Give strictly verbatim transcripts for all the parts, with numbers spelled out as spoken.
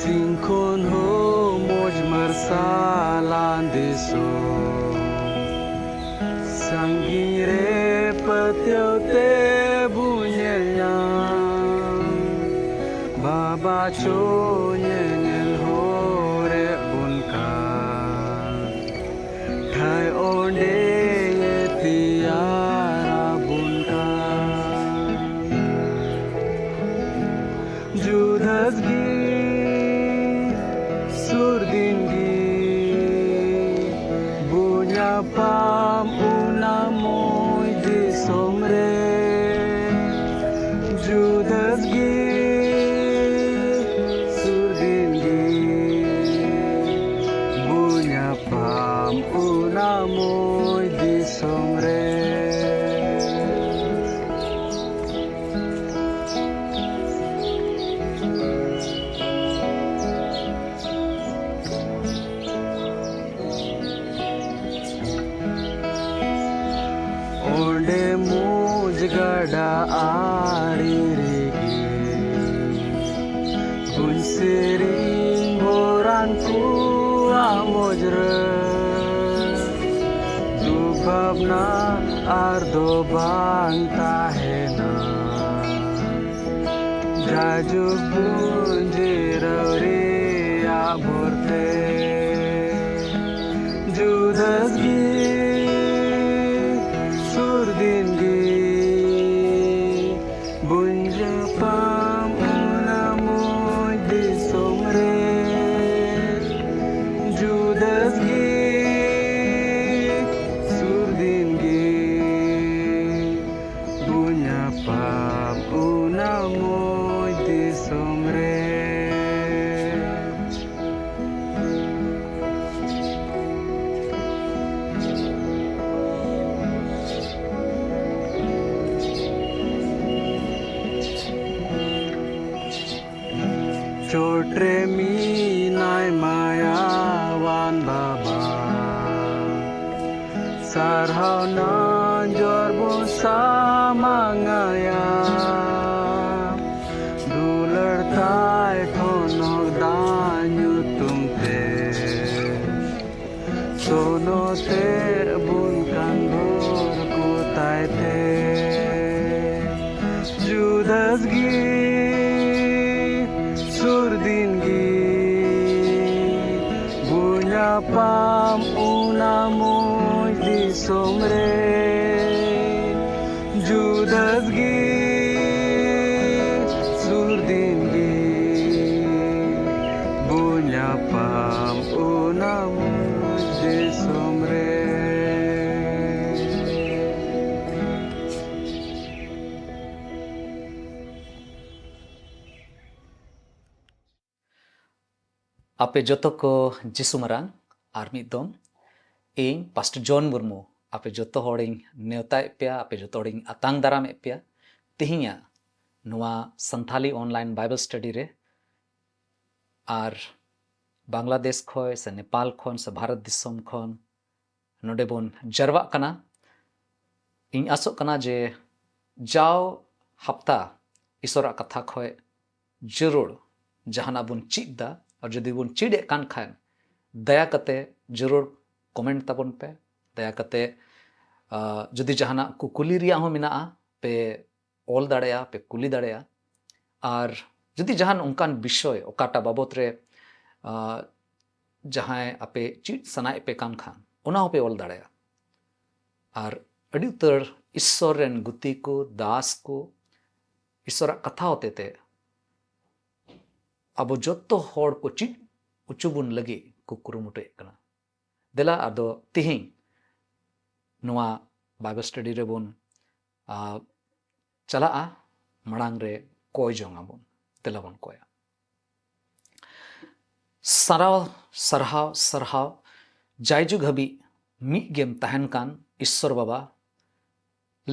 ᱥᱤᱧ ᱠᱷᱚᱱ ᱦᱚᱸ ᱢᱚᱡᱽ ᱢᱟᱨᱥᱟᱞᱟᱱ ᱫᱤᱥᱚᱢ, ᱥᱟᱺᱜᱤᱧ ᱨᱮ ᱯᱟᱹᱛᱭᱟᱹᱣ ᱛᱮ ᱵᱚ ᱧᱮᱞ ᱧᱟᱢ᱾ ᱵᱟᱵᱟ ᱪᱚ ᱧᱮᱧᱮᱞ ᱦᱚᱨᱮ ᱵᱚᱱ ᱠᱟᱱ, ᱴᱷᱟᱹᱭ ᱚᱸᱰᱮ ᱛᱮᱭᱟᱨ ᱟᱵᱚᱱ ᱠᱟᱱ᱾ ᱡᱩᱫᱟᱹᱥ ᱜᱮ ᱥᱩᱨ ᱫᱤᱱ ᱜᱮ ᱵᱚ ᱧᱟᱯᱟᱢ ᱚᱱᱟ ᱢᱚᱡᱽ ᱫᱤᱥᱚᱢ ᱨᱮ᱾ ᱡᱩᱫᱟᱹᱥ ᱜᱮ ᱥᱩᱨ ᱫᱤᱱ ᱜᱮ ᱵᱚ ᱧᱟᱯᱟᱢ ᱚᱱᱟ ᱢᱚᱡᱽ ᱫᱤᱥᱚᱢ ᱨᱮ᱾ ᱚᱸᱰᱮ ᱢᱚᱡᱽ ᱜᱟᱰᱟ ᱟᱲᱮ ᱨᱮᱜᱮ ᱠᱩᱧ ᱥᱮᱨᱮᱧ ᱵᱚᱨᱟᱱ ᱠᱚᱣᱟᱜ ᱢᱚᱡᱽ ᱨᱮ᱾ ᱫᱩᱠ ᱵᱷᱟᱵᱽᱱᱟ ᱟᱨ ᱫᱚ ᱵᱟᱝ ᱛᱟᱦᱮᱱᱟ᱾ ᱡᱟᱭᱡᱩᱜᱽ ᱵᱚᱱ ᱡᱤᱨᱟᱹᱣ ᱨᱮᱭᱟᱜ ᱵᱷᱚᱨᱛᱮ᱾ ᱡᱩᱫᱟᱹᱥ ᱜᱮ ᱥᱩᱨ ᱫᱤᱱ ᱜᱮ ᱵᱚᱱ ᱧᱟᱯᱟᱢ ᱚᱱᱟ ᱢᱚᱡᱽ ᱫᱤᱥᱚᱢ ᱨᱮ᱾ ᱡᱩᱫᱟᱹᱥ ᱜᱮ ᱥᱩᱨ ᱫᱤᱱ ᱜᱮ ᱵᱚ ᱧᱟᱯᱟᱢ ᱚᱱᱟ ᱢᱚᱡᱽ ᱫᱤᱥᱚᱢ ᱨᱮ᱾ ᱪᱚᱴ ᱨᱮ ᱢᱮᱱᱟᱭ ᱢᱟᱭᱟᱣᱟᱱ ᱵᱟᱵᱟ, ᱥᱟᱨᱦᱟᱣ ᱱᱟᱡᱚᱨ ᱵᱚ ᱥᱟᱢᱟᱝ ᱟᱭᱟ᱾ ᱫᱩᱞᱟᱹᱲ ᱛᱟᱭ ᱴᱷᱚᱱᱚᱠ ᱫᱟᱜ ᱛᱮ ᱵᱚᱱ ᱠᱟᱱ ᱵᱷᱳᱨ ᱠᱚ ᱛᱟᱭ ᱛᱮ᱾ ᱡᱩᱫᱟᱹᱥ ᱜᱮ ᱥᱩᱨ ᱫᱤᱱ ᱜᱮ ᱵᱚ ᱧᱟᱯᱟᱢ ᱚᱱᱟ ᱢᱚᱡᱽ ᱫᱤᱥᱚᱢ ᱨᱮ᱾ ᱡᱩᱫᱟᱹᱥ ᱜᱮ ᱥᱩᱨ ᱫᱤᱱ ᱜᱮ ᱵᱚ ᱧᱟᱯᱟᱢ ᱚᱱᱟ ᱢᱚᱡᱽ ᱫᱤᱥᱚᱢ ᱨᱮ᱾ ᱟᱯᱮ ᱡᱚᱛᱚ ᱠᱚ ᱡᱤᱥᱩ ᱢᱟᱨᱟᱝ ᱟᱨ ᱢᱤᱫ ᱫᱚᱢ ᱤᱧ ᱯᱟᱥᱴᱚᱨ ᱡᱚᱱ ᱢᱩᱨᱢᱩ ᱟᱯᱮ ᱡᱚᱛᱚ ᱦᱚᱲᱤᱧ ᱱᱮᱣᱛᱟᱭᱮᱫ ᱯᱮᱭᱟ, ᱟᱯᱮ ᱡᱚᱛᱚ ᱦᱚᱲᱤᱧ ᱟᱛᱟᱝ ᱫᱟᱨᱟᱢᱮᱫ ᱯᱮᱭᱟ ᱛᱮᱦᱮᱧᱟᱜ ᱱᱚᱣᱟ ᱥᱟᱱᱛᱷᱟᱞᱤ online Bible study ᱨᱮ᱾ ᱟᱨ ᱵᱟᱝᱞᱟᱫᱮᱥ ᱠᱷᱚᱱ ᱥᱮ ᱱᱮᱯᱟᱞ ᱠᱷᱚᱱ ᱥᱮ ᱵᱷᱟᱨᱚᱛ ᱫᱤᱥᱚᱢ ᱠᱷᱚᱱ ᱱᱚᱰᱮ ᱵᱚᱱ ᱡᱟᱨᱣᱟᱜ ᱠᱟᱱᱟ᱾ ᱤᱧ ᱟᱥᱚᱜ ᱠᱟᱱᱟ ᱡᱮ ᱡᱟᱣ ᱦᱟᱯᱛᱟ ᱤᱥᱚᱨᱟᱜ ᱠᱟᱛᱷᱟ ᱠᱷᱚᱱ ᱡᱟᱹᱨᱩᱲ ᱡᱟᱦᱟᱱᱟᱜ ᱵᱚᱱ ᱪᱮᱫ ᱫᱟ, ᱟᱨ ᱡᱩᱫᱤ ᱵᱚᱱ ᱪᱮᱫ ᱮᱫ ᱠᱟᱱ ᱠᱷᱟᱱ ᱫᱟᱭᱟ ᱠᱟᱛᱮ ᱡᱟᱹᱨᱩᱲ comment ᱛᱟᱵᱚᱱ ᱯᱮ᱾ ᱫᱟᱭᱟ ᱠᱟᱛᱮ, ᱟᱸ, ᱡᱩᱫᱤ ᱡᱟᱦᱟᱱᱟᱜ ᱠᱩᱠᱞᱤ ᱨᱮᱭᱟᱜ ᱦᱚᱸ ᱢᱮᱱᱟᱜᱼᱟ, ᱯᱮ ᱚᱞ ᱫᱟᱲᱮᱭᱟᱜᱼᱟ, ᱯᱮ ᱠᱩᱞᱤ ᱫᱟᱲᱮᱭᱟᱜᱼᱟ᱾ ᱟᱨ ᱡᱩᱫᱤ ᱡᱟᱦᱟᱱ ᱚᱱᱠᱟᱱ ᱵᱤᱥᱚᱭ ᱚᱠᱟᱴᱟᱜ ᱵᱟᱵᱚᱛ ᱨᱮ, ᱟᱸ, ᱡᱟᱦᱟᱸᱭ ᱟᱯᱮ ᱪᱮᱫ ᱥᱟᱱᱟᱭᱮᱫ ᱯᱮ ᱠᱟᱱ ᱠᱷᱟᱱ ᱚᱱᱟ ᱦᱚᱸᱯᱮ ᱚᱞ ᱫᱟᱲᱮᱭᱟᱜᱼᱟ᱾ ᱟᱨ ᱟᱹᱰᱤ ᱩᱛᱟᱹᱨ ᱤᱥᱥᱚᱨ ᱨᱮᱱ ᱜᱩᱛᱤ ᱠᱚ, ᱫᱟᱥ ᱠᱚ, ᱤᱥᱥᱚᱨᱟᱜ ᱠᱟᱛᱷᱟ ᱦᱚᱛᱮᱛᱮ ᱟᱵᱚ ᱡᱚᱛᱚ ᱦᱚᱲ ᱠᱚ ᱪᱮᱫ ᱦᱚᱪᱚ ᱵᱚᱱ ᱞᱟᱹᱜᱤᱫ ᱠᱚ ᱠᱩᱨᱩᱢᱩᱴᱩᱭᱮᱫ ᱠᱟᱱᱟ᱾ ᱫᱮᱞᱟ ᱟᱫᱚ ᱛᱤᱦᱤᱧ ᱱᱚᱣᱟ Bible study ᱨᱮᱵᱚᱱ, ᱟ, ᱪᱟᱞᱟᱜᱼᱟ᱾ ᱢᱟᱲᱟᱝ ᱨᱮ ᱠᱚᱭ ᱡᱚᱝ ᱟᱵᱚᱱ᱾ ᱫᱮᱞᱟ ᱵᱚᱱ ᱠᱚᱭᱟ᱾ ᱥᱟᱨᱟᱣ, ᱥᱟᱨᱦᱟᱣ, ᱥᱟᱨᱦᱟᱣ, ᱡᱟᱭᱡᱩᱜᱽ ᱦᱟᱹᱵᱤᱡ ᱢᱤᱫ ᱜᱮᱢ ᱛᱟᱦᱮᱱ ᱠᱟᱱ ᱤᱥᱥᱚᱨ ᱵᱟᱵᱟ,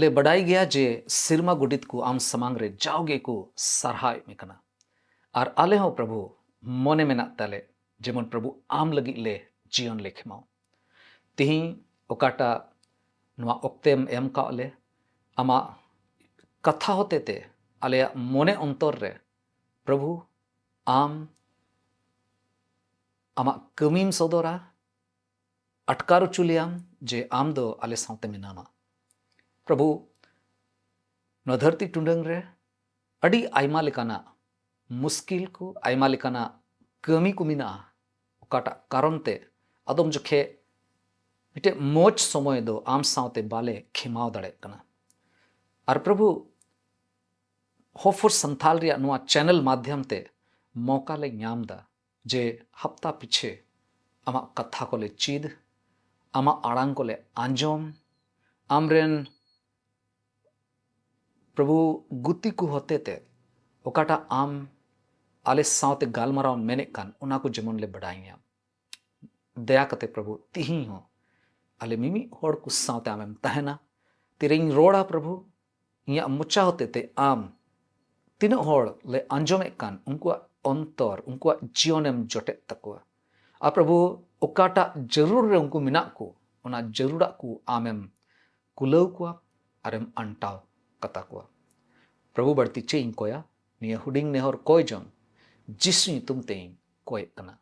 ᱞᱮ ᱵᱟᱰᱟᱭ ᱜᱮᱭᱟ ᱡᱮ ᱥᱮᱨᱢᱟ ᱜᱚᱰᱮᱛ ᱠᱚ ᱟᱢ ᱥᱟᱢᱟᱝ ᱨᱮ ᱡᱟᱣᱜᱮ ᱠᱚ ᱥᱟᱨᱦᱟᱣᱮᱫ ᱢᱮ ᱠᱟᱱᱟ᱾ ᱟᱨ ᱟᱞᱮ ᱦᱚᱸ ᱯᱨᱚᱵᱷᱩ ᱢᱚᱱᱮ ᱢᱮᱱᱟᱜ ᱛᱟᱞᱮ ᱡᱮᱢᱚᱱ ᱯᱨᱚᱵᱷᱩ ᱟᱢ ᱞᱟᱹᱜᱤᱫ ᱞᱮ ᱡᱤᱭᱚᱱ ᱞᱮ ᱠᱷᱮᱢᱟᱣ᱾ ᱛᱤᱦᱤᱧ ᱚᱠᱟᱴᱟᱜ ᱱᱚᱣᱟ ᱚᱠᱛᱮᱢ ᱮᱢ ᱠᱟᱜ ᱞᱮ, ᱟᱢᱟᱜ ᱠᱟᱛᱷᱟ ᱦᱚᱛᱮᱛᱮ ᱟᱞᱮᱭᱟᱜ ᱢᱚᱱᱮ ᱚᱱᱛᱚᱨ ᱨᱮ ᱯᱨᱚᱵᱷᱩ ᱟᱢ ᱟᱢᱟᱜ ᱠᱟᱹᱢᱤᱢ ᱥᱚᱫᱚᱨᱟ, ᱟᱴᱠᱟᱨ ᱦᱚᱪᱚ ᱞᱮᱭᱟᱢ ᱡᱮ ᱟᱢ ᱫᱚ ᱟᱞᱮ ᱥᱟᱶᱛᱮ ᱢᱮᱱᱟᱢᱟ᱾ ᱯᱨᱚᱵᱷᱩ, ᱱᱚᱣᱟ ᱫᱷᱟᱹᱨᱛᱤ ᱴᱩᱰᱟᱹᱝ ᱨᱮ ᱟᱹᱰᱤ ᱟᱭᱢᱟ ᱞᱮᱠᱟᱱᱟᱜ ᱢᱩᱥᱠᱤᱞ ᱠᱚ, ᱟᱭᱢᱟ ᱞᱮᱠᱟᱱᱟᱜ ᱠᱟᱹᱢᱤ ᱠᱚ ᱢᱮᱱᱟᱜᱼᱟ, ᱚᱠᱟᱴᱟᱜ ᱠᱟᱨᱚᱱ ᱛᱮ ᱟᱫᱚᱢ ᱡᱚᱠᱷᱮᱡ ᱢᱤᱫᱴᱮᱡ ᱢᱚᱡᱽ ᱥᱚᱢᱚᱭ ᱫᱚ ᱟᱢ ᱥᱟᱶᱛᱮ ᱵᱟᱞᱮ ᱠᱷᱮᱢᱟᱣ ᱫᱟᱲᱮᱭᱟᱜ ᱠᱟᱱᱟ᱾ ᱟᱨ ᱯᱨᱚᱵᱷᱩ, ᱦᱚᱯᱷᱚᱨ ᱥᱟᱱᱛᱷᱟᱞ ᱨᱮᱭᱟᱜ ᱱᱚᱣᱟ ᱪᱮᱱᱮᱞ ᱢᱟᱫᱷᱭᱚᱢ ᱛᱮ ᱢᱚᱠᱟ ᱞᱮ ᱧᱟᱢ ᱮᱫᱟ ᱡᱮ ᱦᱟᱯᱛᱟ ᱯᱤᱪᱷᱮ ᱟᱢᱟᱜ ᱠᱟᱛᱷᱟ ᱠᱚᱞᱮ ᱪᱮᱫ, ᱟᱢᱟᱜ ᱟᱲᱟᱝ ᱠᱚᱞᱮ ᱟᱸᱡᱚᱢ, ᱟᱢᱨᱮᱱ ᱯᱨᱚᱵᱷᱩ ᱜᱩᱛᱤ ᱠᱚ ᱦᱚᱛᱮ ᱛᱮ ᱚᱠᱟᱴᱟᱜ ᱟᱢ ᱟᱞᱮ ᱥᱟᱶᱛᱮ ᱜᱟᱞᱢᱟᱨᱟᱣ ᱢᱮᱱᱮᱫ ᱠᱟᱱ, ᱚᱱᱟ ᱠᱚ ᱡᱮᱢᱚᱱ ᱞᱮ ᱵᱟᱰᱟᱭ ᱧᱟᱢ᱾ ᱫᱟᱭᱟ ᱠᱟᱛᱮ ᱯᱨᱚᱵᱷᱩ, ᱛᱤᱦᱤᱧ ᱦᱚᱸ ᱟᱞᱮ ᱢᱤᱢᱤᱫ ᱦᱚᱲ ᱠᱚ ᱥᱟᱶᱛᱮ ᱟᱢᱮᱢ ᱛᱟᱦᱮᱱᱟ᱾ ᱛᱤᱨᱮᱧ ᱨᱚᱲᱟ ᱯᱨᱚᱵᱷᱩ, ᱤᱧᱟᱹᱜ ᱢᱚᱪᱟ ᱦᱚᱛᱮ ᱛᱮ ᱟᱢ ᱛᱤᱱᱟᱹᱜ ᱦᱚᱲ ᱞᱮ ᱟᱸᱡᱚᱢᱮᱫ ᱠᱟᱱ, ᱩᱱᱠᱩᱣᱟᱜ ᱚᱱᱛᱚᱨ, ᱩᱱᱠᱩᱣᱟᱜ ᱡᱤᱭᱚᱱᱮᱢ ᱡᱚᱴᱮᱫ ᱛᱟᱠᱚᱣᱟ᱾ ᱟᱨ ᱯᱨᱚᱵᱷᱩ, ᱚᱠᱟᱴᱟᱜ ᱡᱟᱹᱨᱩᱲ ᱨᱮ ᱩᱱᱠᱩ ᱢᱮᱱᱟᱜ ᱠᱚ, ᱚᱱᱟ ᱡᱟᱹᱨᱩᱲᱟᱜ ᱠᱚ ᱟᱢᱮᱢ ᱠᱩᱞᱟᱹᱣ ᱠᱚᱣᱟ ᱟᱨᱮᱢ ᱟᱱᱴᱟᱣ ᱠᱟᱛᱟ ᱠᱚᱣᱟ᱾ ᱯᱨᱚᱵᱷᱩ, ᱵᱟᱹᱲᱛᱤ ᱪᱮᱫ ᱤᱧ ᱠᱚᱭᱟ? ᱱᱤᱭᱟᱹ ᱦᱩᱰᱤᱧ ᱱᱮᱦᱚᱨ ᱠᱚᱭ ᱡᱚᱝ ᱡᱤᱥᱩ ᱧᱩᱛᱩᱢ ᱛᱮᱧ ᱠᱚᱭᱮᱫ ᱠᱟᱱᱟ᱾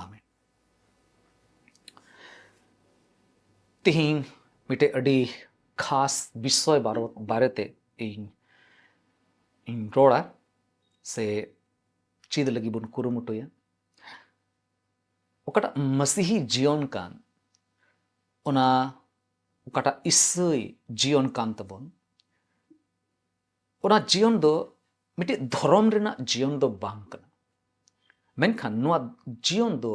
ᱟᱢᱮᱱ᱾ ᱛᱤᱦᱤᱧ ᱢᱤᱫᱴᱮᱡ ᱟᱹᱰᱤ ᱠᱷᱟᱥ ᱵᱤᱥᱚᱭ ᱵᱟᱨᱚ-, ᱵᱟᱨᱮᱛᱮ ᱤᱧ, ᱤᱧ ᱨᱚᱲᱟ ᱥᱮ ᱪᱮᱫ ᱞᱟᱹᱜᱤᱫ ᱵᱚᱱ ᱠᱩᱨᱩᱢᱩᱴᱩᱭᱟ᱾ ᱚᱠᱟᱴᱟᱜ ᱢᱟᱥᱤᱦᱤ ᱡᱤᱭᱚᱱ ᱠᱟᱱ, ᱚᱱᱟ ᱚᱠᱟᱴᱟᱜ ᱤᱥᱟᱹᱭ ᱡᱤᱭᱚᱱ ᱠᱟᱱ ᱛᱟᱵᱚᱱ, ᱚᱱᱟ ᱡᱤᱭᱚᱱ ᱫᱚ ᱢᱤᱫᱴᱮᱡ ᱫᱷᱚᱨᱚᱢ ᱨᱮᱱᱟᱜ ᱡᱤᱭᱚᱱ ᱫᱚ ᱵᱟᱝ ᱠᱟᱱᱟ᱾ ᱢᱮᱱᱠᱷᱟᱱ ᱱᱚᱣᱟ ᱡᱤᱭᱚᱱ ᱫᱚ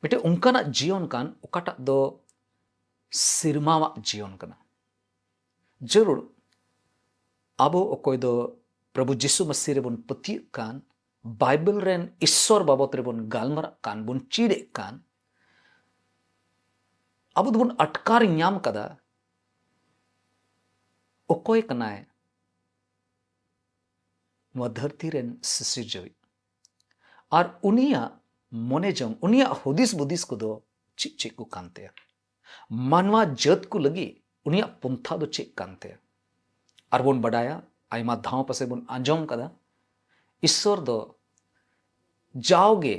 ᱢᱤᱫᱴᱮᱡ ᱚᱱᱠᱟᱱᱟᱜ ᱡᱤᱭᱚᱱ ᱠᱟᱱ, ᱚᱠᱟᱴᱟᱜ ᱫᱚ ᱥᱮᱨᱢᱟᱣᱟᱜ ᱡᱤᱭᱚᱱ ᱠᱟᱱᱟ᱾ ᱡᱟᱹᱨᱩᱲ ᱟᱵᱚ ᱚᱠᱚᱭ ᱫᱚ ᱯᱨᱚᱵᱷᱩ ᱡᱤᱥᱩ ᱢᱟᱹᱥᱤ ᱨᱮᱵᱚᱱ ᱯᱟᱹᱛᱭᱟᱹᱜ ᱠᱟᱱ, ᱵᱟᱭᱵᱮᱞ ᱨᱮᱱ ᱤᱥᱥᱚᱨ ᱵᱟᱵᱚᱛ ᱨᱮᱵᱚᱱ ᱜᱟᱞᱢᱟᱨᱟᱜ ᱠᱟᱱ, ᱵᱚᱱ ᱪᱮᱫᱮᱫ ᱠᱟᱱ, ᱟᱵᱚ ᱫᱚᱵᱚᱱ ᱟᱴᱠᱟᱨ ᱧᱟᱢ ᱠᱟᱫᱟ ᱚᱠᱚᱭ ᱠᱟᱱᱟᱭ ᱱᱚᱣᱟ ᱫᱷᱟᱹᱨᱛᱤ ᱨᱮᱱ ᱥᱤᱥᱤᱨᱡᱟᱹᱣᱤᱡ᱾ ᱟᱨ ᱩᱱᱤᱭᱟᱜ ᱢᱚᱱᱮ ᱡᱚᱝ, ᱩᱱᱤᱭᱟᱜ ᱦᱩᱫᱤᱥ ᱵᱩᱫᱤᱥ ᱠᱚᱫᱚ ᱪᱮᱫ ᱪᱮᱫ ᱠᱚ ᱠᱟᱱ ᱛᱟᱭᱟ? ᱢᱟᱱᱣᱟ ᱡᱟᱹᱛ ᱠᱚ ᱞᱟᱹᱜᱤᱫ ᱩᱱᱤᱭᱟᱜ ᱯᱚᱱᱛᱷᱟ ᱫᱚ ᱪᱮᱫ ᱠᱟᱱ ᱛᱟᱭᱟ? ᱟᱨ ᱵᱚᱱ ᱵᱟᱰᱟᱭᱟ, ᱟᱭᱢᱟ ᱫᱷᱟᱣ ᱯᱟᱥᱮ ᱵᱚᱱ ᱟᱸᱡᱚᱢ ᱠᱟᱫᱟ, ᱤᱥᱥᱚᱨ ᱫᱚ ᱡᱟᱣᱜᱮ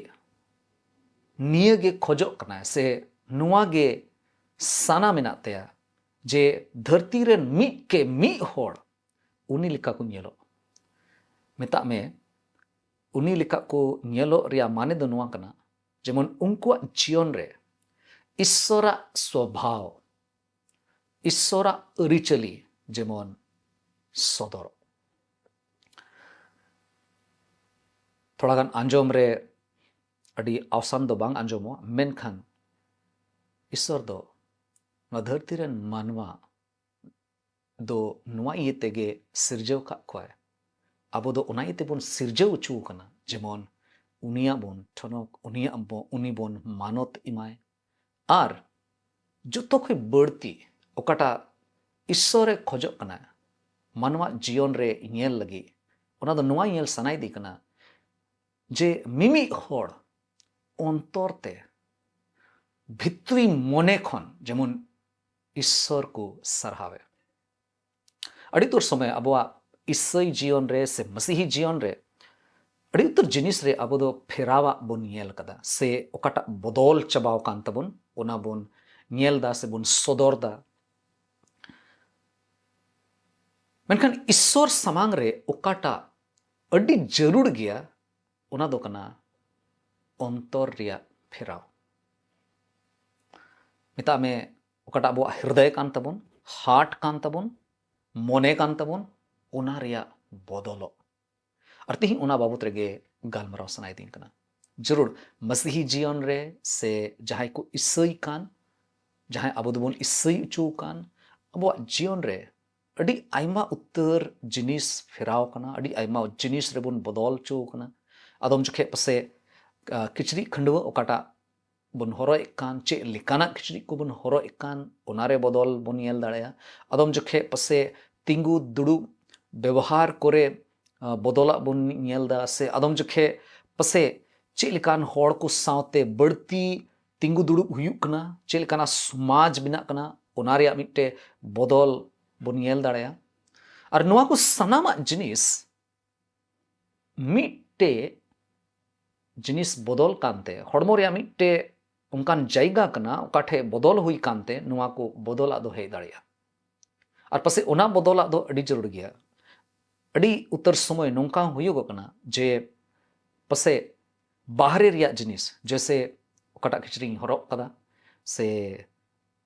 ᱱᱤᱭᱟᱹ ᱜᱮ ᱠᱷᱚᱡᱚᱜ ᱠᱟᱱᱟᱭ ᱥᱮ ᱱᱚᱣᱟ ᱜᱮ ᱥᱟᱱᱟ ᱢᱮᱱᱟᱜ ᱛᱟᱭᱟ ᱡᱮ ᱫᱷᱟᱹᱨᱛᱤ ᱨᱮᱱ ᱢᱤᱫ ᱠᱮ ᱢᱤᱫ ᱦᱚᱲ ᱩᱱᱤ ᱞᱮᱠᱟ ᱠᱚ ᱧᱮᱞᱚᱜ᱾ ᱢᱮᱛᱟᱜ ᱢᱮ, ᱩᱱᱤ ᱞᱮᱠᱟ ᱠᱚ ᱧᱮᱞᱚᱜ ᱨᱮᱭᱟᱜ ᱢᱟᱱᱮ ᱫᱚ ᱱᱚᱣᱟ ᱠᱟᱱᱟ, ᱡᱮᱢᱚᱱ ᱩᱱᱠᱩᱣᱟᱜ ᱡᱤᱭᱚᱱ ᱨᱮ ᱤᱥᱥᱚᱨᱟᱜ ᱥᱣᱚᱵᱷᱟᱣ, ᱤᱥᱥᱚᱨᱟᱜ ᱟᱹᱨᱤᱪᱟᱹᱞᱤ ᱡᱮᱢᱚᱱ ᱥᱚᱫᱚᱨᱚᱜ᱾ ᱛᱷᱚᱲᱟ ᱜᱟᱱ ᱟᱸᱡᱚᱢ ᱨᱮ ᱟᱹᱰᱤ ᱟᱣᱥᱟᱱ ᱫᱚ ᱵᱟᱝ ᱟᱸᱡᱚᱢᱚᱜᱼᱟ, ᱢᱮᱱᱠᱷᱟᱱ ᱤᱥᱥᱚᱨ ᱫᱚ ᱱᱚᱣᱟ ᱫᱷᱟᱹᱨᱛᱤ ᱨᱮᱱ ᱢᱟᱱᱣᱟ ᱫᱚ ᱱᱚᱣᱟ ᱤᱭᱟᱹ ᱛᱮᱜᱮ ᱥᱤᱨᱡᱟᱹᱣ ᱠᱟᱜ ᱠᱚᱣᱟᱭ᱾ ᱟᱵᱚ ᱫᱚ ᱚᱱᱟ ᱤᱭᱟᱹ ᱛᱮᱵᱚᱱ ᱥᱤᱨᱡᱟᱹᱣ ᱦᱚᱪᱚ ᱟᱠᱟᱱᱟ, ᱡᱮᱢᱚᱱ ᱩᱱᱤᱭᱟᱜ ᱵᱚᱱ ᱴᱷᱚᱱᱚᱠ, ᱩᱱᱤᱭᱟᱜ ᱵᱚ-, ᱩᱱᱤ ᱵᱚᱱ ᱢᱟᱱᱚᱛ ᱮᱢᱟᱭ᱾ ᱟᱨ ᱡᱚᱛᱚ ᱠᱷᱚᱱ ᱵᱟᱹᱲᱛᱤ ᱚᱠᱟᱴᱟᱜ ᱤᱥᱥᱚᱨᱮ ᱠᱷᱚᱡᱚᱜ ᱠᱟᱱᱟ ᱢᱟᱱᱣᱟ ᱡᱤᱭᱚᱱ ᱨᱮ ᱧᱮᱞ ᱞᱟᱹᱜᱤᱫ, ᱚᱱᱟ ᱫᱚ ᱱᱚᱣᱟ ᱧᱮᱞ ᱥᱟᱱᱟᱭᱮᱫᱮ ᱠᱟᱱᱟ ᱡᱮ ᱢᱤᱢᱤᱫ ᱦᱚᱲ ᱚᱱᱛᱚᱨ ᱛᱮ, ᱵᱷᱤᱛᱨᱤ ᱢᱚᱱᱮ ᱠᱷᱚᱱ ᱡᱮᱢᱚᱱ ᱤᱥᱥᱚᱨ ᱠᱚ ᱥᱟᱨᱦᱟᱣᱮ᱾ ᱟᱹᱰᱤ ᱩᱛᱟᱹᱨ ᱥᱚᱢᱚᱭ ᱟᱵᱚᱣᱟᱜ ᱤᱥᱟᱹᱭ ᱡᱤᱭᱚᱱ ᱨᱮ ᱥᱮ ᱢᱟᱥᱤᱦᱤ ᱡᱤᱭᱚᱱ ᱨᱮ ᱟᱹᱰᱤ ᱩᱛᱟᱹᱨ ᱡᱤᱱᱤᱥ ᱨᱮ ᱟᱵᱚ ᱫᱚ ᱯᱷᱮᱨᱟᱣᱟᱜ ᱵᱚᱱ ᱧᱮᱞ ᱠᱟᱫᱟ, ᱥᱮ ᱚᱠᱟᱴᱟᱜ ᱵᱚᱫᱚᱞ ᱪᱟᱵᱟᱣ ᱟᱠᱟᱱ ᱛᱟᱵᱚᱱ, ᱚᱱᱟ ᱵᱚᱱ ᱧᱮᱞ ᱫᱟ ᱥᱮ ᱵᱚᱱ ᱥᱚᱫᱚᱨ ᱫᱟ᱾ ᱢᱮᱱᱠᱷᱟᱱ ᱤᱥᱥᱚᱨ ᱥᱟᱢᱟᱝ ᱨᱮ ᱚᱠᱟᱴᱟᱜ ᱟᱹᱰᱤ ᱡᱟᱹᱨᱩᱲ ᱜᱮᱭᱟ, ᱚᱱᱟ ᱫᱚ ᱠᱟᱱᱟ ᱚᱱᱛᱚᱨ ᱨᱮᱭᱟᱜ ᱯᱷᱮᱨᱟᱣ᱾ ᱢᱮᱛᱟᱜ ᱢᱮ, ᱚᱠᱟᱴᱟᱜ ᱟᱵᱚᱣᱟᱜ ᱦᱨᱫᱚᱭ ᱠᱟᱱ ᱛᱟᱵᱚᱱ, ᱦᱟᱨᱴ ᱠᱟᱱ ᱛᱟᱵᱚᱱ, ᱢᱚᱱᱮ ᱠᱟᱱ ᱛᱟᱵᱚᱱ, ᱚᱱᱟ ᱨᱮᱭᱟᱜ ᱵᱚᱫᱚᱞᱚᱜ᱾ ᱟᱨ ᱛᱤᱦᱤᱧ ᱚᱱᱟ ᱵᱟᱵᱚᱛ ᱨᱮᱜᱮ ᱜᱟᱞᱢᱟᱨᱟᱣ ᱥᱟᱱᱟᱭᱮᱫᱤᱧ ᱠᱟᱱᱟ᱾ ᱡᱟᱹᱨᱩᱲ ᱢᱟᱥᱤᱦᱤ ᱡᱤᱭᱚᱱ ᱨᱮ ᱥᱮ ᱡᱟᱦᱟᱸᱭ ᱠᱚ ᱤᱥᱟᱹᱭ ᱠᱟᱱ, ᱡᱟᱦᱟᱸᱭ ᱟᱵᱚ ᱫᱚᱵᱚᱱ ᱤᱥᱟᱹᱭ ᱦᱚᱪᱚ ᱟᱠᱟᱱ, ᱟᱵᱚᱣᱟᱜ ᱡᱤᱭᱚᱱ ᱨᱮ ᱟᱹᱰᱤ ᱟᱭᱢᱟ ᱩᱛᱟᱹᱨ ᱡᱤᱱᱤᱥ ᱯᱷᱮᱨᱟᱣ ᱠᱟᱱᱟ, ᱟᱹᱰᱤ ᱟᱭᱢᱟ ᱡᱤᱱᱤᱥ ᱨᱮᱵᱚᱱ ᱵᱚᱫᱚᱞ ᱦᱚᱪᱚ ᱟᱠᱟᱱᱟ᱾ ᱟᱫᱚᱢ ᱡᱚᱠᱷᱮᱡ ᱯᱟᱥᱮᱡ, ᱟ, ᱠᱤᱪᱨᱤᱡ ᱠᱷᱟᱹᱰᱣᱟᱹᱜ ᱚᱠᱟᱴᱟᱜ ᱵᱚᱱ ᱦᱚᱨᱚᱜ ᱮᱫ ᱠᱟᱱ, ᱪᱮᱫ ᱞᱮᱠᱟᱱᱟᱜ ᱠᱤᱪᱨᱤᱡ ᱠᱚᱵᱚᱱ ᱦᱚᱨᱚᱜ ᱮᱫ ᱠᱟᱱ, ᱚᱱᱟᱨᱮ ᱵᱚᱫᱚᱞ ᱵᱚᱱ ᱧᱮᱞ ᱫᱟᱲᱮᱭᱟᱜᱼᱟ᱾ ᱟᱫᱚᱢ ᱡᱚᱠᱷᱮᱡ ᱯᱟᱥᱮᱡ ᱛᱤᱸᱜᱩ ᱫᱩᱲᱩᱵ ᱵᱮᱵᱚᱦᱟᱨ ᱠᱚᱨᱮ, ᱟ, ᱵᱚᱫᱚᱞᱟᱜ ᱵᱚᱱ ᱧᱮᱞ ᱫᱟ, ᱥᱮ ᱟᱫᱚᱢ ᱡᱚᱠᱷᱮᱡ ᱯᱟᱥᱮᱡ ᱪᱮᱫ ᱞᱮᱠᱟᱱ ᱦᱚᱲ ᱠᱚ ᱥᱟᱶᱛᱮ ᱵᱟᱹᱲᱛᱤ ᱛᱤᱸᱜᱩ ᱫᱩᱲᱩᱵ ᱦᱩᱭᱩᱜ ᱠᱟᱱᱟ, ᱪᱮᱫ ᱞᱮᱠᱟᱱᱟᱜ ᱥᱚᱢᱟᱡᱽ ᱵᱮᱱᱟᱜ ᱠᱟᱱᱟ, ᱚᱱᱟ ᱨᱮᱭᱟᱜ ᱢᱤᱫᱴᱮᱡ ᱵᱚᱫᱚᱞ ᱵᱚᱱ ᱧᱮᱞ ᱫᱟᱲᱮᱭᱟᱜᱼᱟ᱾ ᱟᱨ ᱱᱚᱣᱟ ᱠᱚ ᱥᱟᱱᱟᱢᱟᱜ ᱡᱤᱱᱤᱥ ᱢᱤᱫᱴᱮᱡ ᱡᱤᱱᱤᱥ ᱵᱚᱫᱚᱞ ᱠᱟᱱᱛᱮ, ᱦᱚᱲᱢᱚ ᱨᱮᱭᱟᱜ ᱢᱤᱫᱴᱮᱡ ᱚᱱᱠᱟᱱ ᱡᱟᱭᱜᱟ ᱠᱟᱱᱟ, ᱚᱠᱟ ᱴᱷᱮᱡ ᱵᱚᱫᱚᱞ ᱦᱩᱭ ᱠᱟᱱᱛᱮ ᱱᱚᱣᱟ ᱠᱚ ᱵᱚᱫᱚᱞᱟᱜ ᱫᱚ ᱦᱮᱡ ᱫᱟᱲᱮᱭᱟᱜᱼᱟ᱾ ᱟᱨ ᱯᱟᱥᱮᱡ ᱚᱱᱟ ᱵᱚᱫᱚᱞᱟᱜ ᱫᱚ ᱟᱹᱰᱤ ᱡᱟᱹᱨᱩᱲ ᱜᱮᱭᱟ᱾ ᱟᱹᱰᱤ ᱩᱛᱟᱹᱨ ᱥᱚᱢᱚᱭ ᱱᱚᱝᱠᱟ ᱦᱚᱸ ᱦᱩᱭᱩᱜᱚᱜ ᱠᱟᱱᱟ ᱡᱮ ᱯᱟᱥᱮᱡ ᱵᱟᱦᱨᱮ ᱨᱮᱭᱟᱜ ᱡᱤᱱᱤᱥ, ᱡᱮᱭᱥᱮ ᱚᱠᱟᱴᱟᱜ ᱠᱤᱪᱨᱤᱡ ᱤᱧ ᱦᱚᱨᱚᱜ ᱠᱟᱫᱟ, ᱥᱮ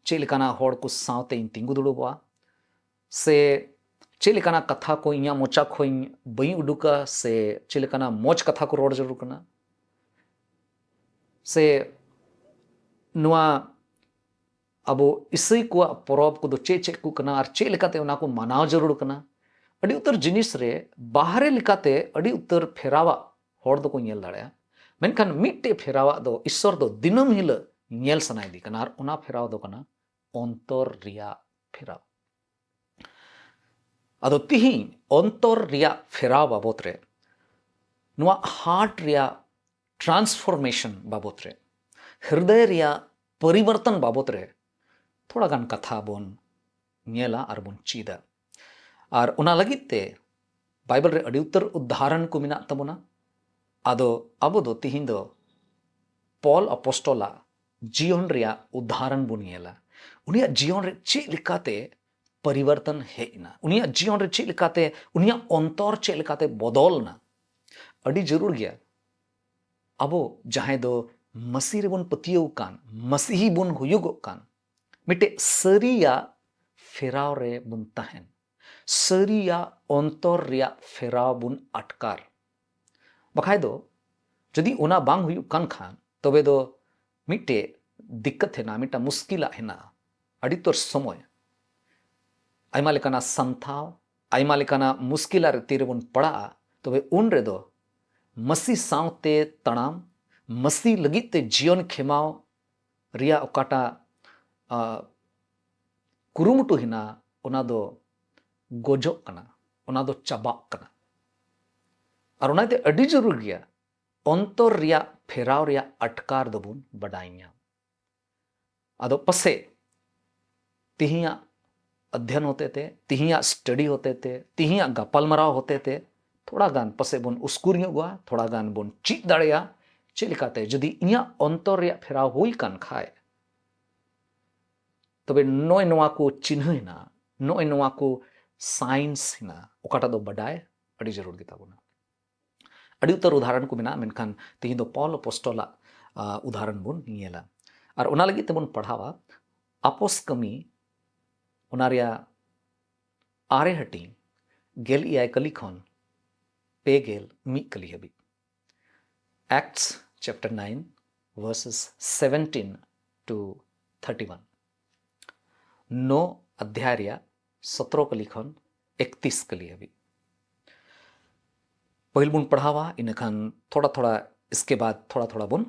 ᱪᱮᱫ ᱞᱮᱠᱟᱱᱟᱜ ᱦᱚᱲ ᱠᱚ ᱥᱟᱶᱛᱮᱧ ᱛᱤᱸᱜᱩ ᱫᱩᱲᱩᱵᱚᱜᱼᱟ, ᱥᱮ ᱪᱮᱫ ᱞᱮᱠᱟᱱᱟᱜ ᱠᱟᱛᱷᱟ ᱠᱚ ᱤᱧᱟᱹᱜ ᱢᱚᱪᱟ ᱠᱷᱚᱱ ᱵᱟᱹᱧ ᱩᱰᱩᱠᱟ, ᱥᱮ ᱪᱮᱫ ᱞᱮᱠᱟᱱᱟᱜ ᱢᱚᱡᱽ ᱠᱟᱛᱷᱟ ᱠᱚ ᱨᱚᱲ ᱡᱟᱹᱨᱩᱲ ᱠᱟᱱᱟ, ᱥᱮ ᱱᱚᱣᱟ ᱟᱵᱚ ᱤᱥᱟᱹᱭ ᱠᱚᱣᱟᱜ ᱯᱚᱨᱚᱵᱽ ᱠᱚᱫᱚ ᱪᱮᱫ ᱪᱮᱫ ᱠᱚ ᱠᱟᱱᱟ ᱟᱨ ᱪᱮᱫ ᱞᱮᱠᱟᱛᱮ ᱚᱱᱟ ᱠᱚ ᱢᱟᱱᱟᱣ ᱡᱟᱹᱨᱩᱲ ᱠᱟᱱᱟ᱾ ᱟᱹᱰᱤ ᱩᱛᱟᱹᱨ ᱡᱤᱱᱤᱥ ᱨᱮ ᱵᱟᱦᱨᱮ ᱞᱮᱠᱟᱛᱮ ᱟᱹᱰᱤ ᱩᱛᱟᱹᱨ ᱯᱷᱮᱨᱟᱣᱟᱜ ᱦᱚᱲ ᱫᱚᱠᱚ ᱧᱮᱞ ᱫᱟᱲᱮᱭᱟᱜᱼᱟ, ᱢᱮᱱᱠᱷᱟᱱ ᱢᱤᱫᱴᱮᱡ ᱯᱷᱮᱨᱟᱣᱟᱜ ᱫᱚ ᱤᱥᱥᱚᱨ ᱫᱚ ᱫᱤᱱᱟᱹᱢ ᱦᱤᱞᱳᱜ ᱧᱮᱞ ᱥᱟᱱᱟᱭᱮᱫᱮ ᱠᱟᱱᱟ, ᱟᱨ ᱚᱱᱟ ᱯᱷᱮᱨᱟᱣ ᱫᱚ ᱠᱟᱱᱟ ᱚᱱᱛᱚᱨ ᱨᱮᱭᱟᱜ ᱯᱷᱮᱨᱟᱣ᱾ ᱟᱫᱚ ᱛᱤᱦᱤᱧ ᱚᱱᱛᱚᱨ ᱨᱮᱭᱟᱜ ᱯᱷᱮᱨᱟᱣ ᱵᱟᱵᱚᱛ ᱨᱮ, ᱱᱚᱣᱟ ᱦᱟᱨᱴ ᱨᱮᱭᱟᱜ ᱴᱨᱟᱱᱥᱯᱷᱚᱨᱢᱮᱥᱚᱱ ᱵᱟᱵᱚᱛ ᱨᱮ, ᱦᱨᱫᱚᱭ ᱨᱮᱭᱟᱜ ᱯᱚᱨᱤᱵᱚᱨᱛᱚᱱ ᱵᱟᱵᱚᱛ ᱨᱮ ᱛᱷᱚᱲᱟ ᱜᱟᱱ ᱠᱟᱛᱷᱟ ᱵᱚᱱ ᱧᱮᱞᱟ ᱟᱨ ᱵᱚᱱ ᱪᱮᱫᱟ᱾ ᱟᱨ ᱚᱱᱟ ᱞᱟᱹᱜᱤᱫ ᱛᱮ ᱵᱟᱭᱵᱮᱞ ᱨᱮ ᱟᱹᱰᱤ ᱩᱛᱟᱹᱨ ᱩᱫᱟᱦᱚᱨᱚᱱ ᱠᱚ ᱢᱮᱱᱟᱜ ᱛᱟᱵᱚᱱᱟ᱾ ᱟᱫᱚ ᱟᱵᱚ ᱫᱚ ᱛᱤᱦᱤᱧ ᱫᱚ ᱯᱚᱞ ᱟᱯᱚᱥᱴᱚᱞᱟᱜ ᱡᱤᱭᱚᱱ ᱨᱮᱭᱟᱜ ᱩᱫᱟᱦᱚᱨᱚᱱ ᱵᱚᱱ ᱧᱮᱞᱟ᱾ ᱩᱱᱤᱭᱟᱜ ᱡᱤᱭᱚᱱ ᱨᱮ ᱪᱮᱫ ᱞᱮᱠᱟᱛᱮ ᱯᱚᱨᱤᱵᱚᱨᱛᱚᱱ ᱦᱮᱡ ᱮᱱᱟ, ᱩᱱᱤᱭᱟᱜ ᱡᱤᱭᱚᱱ ᱨᱮ ᱪᱮᱫ ᱞᱮᱠᱟᱛᱮ, ᱩᱱᱤᱭᱟᱜ ᱚᱱᱛᱚᱨ ᱪᱮᱫ ᱞᱮᱠᱟᱛᱮ ᱵᱚᱫᱚᱞ ᱮᱱᱟ᱾ ᱟᱹᱰᱤ ᱡᱟᱹᱨᱩᱲ ᱜᱮᱭᱟ ᱟᱵᱚ ᱡᱟᱦᱟᱸᱭ ᱫᱚ ᱢᱟᱹᱥᱤ ᱨᱮᱵᱚᱱ ᱯᱟᱹᱛᱭᱟᱹᱣ ᱠᱟᱱ, ᱢᱟᱹᱥᱤᱦᱤ ᱵᱚᱱ ᱦᱩᱭᱩᱜᱚᱜ ᱠᱟᱱ, ᱢᱤᱫᱴᱮᱡ ᱥᱟᱹᱨᱤᱭᱟᱜ ᱯᱷᱮᱨᱟᱣ ᱨᱮ ᱵᱚᱱ ᱛᱟᱦᱮᱱ, ᱥᱟᱹᱨᱤᱭᱟᱜ ᱚᱱᱛᱚᱨ ᱨᱮᱭᱟᱜ ᱯᱷᱮᱨᱟᱣ ᱵᱚᱱ ᱟᱴᱠᱟᱨ᱾ ᱵᱟᱠᱷᱟᱡ ᱫᱚ ᱡᱩᱫᱤ ᱚᱱᱟ ᱵᱟᱝ ᱦᱩᱭᱩᱜ ᱠᱟᱱ ᱠᱷᱟᱱ, ᱛᱚᱵᱮ ᱫᱚ ᱢᱤᱫᱴᱮᱡ ᱫᱤᱠᱠᱟᱛ ᱦᱮᱱᱟᱜᱼᱟ, ᱢᱤᱫᱴᱟᱝ ᱢᱩᱥᱠᱤᱞᱟᱜ ᱦᱮᱱᱟᱜᱼᱟ᱾ ᱟᱹᱰᱤ ᱩᱛᱟᱹᱨ ᱥᱚᱢᱚᱭ ᱟᱭᱢᱟ ᱞᱮᱠᱟᱱᱟᱜ ᱥᱟᱱᱛᱷᱟᱣ, ᱟᱭᱢᱟ ᱞᱮᱠᱟᱱᱟᱜ ᱢᱩᱥᱠᱤᱞᱟᱜ ᱨᱮ ᱛᱤᱨᱮᱵᱚᱱ ᱯᱟᱲᱟᱜᱼᱟ, ᱛᱚᱵᱮ ᱩᱱ ᱨᱮᱫᱚ ᱢᱟᱹᱥᱤ ᱥᱟᱶᱛᱮ ᱛᱟᱲᱟᱢ, ᱢᱟᱹᱥᱤ ᱞᱟᱹᱜᱤᱫ ᱛᱮ ᱡᱤᱭᱚᱱ ᱠᱷᱮᱢᱟᱣ ᱨᱮᱭᱟᱜ ᱚᱠᱟᱴᱟᱜ, ᱟ, ᱠᱩᱨᱩᱢᱩᱴᱩ ᱦᱮᱱᱟᱜᱼᱟ, ᱚᱱᱟ ᱫᱚ ᱜᱚᱡᱚᱜ ᱠᱟᱱᱟ, ᱚᱱᱟ ᱫᱚ ᱪᱟᱵᱟᱜ ᱠᱟᱱᱟ᱾ ᱟᱨ ᱚᱱᱟᱛᱮ ᱟᱹᱰᱤ ᱡᱟᱹᱨᱩᱲ ᱜᱮᱭᱟ ᱚᱱᱛᱚᱨ ᱨᱮᱭᱟᱜ ᱯᱷᱮᱨᱟᱣ ᱨᱮᱭᱟᱜ ᱟᱴᱠᱟᱨ ᱫᱚᱵᱚᱱ ᱵᱟᱰᱟᱭ ᱧᱟᱢ᱾ ᱟᱫᱚ ᱯᱟᱥᱮᱡ ᱛᱤᱦᱤᱧᱟᱜ ᱚᱫᱷᱭᱚᱱ ᱦᱚᱛᱮᱛᱮ, ᱛᱤᱦᱤᱧᱟᱜ ᱥᱴᱟᱰᱤ ᱦᱚᱛᱮᱛᱮ, ᱛᱤᱦᱤᱧᱟᱜ ᱜᱟᱯᱟᱞᱢᱟᱨᱟᱣ ᱦᱚᱛᱮᱛᱮ ᱛᱷᱚᱲᱟ ᱜᱟᱱ ᱯᱟᱥᱮᱡ ᱵᱚᱱ ᱩᱥᱠᱩᱨ ᱧᱚᱜᱚᱜᱼᱟ, ᱛᱷᱚᱲᱟ ᱜᱟᱱ ᱵᱚᱱ ᱪᱮᱫ ᱫᱟᱲᱮᱭᱟᱜᱼᱟ᱾ ᱪᱮᱫ ᱞᱮᱠᱟᱛᱮ? ᱡᱩᱫᱤ ᱤᱧᱟᱹᱜ ᱚᱱᱛᱚᱨ ᱨᱮᱭᱟᱜ ᱯᱷᱮᱨᱟᱣ ᱦᱩᱭ ᱠᱟᱱ ᱠᱷᱟᱡ, ᱛᱚᱵᱮ ᱱᱚᱜᱼᱚᱭ ᱱᱚᱣᱟ ᱠᱚ ᱪᱤᱱᱦᱟᱹ ᱦᱮᱱᱟᱜᱼᱟ, ᱱᱚᱜᱼᱚᱭ ᱱᱚᱣᱟ ᱠᱚ signs ᱦᱮᱱᱟᱜᱼᱟ, ᱚᱠᱟᱴᱟᱜ ᱫᱚ ᱵᱟᱰᱟᱭ ᱟᱹᱰᱤ ᱡᱟᱹᱨᱩᱲ ᱜᱮᱛᱟ ᱵᱚᱱᱟ᱾ ᱟᱹᱰᱤ ᱩᱛᱟᱹᱨ ᱩᱫᱟᱦᱚᱨᱚᱱ ᱠᱚ ᱢᱮᱱᱟᱜᱼᱟ, ᱢᱮᱱᱠᱷᱟᱱ ᱛᱮᱦᱮᱧ ᱫᱚ ᱯᱚᱞ ᱟᱯᱚᱥᱴᱚᱞᱟᱜ, ᱟ, ᱩᱫᱟᱦᱚᱨᱚᱱ ᱵᱚᱱ ᱧᱮᱞᱟ᱾ ᱟᱨ ᱚᱱᱟ ᱞᱟᱹᱜᱤᱫ ᱛᱮᱵᱚᱱ ᱯᱟᱲᱦᱟᱣᱟ ᱟᱯᱚᱥ ᱠᱟᱹᱢᱤ, ᱚᱱᱟ ᱨᱮᱭᱟᱜ ᱟᱨᱮ ᱦᱟᱹᱴᱤᱧ, ᱜᱮᱞ ᱮᱭᱟᱭ ᱠᱟᱹᱞᱤ ᱠᱷᱚᱱ ᱯᱮ ᱜᱮᱞ ᱢᱤᱫ ᱠᱟᱹᱞᱤ ᱦᱟᱹᱵᱤᱡ᱾ Acts chapter nine, verses seventeen to thirty-one. ᱱᱚ ᱚᱫᱷᱭᱟᱭ ᱨᱮᱭᱟᱜ ᱥᱚᱛᱨᱚ ᱠᱟᱹᱞᱤ ᱠᱷᱚᱱ ᱮᱠᱛᱤᱥ ᱠᱟᱹᱞᱤ ᱦᱟᱹᱵᱤᱡ᱾ ᱯᱟᱹᱦᱤᱞ ᱵᱚᱱ ᱯᱟᱲᱦᱟᱣᱟ, ᱤᱱᱟᱹᱠᱷᱟᱱ ᱛᱷᱚᱲᱟ ᱛᱷᱚᱲᱟ, ᱤᱥᱠᱮ ᱵᱟᱫ ᱛᱷᱚᱲᱟ ᱛᱷᱚᱲᱟ ᱵᱚᱱ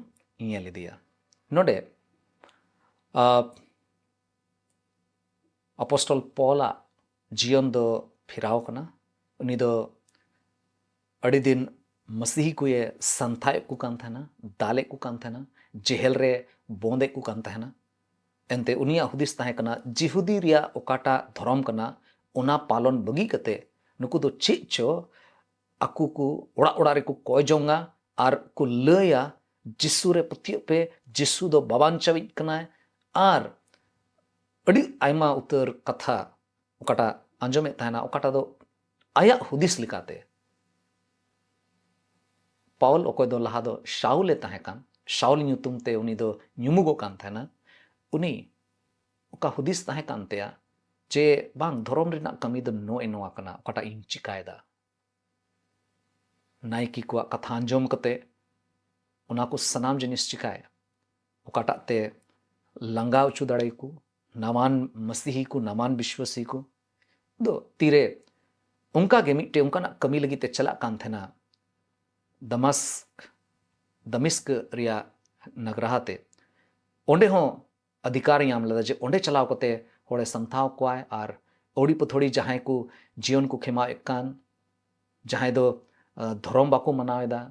ᱧᱮᱞ ᱤᱫᱤᱭᱟ᱾ ᱱᱚᱰᱮ, ᱟ, ᱟᱯᱚᱥᱴᱚᱞ ᱯᱚᱞᱟᱜ ᱡᱤᱭᱚᱱ ᱫᱚ ᱯᱷᱮᱨᱟᱣ ᱠᱟᱱᱟ᱾ ᱩᱱᱤ ᱫᱚ ᱟᱹᱰᱤ ᱫᱤᱱ ᱢᱟᱹᱥᱤᱦᱤ ᱠᱚᱭᱮ ᱥᱟᱱᱛᱷᱟᱭᱮᱫ ᱠᱚ ᱠᱟᱱ ᱛᱟᱦᱮᱱᱟ, ᱫᱟᱞᱮᱫ ᱠᱚ ᱠᱟᱱ ᱛᱟᱦᱮᱱᱟ, ᱡᱮᱦᱮᱞ ᱨᱮ ᱵᱚᱸᱫᱮᱫ ᱠᱚ ᱠᱟᱱ ᱛᱟᱦᱮᱱᱟ᱾ ᱮᱱᱛᱮ ᱩᱱᱤᱭᱟᱜ ᱦᱩᱫᱤᱥ ᱛᱟᱦᱮᱸ ᱠᱟᱱᱟ, ᱡᱤᱦᱩᱫᱤ ᱨᱮᱭᱟᱜ ᱚᱠᱟᱴᱟᱜ ᱫᱷᱚᱨᱚᱢ ᱠᱟᱱᱟ, ᱚᱱᱟ ᱯᱟᱞᱚᱱ ᱵᱟᱹᱜᱤ ᱠᱟᱛᱮ ᱱᱩᱠᱩ ᱫᱚ ᱪᱮᱫ ᱪᱚ ᱟᱠᱚ ᱠᱚ ᱚᱲᱟᱜ ᱚᱲᱟᱜ ᱨᱮᱠᱚ ᱠᱚᱭ ᱡᱚᱝᱟ ᱟᱨ ᱠᱚ ᱞᱟᱹᱭᱟ, "ᱡᱤᱥᱩ ᱨᱮ ᱯᱟᱹᱛᱭᱟᱹᱜ ᱯᱮ, ᱡᱤᱥᱩ ᱫᱚ ᱵᱟᱵᱟᱱᱪᱟᱣᱤᱡ ᱠᱟᱱᱟᱭ᱾" ᱟᱨ ᱟᱹᱰᱤ ᱟᱭᱢᱟ ᱩᱛᱟᱹᱨ ᱠᱟᱛᱷᱟ ᱚᱠᱟᱴᱟᱜ ᱟᱸᱡᱚᱢᱮᱫ ᱛᱟᱦᱮᱱᱟ, ᱚᱠᱟᱴᱟᱜ ᱫᱚ ᱟᱭᱟᱜ ᱦᱩᱫᱤᱥ ᱞᱮᱠᱟᱛᱮ ᱯᱟᱣᱩᱞ, ᱚᱠᱚᱭ ᱫᱚ ᱞᱟᱦᱟ ᱫᱚ ᱥᱟᱩᱞᱮ ᱛᱟᱦᱮᱸ ᱠᱟᱱ, ᱥᱟᱩᱞ ᱧᱩᱛᱩᱢ ᱛᱮ ᱩᱱᱤ ᱫᱚ ᱧᱩᱢᱩᱜᱚᱜ ᱠᱟᱱ ᱛᱟᱦᱮᱱᱟ, ᱩᱱᱤ ᱚᱠᱟ ᱦᱩᱫᱤᱥ ᱛᱟᱦᱮᱸ ᱠᱟᱱ ᱛᱟᱭᱟ ᱡᱮ, "ᱵᱟᱝ, ᱫᱷᱚᱨᱚᱢ ᱨᱮᱱᱟᱜ ᱠᱟᱹᱢᱤ ᱫᱚ ᱱᱚᱜᱼᱚᱭ ᱱᱚᱣᱟ ᱠᱟᱱᱟ, ᱚᱠᱟᱴᱟᱜ ᱤᱧ ᱪᱤᱠᱟᱭᱮᱫᱟ?" ᱱᱟᱭᱠᱮ ᱠᱚᱣᱟᱜ ᱠᱟᱛᱷᱟ ᱟᱸᱡᱚᱢ ᱠᱟᱛᱮ ᱚᱱᱟ ᱠᱚ ᱥᱟᱱᱟᱢ ᱡᱤᱱᱤᱥ ᱪᱤᱠᱟᱭ, ᱚᱠᱟᱴᱟᱜ ᱛᱮ ᱞᱟᱸᱜᱟ ᱦᱚᱪᱚ ᱫᱟᱲᱮᱭᱟᱠᱚ, ᱱᱟᱣᱟᱱ ᱢᱟᱥᱤᱦᱤ ᱠᱚ, ᱱᱟᱣᱟᱱ ᱵᱤᱥᱣᱟᱥᱤ ᱠᱚ ᱫᱚ ᱛᱤᱨᱮ ᱚᱱᱠᱟ ᱜᱮ ᱢᱤᱫᱴᱮᱱ ᱚᱱᱠᱟᱱᱟᱜ ᱠᱟᱹᱢᱤ ᱞᱟᱹᱜᱤᱫ ᱛᱮ ᱪᱟᱞᱟᱜ ᱠᱟᱱ ᱛᱟᱦᱮᱱᱟ, ᱫᱟᱢᱟᱥᱠ, ᱫᱟᱢᱤᱥᱠ ᱨᱮᱭᱟᱜ ᱱᱟᱜᱽᱨᱟᱦᱟ ᱛᱮ᱾ ᱚᱸᱰᱮ ᱦᱚᱸ ᱚᱫᱷᱤᱠᱟᱨ ᱧᱟᱢ ᱞᱮᱫᱟ ᱡᱮ ᱚᱸᱰᱮ ᱪᱟᱞᱟᱣ ᱠᱟᱛᱮ ᱦᱚᱲᱮ ᱥᱟᱢᱴᱷᱟᱣ ᱠᱚᱣᱟᱭ ᱟᱨ ᱟᱹᱣᱲᱤ ᱯᱟᱹᱛᱷᱟᱹᱲᱤ ᱡᱟᱦᱟᱸᱭ ᱠᱚ ᱡᱤᱭᱚᱱ ᱠᱚ ᱠᱷᱮᱢᱟᱣᱮᱫ ᱠᱟᱱ, ᱡᱟᱦᱟᱸᱭ ᱫᱚ, ᱟ, ᱫᱷᱚᱨᱚᱢ ᱵᱟᱠᱚ ᱢᱟᱱᱟᱣ ᱮᱫᱟ,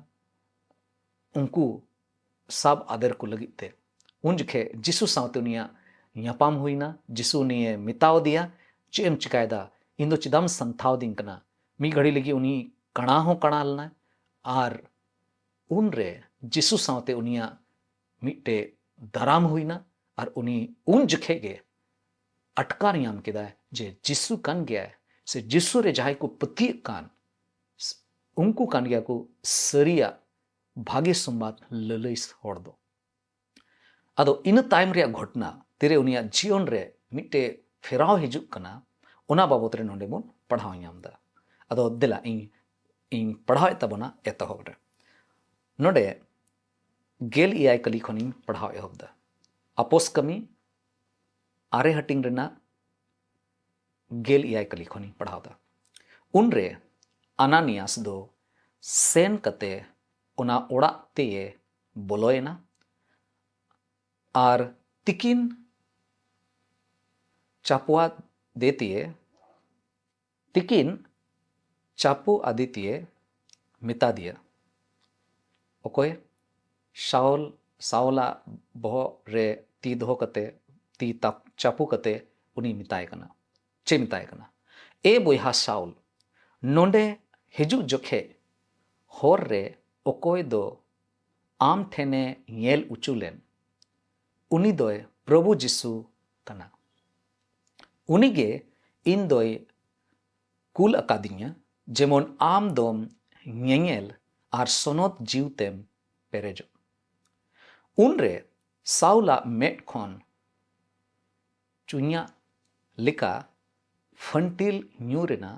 ᱩᱱᱠᱩ ᱥᱟᱵ ᱟᱫᱮᱨ ᱠᱚ ᱞᱟᱹᱜᱤᱫ ᱛᱮ᱾ ᱩᱱ ᱡᱚᱠᱷᱮᱡ ᱡᱤᱥᱩ ᱥᱟᱶᱛᱮ ᱩᱱᱤᱭᱟᱜ ᱧᱟᱯᱟᱢ ᱦᱩᱭᱱᱟ᱾ ᱡᱤᱥᱩ ᱩᱱᱤᱭᱮ ᱢᱮᱛᱟᱣ ᱫᱮᱭᱟ, "ᱪᱮᱫ ᱮᱢ ᱪᱤᱠᱟᱭᱮᱫᱟ? ᱤᱧ ᱫᱚ ᱪᱮᱫᱟᱜ ᱮᱢ ᱥᱟᱢᱴᱷᱟᱣ ᱫᱤᱧ ᱠᱟᱱᱟ?" ᱢᱤᱫ ᱜᱷᱟᱹᱲᱤ ᱞᱟᱹᱜᱤᱫ ᱩᱱᱤ ᱠᱟᱬᱟ ᱦᱚᱸ ᱠᱟᱬᱟ ᱞᱮᱱᱟᱭ ᱟᱨ ᱩᱱᱨᱮ ᱡᱤᱥᱩ ᱥᱟᱶᱛᱮ ᱩᱱᱤᱭᱟᱜ ᱢᱤᱫᱴᱮᱡ ᱫᱟᱨᱟᱢ ᱦᱩᱭᱱᱟ᱾ ᱟᱨ ᱩᱱᱤ ᱩᱱ ᱡᱚᱠᱷᱮᱡ ᱜᱮ ᱟᱴᱠᱟᱨ ᱧᱟᱢ ᱠᱮᱫᱟᱭ ᱡᱮ ᱡᱤᱥᱩ ᱠᱟᱱ ᱜᱮᱭᱟᱭ, ᱥᱮ ᱡᱤᱥᱩ ᱨᱮ ᱡᱟᱦᱟᱸᱭ ᱠᱚ ᱯᱟᱹᱛᱭᱟᱹᱜ ᱠᱟᱱ, ᱩᱱᱠᱩ ᱠᱟᱱ ᱜᱮᱭᱟ ᱠᱚ ᱥᱟᱹᱨᱤᱭᱟᱜ ᱵᱷᱟᱜᱮ ᱥᱚᱢᱵᱟᱫ ᱞᱟᱹᱞᱟᱹᱭ ᱦᱚᱲ ᱫᱚ᱾ ᱟᱫᱚ ᱤᱱᱟᱹ ᱛᱟᱭᱚᱢ ᱨᱮᱭᱟᱜ ᱜᱷᱚᱴᱱᱟ, ᱛᱤᱨᱮ ᱩᱱᱤᱭᱟᱜ ᱡᱤᱭᱚᱱ ᱨᱮ ᱢᱤᱫᱴᱮᱡ ᱯᱷᱮᱨᱟᱣ ᱦᱤᱡᱩᱜ ᱠᱟᱱᱟ, ᱚᱱᱟ ᱵᱟᱵᱚᱛ ᱨᱮ ᱱᱚᱰᱮ ᱵᱚᱱ ᱯᱟᱲᱦᱟᱣ ᱧᱟᱢ ᱮᱫᱟ᱾ ᱟᱫᱚ ᱫᱮᱞᱟ, ᱤᱧ ᱤᱧ ᱯᱟᱲᱦᱟᱣᱮᱫ ᱛᱟᱵᱚᱱᱟ ᱮᱛᱚᱦᱚᱵ ᱨᱮ᱾ ᱱᱚᱰᱮ ᱜᱮᱞ ᱮᱭᱟᱭ ᱠᱟᱹᱞᱤ ᱠᱷᱚᱱᱤᱧ ᱯᱟᱲᱦᱟᱣ ᱮᱦᱚᱵ ᱮᱫᱟ᱾ ᱟᱯᱚᱥ ᱠᱟᱹᱢᱤ ᱟᱨᱮ ᱦᱟᱹᱴᱤᱧ ᱨᱮᱱᱟᱜ ᱜᱮᱞ ᱮᱭᱟᱭ ᱠᱟᱹᱞᱤ ᱠᱷᱚᱱᱤᱧ ᱯᱟᱲᱦᱟᱣ ᱮᱫᱟ᱾ ᱩᱱᱨᱮ ᱟᱱᱟᱱᱤᱭᱟᱥ ᱫᱚ ᱥᱮᱱ ᱠᱟᱛᱮ ᱚᱱᱟ ᱚᱲᱟᱜ ᱛᱮᱭᱮ ᱵᱚᱞᱚᱭᱮᱱᱟ᱾ ᱟᱨ ᱛᱤᱠᱤᱱ ᱪᱟᱯᱚᱣᱟᱫᱮ ᱛᱮᱭᱮ, ᱛᱤᱠᱤᱱ ᱪᱟᱯᱚ ᱟᱫᱮ ᱛᱮᱭᱮ ᱢᱮᱛᱟ ᱫᱮᱭᱟ, ᱚᱠᱚᱭ? ᱥᱟᱣᱞ, ᱥᱟᱣᱞᱟᱜ ᱵᱚᱦᱚᱜ ᱨᱮ ᱛᱤ ᱫᱚᱦᱚ ᱠᱟᱛᱮ, ᱛᱤ ᱛᱟᱯ-, ᱪᱟᱯᱚ ᱠᱟᱛᱮ ᱩᱱᱤ ᱢᱮᱛᱟᱭ ᱠᱟᱱᱟ᱾ ᱪᱮᱫ ᱢᱮᱛᱟᱭ ᱠᱟᱱᱟ? "ᱮ ᱵᱚᱭᱦᱟ ᱥᱟᱣᱞ, ᱱᱚᱰᱮ ᱦᱤᱡᱩᱜ ᱡᱚᱠᱷᱮᱡ ᱦᱚᱨ ᱨᱮ ᱚᱠᱚᱭ ᱫᱚ ᱟᱢ ᱴᱷᱮᱱᱮ ᱧᱮᱞ ᱚᱪᱚ ᱞᱮᱱ, ᱩᱱᱤ ᱫᱚᱭ ᱯᱨᱚᱵᱷᱩ ᱡᱤᱥᱩ ᱠᱟᱱᱟ᱾ ᱩᱱᱤᱜᱮ ᱤᱧ ᱫᱚᱭ ᱠᱩᱞ ᱟᱠᱟᱫᱤᱧᱟ, ᱡᱮᱢᱚᱱ ᱟᱢ ᱫᱚᱢ ᱧᱮᱧᱮᱞ ᱟᱨ ᱥᱚᱱᱚᱛ ᱡᱤᱣᱛᱮᱢ ᱯᱮᱨᱮᱡᱚᱜ᱾" ᱩᱱᱨᱮ ᱥᱟᱣᱞᱟᱜ ᱢᱮᱫ ᱠᱷᱚᱱ ᱪᱩᱧᱟᱜ ᱞᱮᱠᱟ ᱯᱷᱟᱹᱱᱴᱤᱞ ᱧᱩᱨ ᱮᱱᱟ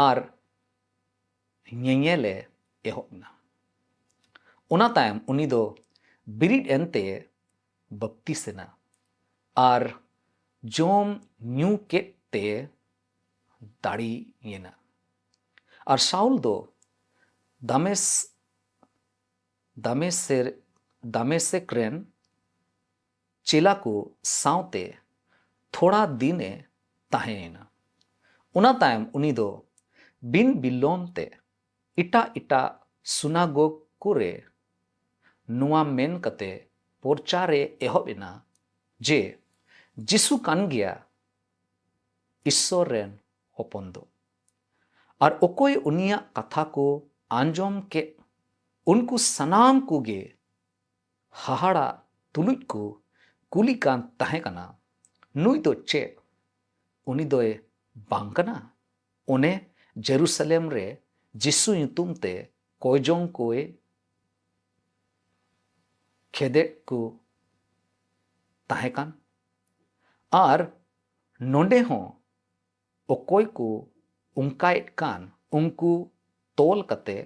ᱟᱨ ᱧᱮᱧᱮᱞᱮ ᱮᱦᱚᱵ ᱮᱱᱟ᱾ ᱚᱱᱟ ᱛᱟᱭᱚᱢ ᱩᱱᱤ ᱫᱚ ᱵᱤᱨᱤᱫ ᱮᱱᱛᱮ ᱵᱟᱯᱛᱤᱥ ᱮᱱᱟ ᱟᱨ ᱡᱚᱢ ᱧᱩ ᱠᱮᱫ ᱛᱮ ᱫᱟᱲᱮᱭᱮᱱᱟ᱾ ᱟᱨ ᱥᱟᱣᱞ ᱫᱚ ᱫᱟᱢᱮᱥ-, ᱫᱟᱢᱮᱥᱮᱨ-, ᱫᱟᱢᱮᱥᱮᱠ ᱨᱮᱱ ᱪᱮᱞᱟ ᱠᱚ ᱥᱟᱶᱛᱮ ᱛᱷᱚᱲᱟ ᱫᱤᱱᱮ ᱛᱟᱦᱮᱸᱭᱮᱱᱟ᱾ ᱚᱱᱟ ᱛᱟᱭᱚᱢ ᱩᱱᱤ ᱫᱚ ᱵᱤᱱ ᱵᱤᱞᱚᱢ ᱛᱮ ᱮᱴᱟᱜ ᱮᱴᱟᱜ ᱥᱩᱱᱟᱜᱚᱜᱽ ᱠᱚᱨᱮ ᱱᱚᱣᱟ ᱢᱮᱱ ᱠᱟᱛᱮ ᱯᱨᱚᱪᱟᱨᱮ ᱮᱦᱚᱵ ᱮᱱᱟ ᱡᱮ ᱡᱤᱥᱩ ᱠᱟᱱ ᱜᱮᱭᱟ ᱤᱥᱥᱚᱨ ᱨᱮᱱ ᱦᱚᱯᱚᱱ ᱫᱚ᱾ ᱟᱨ ᱚᱠᱚᱭ ᱩᱱᱤᱭᱟᱜ ᱠᱟᱛᱷᱟ ᱠᱚ ᱟᱸᱡᱚᱢ ᱠᱮᱫ, ᱩᱱᱠᱩ ᱥᱟᱱᱟᱢ ᱠᱚᱜᱮ ᱦᱟᱦᱟᱲᱟ ᱛᱩᱞᱩᱡ ᱠᱚ ᱠᱩᱞᱤ ᱠᱟᱱ ᱛᱟᱦᱮᱸ ᱠᱟᱱᱟ, "ᱱᱩᱭ ᱫᱚ ᱪᱮᱫ? ᱩᱱᱤ ᱫᱚᱭ ᱵᱟᱝ ᱠᱟᱱᱟ? ᱚᱱᱮ ᱡᱮᱨᱩᱥᱟᱞᱮᱢ ᱨᱮ ᱡᱤᱥᱩ ᱧᱩᱛᱩᱢ ᱛᱮ ᱠᱚᱭᱡᱚᱝ ᱠᱚᱭ ᱠᱷᱮᱫᱮᱫ ᱠᱚ ᱛᱟᱦᱮᱸ ᱠᱟᱱ? ᱟᱨ ᱱᱚᱰᱮ ᱦᱚᱸ ᱚᱠᱚᱭ ᱠᱚ ᱚᱱᱠᱟᱭᱮᱫ ᱠᱟᱱ, ᱩᱱᱠᱩ ᱛᱚᱞ ᱠᱟᱛᱮ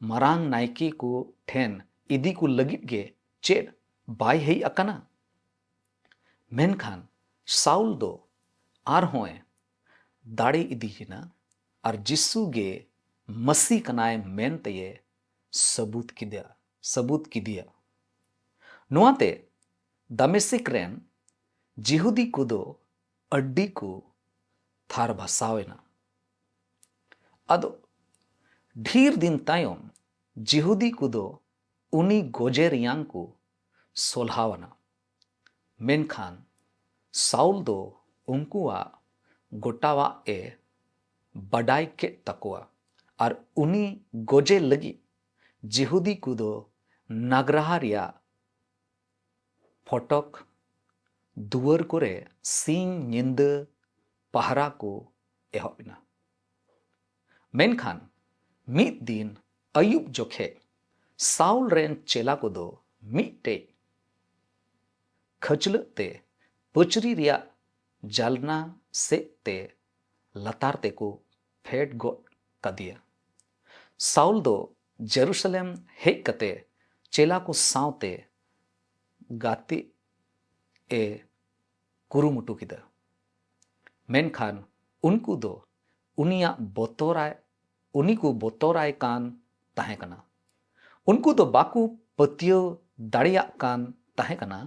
ᱢᱟᱨᱟᱝ ᱱᱟᱭᱠᱮ ᱠᱚ ᱴᱷᱮᱱ ᱤᱫᱤ ᱠᱚ ᱞᱟᱹᱜᱤᱫ ᱜᱮ ᱪᱮᱫ ᱵᱟᱭ ᱦᱮᱡ ᱟᱠᱟᱱᱟ?" ᱢᱮᱱᱠᱷᱟᱱ ᱥᱟᱩᱞ ᱫᱚ ᱟᱨᱦᱚᱸᱭ ᱫᱟᱲᱮ ᱤᱫᱤᱭᱮᱱᱟ ᱟᱨ ᱡᱤᱥᱩ ᱜᱮ ᱢᱟᱹᱥᱤ ᱠᱟᱱᱟᱭ ᱢᱮᱱᱛᱮᱭᱮ ᱥᱟᱹᱵᱩᱛ ᱠᱮᱫᱟ, ᱥᱟᱹᱵᱩᱛ ᱠᱮᱫᱮᱭᱟ᱾ ᱱᱚᱣᱟᱛᱮ ᱫᱟᱢᱮᱥᱤᱠ ᱨᱮᱱ ᱡᱤᱦᱩᱫᱤ ᱠᱚᱫᱚ ᱟᱹᱰᱤ ᱠᱚ ᱛᱷᱟᱨ ᱵᱷᱟᱥᱟᱣ ᱮᱱᱟ᱾ ᱟᱫᱚ ᱰᱷᱮᱨ ᱫᱤᱱ ᱛᱟᱭᱚᱢ ᱡᱤᱦᱩᱫᱤ ᱠᱚᱫᱚ ᱩᱱᱤ ᱜᱚᱡᱮ ᱨᱮᱭᱟᱝ ᱠᱚ ᱥᱚᱞᱦᱟᱣ ᱟᱱᱟ᱾ ᱢᱮᱱᱠᱷᱟᱱ ᱥᱟᱩᱞ ᱫᱚ ᱩᱱᱠᱩᱣᱟᱜ ᱜᱚᱴᱟᱣᱟᱜ ᱮ ᱵᱟᱰᱟᱭ ᱠᱮᱫ ᱛᱟᱠᱚᱣᱟ ᱟᱨ ᱩᱱᱤ ᱜᱚᱡᱮ ᱞᱟᱹᱜᱤᱫ ᱡᱤᱦᱩᱫᱤ ᱠᱚᱫᱚ ᱱᱟᱜᱽᱨᱟᱦᱟ ᱨᱮᱭᱟᱜ ᱯᱷᱚᱴᱚᱠ ᱫᱩᱣᱟᱹᱨ ᱠᱚᱨᱮ ᱥᱤᱧ ᱧᱤᱫᱟᱹ ᱯᱟᱦᱨᱟ ᱠᱚ ᱮᱦᱚᱵ ᱮᱱᱟ᱾ ᱢᱮᱱᱠᱷᱟᱱ ᱢᱤᱫ ᱫᱤᱱ ᱟᱹᱭᱩᱵ ᱡᱚᱠᱷᱮᱡ ᱥᱟᱩᱞ ᱨᱮᱱ ᱪᱮᱞᱟ ᱠᱚᱫᱚ ᱢᱤᱫᱴᱮᱡ ᱠᱷᱟᱹᱪᱞᱟᱹᱜ ᱛᱮ ᱯᱟᱹᱪᱨᱤ ᱨᱮᱭᱟᱜ ᱡᱟᱞᱱᱟ ᱥᱮᱫ ᱛᱮ ᱞᱟᱛᱟᱨ ᱛᱮᱠᱚ ᱯᱷᱮᱰ ᱜᱚᱫ ᱠᱟᱫᱮᱭᱟ᱾ ᱥᱟᱩᱞ ᱫᱚ ᱡᱮᱨᱩᱥᱟᱞᱮᱢ ᱦᱮᱡ ᱠᱟᱛᱮ ᱪᱮᱞᱟ ᱠᱚ ᱥᱟᱶᱛᱮ ᱜᱟᱛᱮᱜ ᱮ ᱠᱩᱨᱩᱢᱩᱴᱩ ᱠᱮᱫᱟ᱾ ᱢᱮᱱᱠᱷᱟᱱ ᱩᱱᱠᱩ ᱫᱚ ᱩᱱᱤᱭᱟᱜ ᱵᱚᱛᱚᱨᱟᱭ, ᱩᱱᱤ ᱠᱚ ᱵᱚᱛᱚᱨᱟᱭ ᱠᱟᱱ ᱛᱟᱦᱮᱸ ᱠᱟᱱᱟ᱾ ᱩᱱᱠᱩ ᱫᱚ ᱵᱟᱠᱚ ᱯᱟᱹᱛᱭᱟᱹᱣ ᱫᱟᱲᱮᱭᱟᱜ ᱠᱟᱱ ᱛᱟᱦᱮᱸ ᱠᱟᱱᱟ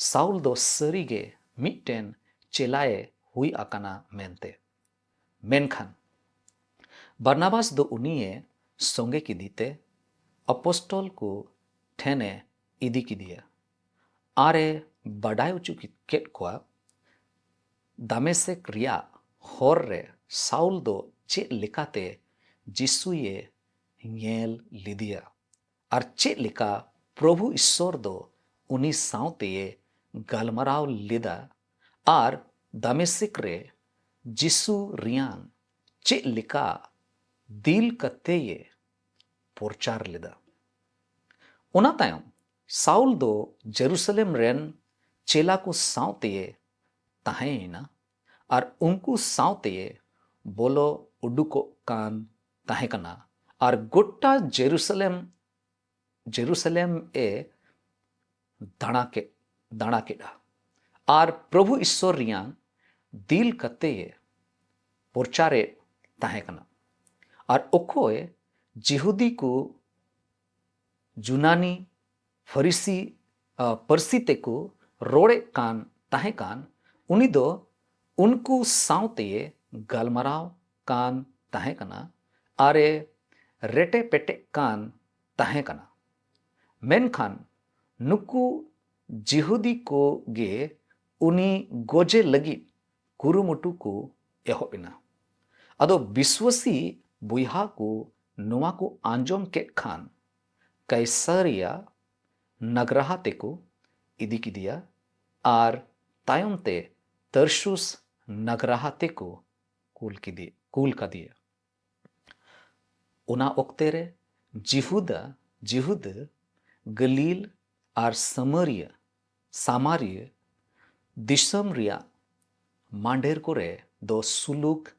ᱥᱟᱩᱞ ᱫᱚ ᱥᱟᱹᱨᱤᱜᱮ ᱢᱤᱫᱴᱮᱱ ᱪᱮᱞᱟᱭᱮ ᱦᱩᱭ ᱟᱠᱟᱱᱟ ᱢᱮᱱᱛᱮ᱾ ᱢᱮᱱᱠᱷᱟᱱ ᱵᱟᱨᱱᱟᱵᱟᱥ ᱫᱚ ᱩᱱᱤᱭᱮ ᱥᱚᱸᱜᱮ ᱠᱮᱫᱮᱛᱮ ᱟᱯᱚᱥᱴᱚᱞ ᱠᱚ ᱴᱷᱮᱱᱮ ᱤᱫᱤ ᱠᱮᱫᱮᱭᱟ᱾ ᱟᱨᱮ ᱵᱟᱰᱟᱭ ᱦᱚᱪᱚ ᱠᱮᱫ ᱠᱚᱣᱟ ᱫᱟᱢᱮᱥᱮᱠ ᱨᱮᱭᱟᱜ ᱦᱚᱨ ᱨᱮ ᱥᱟᱩᱞ ᱫᱚ ᱪᱮᱫ ᱞᱮᱠᱟᱛᱮ ᱡᱤᱥᱩᱭᱮ ᱧᱮᱞ ᱞᱮᱫᱮᱭᱟ ᱟᱨ ᱪᱮᱫ ᱞᱮᱠᱟ ᱯᱨᱚᱵᱷᱩ ᱤᱥᱥᱚᱨ ᱫᱚ ᱩᱱᱤ ᱥᱟᱶᱛᱮᱭᱮ ᱜᱟᱞᱢᱟᱨᱟᱣ ᱞᱮᱫᱟ ᱟᱨ ᱫᱟᱢᱮᱥᱮᱠ ᱨᱮ ᱡᱤᱥᱩ ᱨᱮᱭᱟᱝ ᱪᱮᱫ ᱞᱮᱠᱟ ᱫᱤᱞ ᱠᱟᱛᱮᱭᱮ ᱯᱨᱚᱪᱟᱨ ᱞᱮᱫᱟ᱾ ᱚᱱᱟ ᱛᱟᱭᱚᱢ ᱥᱟᱩᱞ ᱫᱚ ᱡᱮᱨᱩᱥᱟᱞᱮᱢ ᱨᱮᱱ ᱪᱮᱞᱟ ᱠᱚ ᱥᱟᱶᱛᱮᱭᱮ ᱛᱟᱦᱮᱸᱭᱮᱱᱟ ᱟᱨ ᱩᱱᱠᱩ ᱥᱟᱶᱛᱮᱭᱮ ᱵᱚᱞᱚ ᱩᱰᱩᱠᱚᱜ ᱠᱟᱱ ᱛᱟᱦᱮᱸ ᱠᱟᱱᱟ ᱟᱨ ᱜᱚᱴᱟ ᱡᱮᱨᱩᱥᱟᱞᱮᱢ ᱡᱮᱨᱩᱥᱟᱞᱮᱢ ᱮ ᱫᱟᱬᱟ ᱠᱮᱫ ᱫᱟᱬᱟ ᱠᱮᱫᱼᱟ ᱟᱨ ᱯᱨᱚᱵᱷᱩ ᱤᱥᱥᱚᱨ ᱨᱮᱭᱟᱝ ᱫᱤᱞ ᱠᱟᱛᱮᱭᱮ ᱯᱨᱚᱪᱟᱨᱮᱫ ᱛᱟᱦᱮᱸ ᱠᱟᱱᱟ᱾ ᱟᱨ ᱚᱠᱚᱭ ᱡᱤᱦᱩᱫᱤ ᱠᱚ ᱡᱩᱱᱟᱱᱤ ᱯᱷᱟᱹᱨᱤᱥᱤ ᱯᱟᱹᱨᱥᱤ ᱛᱮᱠᱚ ᱨᱚᱲᱮᱫ ᱠᱟᱱ ᱛᱟᱦᱮᱸ ᱠᱟᱱ ᱩᱱᱤ ᱫᱚ ᱩᱱᱠᱩ ᱥᱟᱶᱛᱮᱭᱮ ᱜᱟᱞᱢᱟᱨᱟᱣ ᱠᱟᱱ ᱛᱟᱦᱮᱸ ᱠᱟᱱᱟ ᱟᱨᱮ ᱨᱮᱴᱮ ᱯᱮᱴᱮᱜ ᱠᱟᱱ ᱛᱟᱦᱮᱸ ᱠᱟᱱᱟ᱾ ᱢᱮᱱᱠᱷᱟᱱ ᱱᱩᱠᱩ ᱡᱤᱦᱩᱫᱤ ᱠᱚ ᱜᱮ ᱩᱱᱤ ᱜᱚᱡᱮ ᱞᱟᱹᱜᱤᱫ ᱠᱩᱨᱩᱢᱩᱴᱩ ᱠᱚ ᱮᱦᱚᱵ ᱮᱱᱟ᱾ ᱟᱫᱚ ᱵᱤᱥᱣᱟᱹᱥᱤ ᱵᱚᱭᱦᱟ ᱠᱚ ᱱᱚᱣᱟ ᱠᱚ ᱟᱸᱡᱚᱢ ᱠᱮᱫ ᱠᱷᱟᱱ ᱠᱟᱭᱥᱟᱨᱤᱭᱟ ᱱᱟᱜᱽᱨᱟᱦᱟ ᱛᱮᱠᱚ ᱤᱫᱤ ᱠᱮᱫᱮᱭᱟ ᱟᱨ ᱛᱟᱭᱚᱢ ᱛᱮ ᱛᱟᱨᱥᱩᱥ ᱱᱟᱜᱽᱨᱟᱦᱟ ᱛᱮᱠᱚ ᱠᱩᱞ ᱠᱮᱫᱮ ᱠᱩᱞ ᱠᱟᱫᱮᱭᱟ᱾ ᱚᱱᱟ ᱚᱠᱛᱮ ᱨᱮ ᱡᱤᱦᱩᱫᱟ ᱡᱤᱦᱩᱫᱟᱹ ᱜᱟᱹᱞᱤᱞ ᱟᱨ ᱥᱟᱢᱟᱨᱤᱭᱟᱹ ᱥᱟᱢᱟᱨᱤᱭᱟᱹ ᱫᱤᱥᱚᱢ ᱨᱮᱭᱟᱜ ᱢᱟᱸᱰᱮᱨ ᱠᱚᱨᱮ ᱫᱚ ᱥᱩᱞᱩᱠ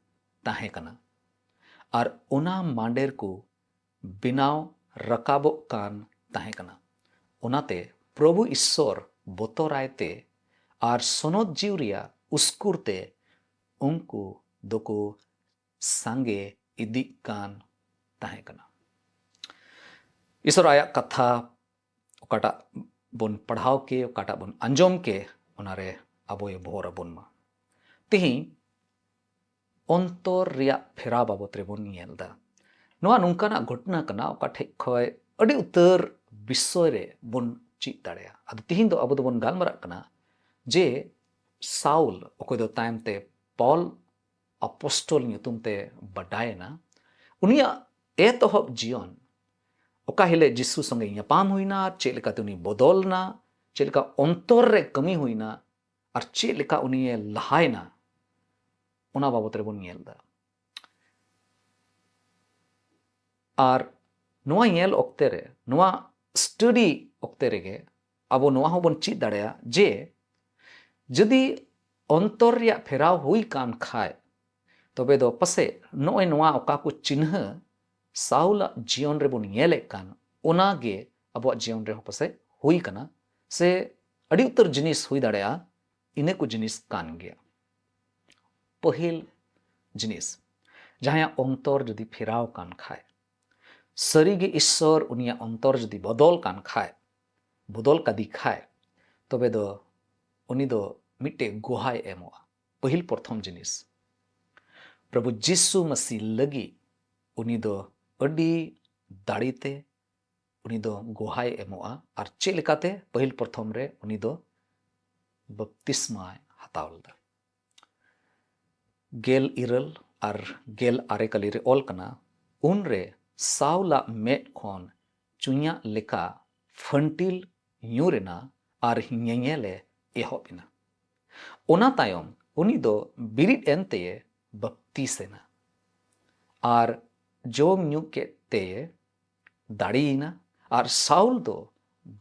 ᱛᱟᱦᱮᱸ ᱠᱟᱱᱟ ᱟᱨ ᱚᱱᱟ ᱢᱟᱸᱰᱮᱨ ᱠᱚ ᱵᱮᱱᱟᱣ ᱨᱟᱠᱟᱵᱚᱜ ᱠᱟᱱ ᱛᱟᱦᱮᱸ ᱠᱟᱱᱟ᱾ ᱚᱱᱟᱛᱮ ᱯᱨᱚᱵᱷᱩ ᱤᱥᱥᱚᱨ ᱵᱚᱛᱚᱨᱟᱭ ᱛᱮ ᱟᱨ ᱥᱚᱱᱚᱛ ᱡᱤᱣ ᱨᱮᱭᱟᱜ ᱩᱥᱠᱩᱨ ᱛᱮ ᱩᱱᱠᱩ ᱫᱚᱠᱚ ᱥᱟᱸᱜᱮ ᱤᱫᱤᱜ ᱠᱟᱱ ᱛᱟᱦᱮᱸ ᱠᱟᱱᱟ᱾ ᱤᱥᱚᱨ ᱟᱭᱟᱜ ᱠᱟᱛᱷᱟ ᱚᱠᱟᱴᱟᱜ ᱵᱚᱱ ᱯᱟᱲᱦᱟᱣ ᱠᱮ, ᱚᱠᱟᱴᱟᱜ ᱵᱚᱱ ᱟᱸᱡᱚᱢ ᱠᱮ, ᱚᱱᱟᱨᱮ ᱟᱵᱚᱭ ᱵᱷᱳᱨ ᱟᱵᱚᱱ ᱢᱟ᱾ ᱛᱮᱦᱮᱧ ᱚᱱᱛᱚᱨ ᱨᱮᱭᱟᱜ ᱯᱷᱮᱨᱟᱣ ᱵᱟᱵᱚᱛ ᱨᱮᱵᱚᱱ ᱧᱮᱞ ᱮᱫᱟ᱾ ᱱᱚᱣᱟ ᱱᱚᱝᱠᱟᱱᱟᱜ ᱜᱷᱚᱴᱚᱱᱟ ᱠᱟᱱᱟ, ᱚᱠᱟ ᱴᱷᱮᱡ ᱠᱷᱚᱱ ᱟᱹᱰᱤ ᱩᱛᱟᱹᱨ ᱵᱤᱥᱚᱭ ᱨᱮ ᱵᱚᱱ ᱪᱮᱫ ᱫᱟᱲᱮᱭᱟᱜᱼᱟ᱾ ᱟᱫᱚ ᱛᱮᱦᱮᱧ ᱫᱚ ᱟᱵᱚ ᱫᱚᱵᱚᱱ ᱜᱟᱞᱢᱟᱨᱟᱜ ᱠᱟᱱᱟ ᱡᱮ ᱥᱟᱩᱞ, ᱚᱠᱚᱭ ᱫᱚ ᱛᱟᱭᱚᱢ ᱛᱮ ᱯᱚᱞ ᱟᱯᱚᱥᱴᱚᱞ ᱧᱩᱛᱩᱢ ᱛᱮ ᱵᱟᱰᱟᱭᱮᱱᱟ, ᱩᱱᱤᱭᱟᱜ ᱮᱛᱚᱦᱚᱵ ᱡᱤᱭᱚᱱ ᱚᱠᱟ ᱦᱤᱞᱳᱜ ᱡᱤᱥᱩ ᱥᱚᱸᱜᱮ ᱧᱟᱯᱟᱢ ᱦᱩᱭᱱᱟ, ᱪᱮᱫ ᱞᱮᱠᱟᱛᱮ ᱩᱱᱤ ᱵᱚᱫᱚᱞ ᱮᱱᱟ, ᱪᱮᱫ ᱞᱮᱠᱟ ᱚᱱᱛᱚᱨ ᱨᱮ ᱠᱟᱹᱢᱤ ᱦᱩᱭᱱᱟ, ᱟᱨ ᱪᱮᱫ ᱞᱮᱠᱟ ᱩᱱᱤᱭᱮ ᱞᱟᱦᱟᱭᱮᱱᱟ, ᱚᱱᱟ ᱵᱟᱵᱚᱛ ᱨᱮᱵᱚᱱ ᱧᱮᱞ ᱮᱫᱟ᱾ ᱟᱨ ᱱᱚᱣᱟ ᱧᱮᱞ ᱚᱠᱛᱮ ᱨᱮ, ᱱᱚᱣᱟ ᱥᱴᱟᱰᱤ ᱚᱠᱛᱮ ᱨᱮᱜᱮ ᱟᱵᱚ ᱱᱚᱣᱟ ᱦᱚᱸᱵᱚᱱ ᱪᱮᱫ ᱫᱟᱲᱮᱭᱟᱜᱼᱟ ᱡᱮ ᱡᱩᱫᱤ ᱚᱱᱛᱚᱨ ᱨᱮᱭᱟᱜ ᱯᱷᱮᱨᱟᱣ ᱦᱩᱭ ᱠᱟᱱ ᱠᱷᱟᱡ, ᱛᱚᱵᱮ ᱫᱚ ᱯᱟᱥᱮᱡ ᱱᱚᱜᱼᱚᱭ ᱱᱚᱣᱟ ᱚᱠᱟ ᱠᱚ ᱪᱤᱱᱦᱟᱹ ᱥᱟᱣᱞᱟᱜ ᱡᱤᱭᱚᱱ ᱨᱮᱵᱚᱱ ᱧᱮᱞᱮᱫ ᱠᱟᱱ, ᱚᱱᱟ ᱜᱮ ᱟᱵᱚᱣᱟᱜ ᱡᱤᱭᱚᱱ ᱨᱮᱦᱚᱸ ᱯᱟᱥᱮᱡ ᱦᱩᱭ ᱠᱟᱱᱟ, ᱥᱮ ᱟᱹᱰᱤ ᱩᱛᱟᱹᱨ ᱡᱤᱱᱤᱥ ᱦᱩᱭ ᱫᱟᱲᱮᱭᱟᱜᱼᱟ, ᱤᱱᱟᱹ ᱠᱚ ᱡᱤᱱᱤᱥ ᱠᱟᱱ ᱜᱮᱭᱟ᱾ ᱯᱟᱹᱦᱤᱞ ᱡᱤᱱᱤᱥ, ᱡᱟᱦᱟᱸᱭᱟᱜ ᱚᱱᱛᱚᱨ ᱡᱩᱫᱤ ᱯᱷᱮᱨᱟᱣ ᱠᱟᱱ ᱠᱷᱟᱡ, ᱥᱟᱹᱨᱤᱜᱮ ᱤᱥᱥᱚᱨ ᱩᱱᱤᱭᱟᱜ ᱚᱱᱛᱚᱨ ᱡᱩᱫᱤ ᱵᱚᱫᱚᱞ ᱠᱟᱱ ᱠᱷᱟᱡ, ᱵᱚᱫᱚᱞ ᱠᱟᱫᱮ ᱠᱷᱟᱡ, ᱛᱚᱵᱮ ᱫᱚ ᱩᱱᱤ ᱫᱚ ᱢᱤᱫᱴᱮᱡ ᱜᱚᱦᱟᱭ ᱮᱢᱚᱜᱼᱟ᱾ ᱯᱟᱹᱦᱤᱞ ᱯᱨᱚᱛᱷᱚᱢ ᱡᱤᱱᱤᱥ, ᱯᱨᱚᱵᱷᱩ ᱡᱤᱥᱩ ᱢᱟᱹᱥᱤ ᱞᱟᱹᱜᱤᱫ ᱩᱱᱤ ᱫᱚ ᱟᱹᱰᱤ ᱫᱟᱲᱮᱛᱮ ᱩᱱᱤ ᱫᱚ ᱜᱚᱦᱟᱭ ᱮᱢᱚᱜᱼᱟ᱾ ᱟᱨ ᱪᱮᱫ ᱞᱮᱠᱟᱛᱮ? ᱯᱟᱹᱦᱤᱞ ᱯᱨᱚᱛᱷᱚᱢ ᱨᱮ ᱩᱱᱤ ᱫᱚ ᱵᱟᱯᱛᱤᱥᱢᱟᱭ ᱦᱟᱛᱟᱣ ᱞᱮᱫᱟ᱾ ᱜᱮᱞ ᱤᱨᱟᱹᱞ ᱟᱨ ᱜᱮᱞ ᱟᱨᱮ ᱠᱟᱹᱞᱤ ᱨᱮ ᱚᱞ ᱠᱟᱱᱟ, ᱩᱱᱨᱮ ᱥᱟᱣᱞᱟᱜ ᱢᱮᱫ ᱠᱷᱚᱱ ᱪᱩᱭᱟᱜ ᱞᱮᱠᱟ ᱯᱷᱟᱹᱱᱴᱤᱞ ᱧᱩᱨ ᱮᱱᱟ ᱟᱨ ᱧᱮᱧᱮᱞᱮ ᱮᱦᱚᱵ ᱮᱱᱟ᱾ ᱚᱱᱟ ᱛᱟᱭᱚᱢ ᱩᱱᱤ ᱫᱚ ᱵᱤᱨᱤᱫ ᱮᱱ ᱛᱮᱭᱮ ᱵᱟᱯᱛᱤᱥ ᱮᱱᱟ ᱟᱨ ᱡᱚᱢ ᱧᱩ ᱠᱮᱫ ᱛᱮᱭᱮ ᱫᱟᱲᱮᱭᱮᱱᱟ᱾ ᱟᱨ ᱥᱟᱣᱩᱞ ᱫᱚ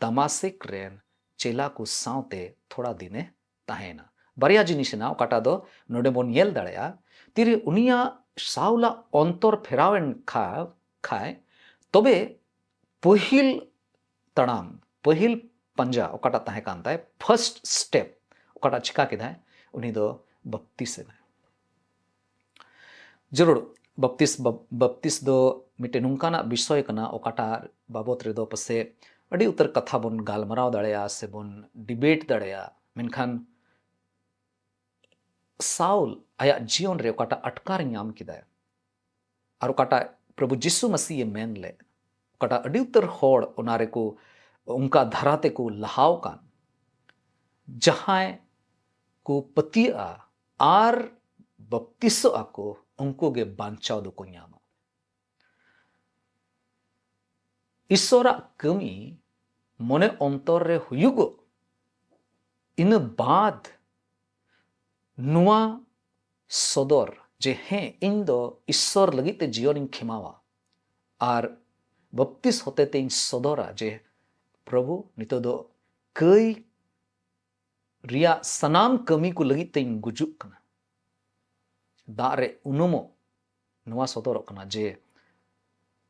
ᱫᱟᱢᱟᱥᱮᱠ ᱨᱮᱱ ᱪᱮᱞᱟ ᱠᱚ ᱥᱟᱶᱛᱮ ᱛᱷᱚᱲᱟ ᱫᱤᱱᱮ ᱛᱟᱦᱮᱸᱭᱮᱱᱟ᱾ ᱵᱟᱨᱭᱟ ᱡᱤᱱᱤᱥ ᱦᱮᱱᱟᱜᱼᱟ, ᱚᱠᱟᱴᱟᱜ ᱫᱚ ᱱᱚᱰᱮ ᱵᱚᱱ ᱧᱮᱞ ᱫᱟᱲᱮᱭᱟᱜᱼᱟ, ᱛᱤᱨᱮ ᱩᱱᱤᱭᱟᱜ ᱥᱟᱣᱞᱟᱜ ᱚᱱᱛᱚᱨ ᱯᱷᱮᱨᱟᱣ ᱮᱱ ᱠᱷᱟ-, ᱠᱷᱟᱡ, ᱛᱚᱵᱮ ᱯᱟᱹᱦᱤᱞ ᱛᱟᱲᱟᱢ, ᱯᱟᱹᱦᱤᱞ ᱯᱟᱸᱡᱟ ᱚᱠᱟᱴᱟᱜ ᱛᱟᱦᱮᱸ ᱠᱟᱱ ᱛᱟᱭ, ᱯᱷᱟᱨᱥᱴ ᱥᱴᱮᱯ ᱚᱠᱟᱴᱟᱜ ᱪᱤᱠᱟ ᱠᱮᱫᱟᱭ, ᱩᱱᱤ ᱫᱚ ᱵᱟᱯᱛᱤᱥ ᱮᱱᱟᱭ᱾ ᱡᱟᱹᱨᱩᱲ ᱵᱟᱯᱛᱤᱥ, ᱵᱟᱯ-, ᱵᱟᱯᱛᱤᱥ ᱫᱚ ᱢᱤᱫᱴᱮᱱ ᱱᱚᱝᱠᱟᱱᱟᱜ ᱵᱤᱥᱚᱭ ᱠᱟᱱᱟ, ᱚᱠᱟᱴᱟᱜ ᱵᱟᱵᱚᱛ ᱨᱮᱫᱚ ᱯᱟᱥᱮ ᱟᱹᱰᱤ ᱩᱛᱟᱹᱨ ᱠᱟᱛᱷᱟ ᱵᱚᱱ ᱜᱟᱞᱢᱟᱨᱟᱣ ᱫᱟᱲᱮᱭᱟᱜᱼᱟ ᱥᱮ ᱵᱚᱱ ᱰᱤᱵᱮᱴ ᱫᱟᱲᱮᱭᱟᱜᱼᱟ᱾ ᱢᱮᱱᱠᱷᱟᱱ ᱥᱟᱣᱩᱞ ᱟᱭᱟᱜ ᱡᱤᱭᱚᱱ ᱨᱮ ᱚᱠᱟᱴᱟᱜ ᱟᱴᱠᱟᱨ ᱧᱟᱢ ᱠᱮᱫᱟᱭ, ᱟᱨ ᱚᱠᱟᱴᱟᱜ ᱯᱨᱚᱵᱷᱩ ᱡᱤᱥᱩ ᱢᱟᱹᱥᱤᱭᱮ ᱢᱮᱱ ᱞᱮᱫ, ᱚᱠᱟᱴᱟᱜ ᱟᱹᱰᱤ ᱩᱛᱟᱹᱨ ᱦᱚᱲ ᱚᱱᱟ ᱨᱮᱠᱚ, ᱚᱱᱠᱟ ᱫᱷᱟᱨᱟ ᱛᱮᱠᱚ ᱞᱟᱦᱟᱣ ᱠᱟᱱ, ᱡᱟᱦᱟᱸᱭ ᱠᱚ ᱯᱟᱹᱛᱭᱟᱹᱜᱼᱟ ᱟᱨ ᱵᱟᱯᱛᱤᱥᱚᱜᱼᱟ ᱠᱚ, ᱩᱱᱠᱩ ᱜᱮ ᱵᱟᱧᱪᱟᱣ ᱫᱚᱠᱚ ᱧᱟᱢᱟ᱾ ᱤᱥᱥᱚᱨᱟᱜ ᱠᱟᱹᱢᱤ ᱢᱚᱱᱮ ᱚᱱᱛᱚᱨ ᱨᱮ ᱦᱩᱭᱩᱜᱚᱜ, ᱤᱱᱟᱹ ᱵᱟᱫ ᱱᱚᱣᱟ ᱥᱚᱫᱚᱨ ᱡᱮ ᱦᱮᱸ, ᱤᱧ ᱫᱚ ᱤᱥᱥᱚᱨ ᱞᱟᱹᱜᱤᱫ ᱛᱮ ᱡᱤᱭᱚᱱᱤᱧ ᱠᱷᱮᱢᱟᱣᱟ ᱟᱨ ᱵᱟᱯᱛᱤᱥ ᱦᱚᱛᱮ ᱛᱮᱧ ᱥᱚᱫᱚᱨᱟ ᱡᱮ ᱯᱨᱚᱵᱷᱩ, ᱱᱤᱛᱚᱜ ᱫᱚ ᱠᱟᱹᱭ ᱨᱮᱭᱟᱜ ᱥᱟᱱᱟᱢ ᱠᱟᱹᱢᱤ ᱠᱚ ᱞᱟᱹᱜᱤᱫ ᱛᱮᱧ ᱜᱩᱡᱩᱜ ᱠᱟᱱᱟ᱾ ᱫᱟᱜ ᱨᱮ ᱩᱱᱩᱢᱚᱜ ᱱᱚᱣᱟ ᱥᱚᱫᱚᱨᱚᱜ ᱠᱟᱱᱟ ᱡᱮ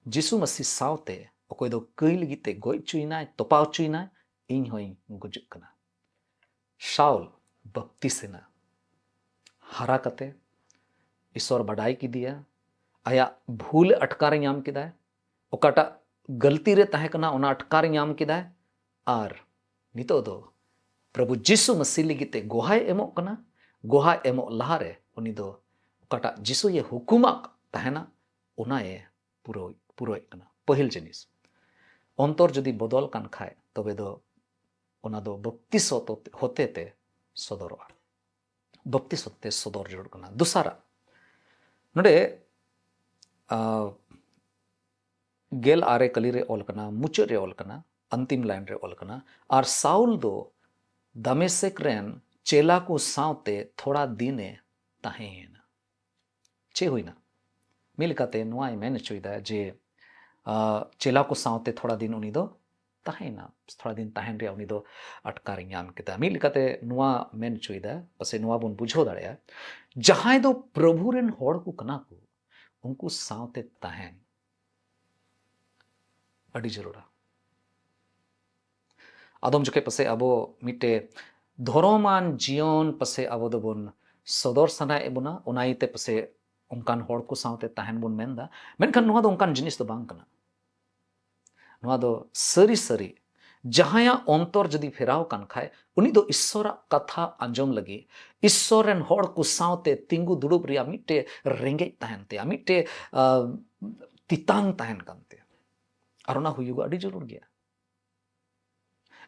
ᱡᱤᱥᱩ ᱢᱟᱹᱥᱤ ᱥᱟᱶᱛᱮ ᱚᱠᱚᱭ ᱫᱚ ᱠᱟᱹᱭ ᱞᱟᱹᱜᱤᱫ ᱛᱮ ᱜᱚᱡ ᱦᱚᱪᱚᱭᱮᱱᱟᱭ, ᱛᱚᱯᱟᱣ ᱦᱚᱪᱚᱭᱮᱱᱟᱭ, ᱤᱧ ᱦᱚᱸᱧ ᱜᱩᱡᱩᱜ ᱠᱟᱱᱟ᱾ ᱥᱟᱩᱞ ᱵᱟᱯᱛᱤᱥ ᱮᱱᱟ᱾ ᱦᱟᱨᱟ ᱠᱟᱛᱮ ᱤᱥᱚᱨ ᱵᱟᱰᱟᱭ ᱠᱮᱫᱮᱭᱟ, ᱟᱭᱟᱜ ᱵᱷᱩᱞ ᱟᱴᱠᱟᱨᱮ ᱧᱟᱢ ᱠᱮᱫᱟᱭ, ᱚᱠᱟᱴᱟᱜ ᱜᱟᱹᱞᱛᱤ ᱨᱮ ᱛᱟᱦᱮᱸ ᱠᱟᱱᱟ ᱚᱱᱟ ᱟᱴᱠᱟᱨᱮ ᱧᱟᱢ ᱠᱮᱫᱟᱭ, ᱟᱨ ᱱᱤᱛᱚᱜ ᱫᱚ ᱯᱨᱚᱵᱷᱩ ᱡᱤᱥᱩ ᱢᱟᱹᱥᱤ ᱞᱟᱹᱜᱤᱫ ᱛᱮ ᱜᱚᱦᱟᱭ ᱮᱢᱚᱜ ᱠᱟᱱᱟ᱾ ᱜᱚᱦᱟᱭ ᱮᱢᱚᱜ ᱞᱟᱦᱟᱨᱮ ᱩᱱᱤ ᱫᱚ ᱚᱠᱟᱴᱟᱜ ᱡᱤᱥᱩᱭᱮ ᱦᱩᱠᱩᱢᱟᱜ ᱛᱟᱦᱮᱱᱟ, ᱚᱱᱟᱭᱮ ᱯᱩᱨᱟᱹᱣ, ᱯᱩᱨᱟᱹᱣᱮᱫ ᱠᱟᱱᱟ᱾ ᱯᱟᱹᱦᱤᱞ ᱡᱤᱱᱤᱥ, ᱚᱱᱛᱚᱨ ᱡᱩᱫᱤ ᱵᱚᱫᱚᱞ ᱠᱟᱱ ᱠᱷᱟᱡ, ᱛᱚᱵᱮ ᱫᱚ ᱚᱱᱟ ᱫᱚ ᱵᱟᱯᱛᱤᱥ ᱦᱚᱛᱮ ᱛᱮ ᱥᱚᱫᱚᱨᱚᱜᱼᱟ᱾ ᱵᱟᱯᱛᱤᱥ ᱦᱚᱛᱮ ᱛᱮ ᱥᱚᱫᱚᱨ ᱡᱟᱹᱨᱩᱲ ᱠᱟᱱᱟ᱾ ᱫᱚᱥᱟᱨᱟᱜ, ᱱᱚᱰᱮ, ᱟ, ᱜᱮᱞ ᱟᱨᱮ ᱠᱟᱹᱞᱤ ᱨᱮ ᱚᱞ ᱠᱟᱱᱟ, ᱢᱩᱪᱟᱹᱫ ᱨᱮ ᱚᱞ ᱠᱟᱱᱟ, ᱟᱱᱛᱤᱢ ᱞᱟᱭᱤᱱ ᱨᱮ ᱚᱞ ᱠᱟᱱᱟ, "ᱟᱨ ᱥᱟᱩᱞ ᱫᱚ ᱫᱟᱢᱮᱥᱮᱠ ᱨᱮᱱ ᱪᱮᱞᱟ ᱠᱚ ᱥᱟᱶᱛᱮ ᱛᱷᱚᱲᱟ ᱫᱤᱱᱮ ᱛᱟᱦᱮᱸᱭᱮᱱᱟ᱾" ᱪᱮᱫ ᱦᱩᱭᱱᱟ? ᱢᱤᱫ ᱞᱮᱠᱟᱛᱮ ᱱᱚᱣᱟᱭ ᱢᱮᱱ ᱦᱚᱪᱚᱭᱮᱫᱟ ᱡᱮ, ᱟ, ᱪᱮᱞᱟ ᱠᱚ ᱥᱟᱶᱛᱮ ᱛᱷᱚᱲᱟ ᱫᱤᱱ ᱩᱱᱤ ᱫᱚ ᱛᱟᱦᱮᱸᱭᱮᱱᱟ᱾ ᱛᱷᱚᱲᱟ ᱫᱤᱱ ᱛᱟᱦᱮᱱ ᱨᱮᱭᱟᱜ ᱩᱱᱤ ᱫᱚ ᱟᱴᱠᱟᱨᱮ ᱧᱟᱢ ᱠᱮᱫᱟ᱾ ᱢᱤᱫ ᱞᱮᱠᱟᱛᱮ ᱱᱚᱣᱟ ᱢᱮᱱ ᱦᱚᱪᱚᱭᱮᱫᱟ, ᱯᱟᱥᱮᱡ ᱱᱚᱣᱟ ᱵᱚᱱ ᱵᱩᱡᱷᱟᱹᱣ ᱫᱟᱲᱮᱭᱟᱜᱼᱟ, ᱡᱟᱦᱟᱸᱭ ᱫᱚ ᱯᱨᱚᱵᱷᱩ ᱨᱮᱱ ᱦᱚᱲ ᱠᱚ ᱠᱟᱱᱟ ᱠᱚ, ᱩᱱᱠᱩ ᱥᱟᱶᱛᱮ ᱛᱟᱦᱮᱱ ᱟᱹᱰᱤ ᱡᱟᱹᱨᱩᱲᱟ᱾ ᱟᱫᱚᱢ ᱡᱚᱠᱷᱮᱡ ᱯᱟᱥᱮᱡ ᱟᱵᱚ ᱢᱤᱫᱴᱮᱡ ᱫᱷᱚᱨᱚᱢᱟᱱ ᱡᱤᱭᱚᱱ ᱯᱟᱥᱮᱡ ᱟᱵᱚ ᱫᱚᱵᱚᱱ ᱥᱚᱫᱚᱨ ᱥᱟᱱᱟᱭᱮᱫ ᱵᱚᱱᱟ, ᱚᱱᱟ ᱤᱭᱟᱹᱛᱮ ᱯᱟᱥᱮᱡ ᱚᱱᱠᱟᱱ ᱦᱚᱲ ᱠᱚ ᱥᱟᱶᱛᱮ ᱛᱟᱦᱮᱱ ᱵᱚᱱ ᱢᱮᱱᱫᱟ᱾ ᱢᱮᱱᱠᱷᱟᱱ ᱱᱚᱣᱟ ᱫᱚ ᱚᱱᱠᱟᱱ ᱡᱤᱱᱤᱥ ᱫᱚ ᱵᱟᱝ ᱠᱟᱱᱟ᱾ ᱱᱚᱣᱟ ᱫᱚ ᱥᱟᱹᱨᱤ ᱥᱟᱹᱨᱤ ᱡᱟᱦᱟᱸᱭᱟᱜ ᱚᱱᱛᱚᱨ ᱡᱩᱫᱤ ᱯᱷᱮᱨᱟᱣ ᱠᱟᱱ ᱠᱷᱟᱡ, ᱩᱱᱤ ᱫᱚ ᱤᱥᱥᱚᱨᱟᱜ ᱠᱟᱛᱷᱟ ᱟᱸᱡᱚᱢ ᱞᱟᱹᱜᱤᱫ, ᱤᱥᱥᱚᱨ ᱨᱮᱱ ᱦᱚᱲ ᱠᱚ ᱥᱟᱶᱛᱮ ᱛᱤᱸᱜᱩ ᱫᱩᱲᱩᱵ ᱨᱮᱭᱟᱜ ᱢᱤᱫᱴᱮᱡ ᱨᱮᱸᱜᱮᱡ ᱛᱟᱦᱮᱱ ᱛᱟᱭᱟ, ᱢᱤᱫᱴᱮᱡ, ᱟ, ᱛᱮᱛᱟᱝ ᱛᱟᱦᱮᱱ ᱠᱟᱱ ᱛᱟᱭᱟ᱾ ᱟᱨ ᱚᱱᱟ ᱦᱩᱭᱩᱜ ᱟᱹᱰᱤ ᱡᱟᱹᱨᱩᱲ ᱜᱮᱭᱟ᱾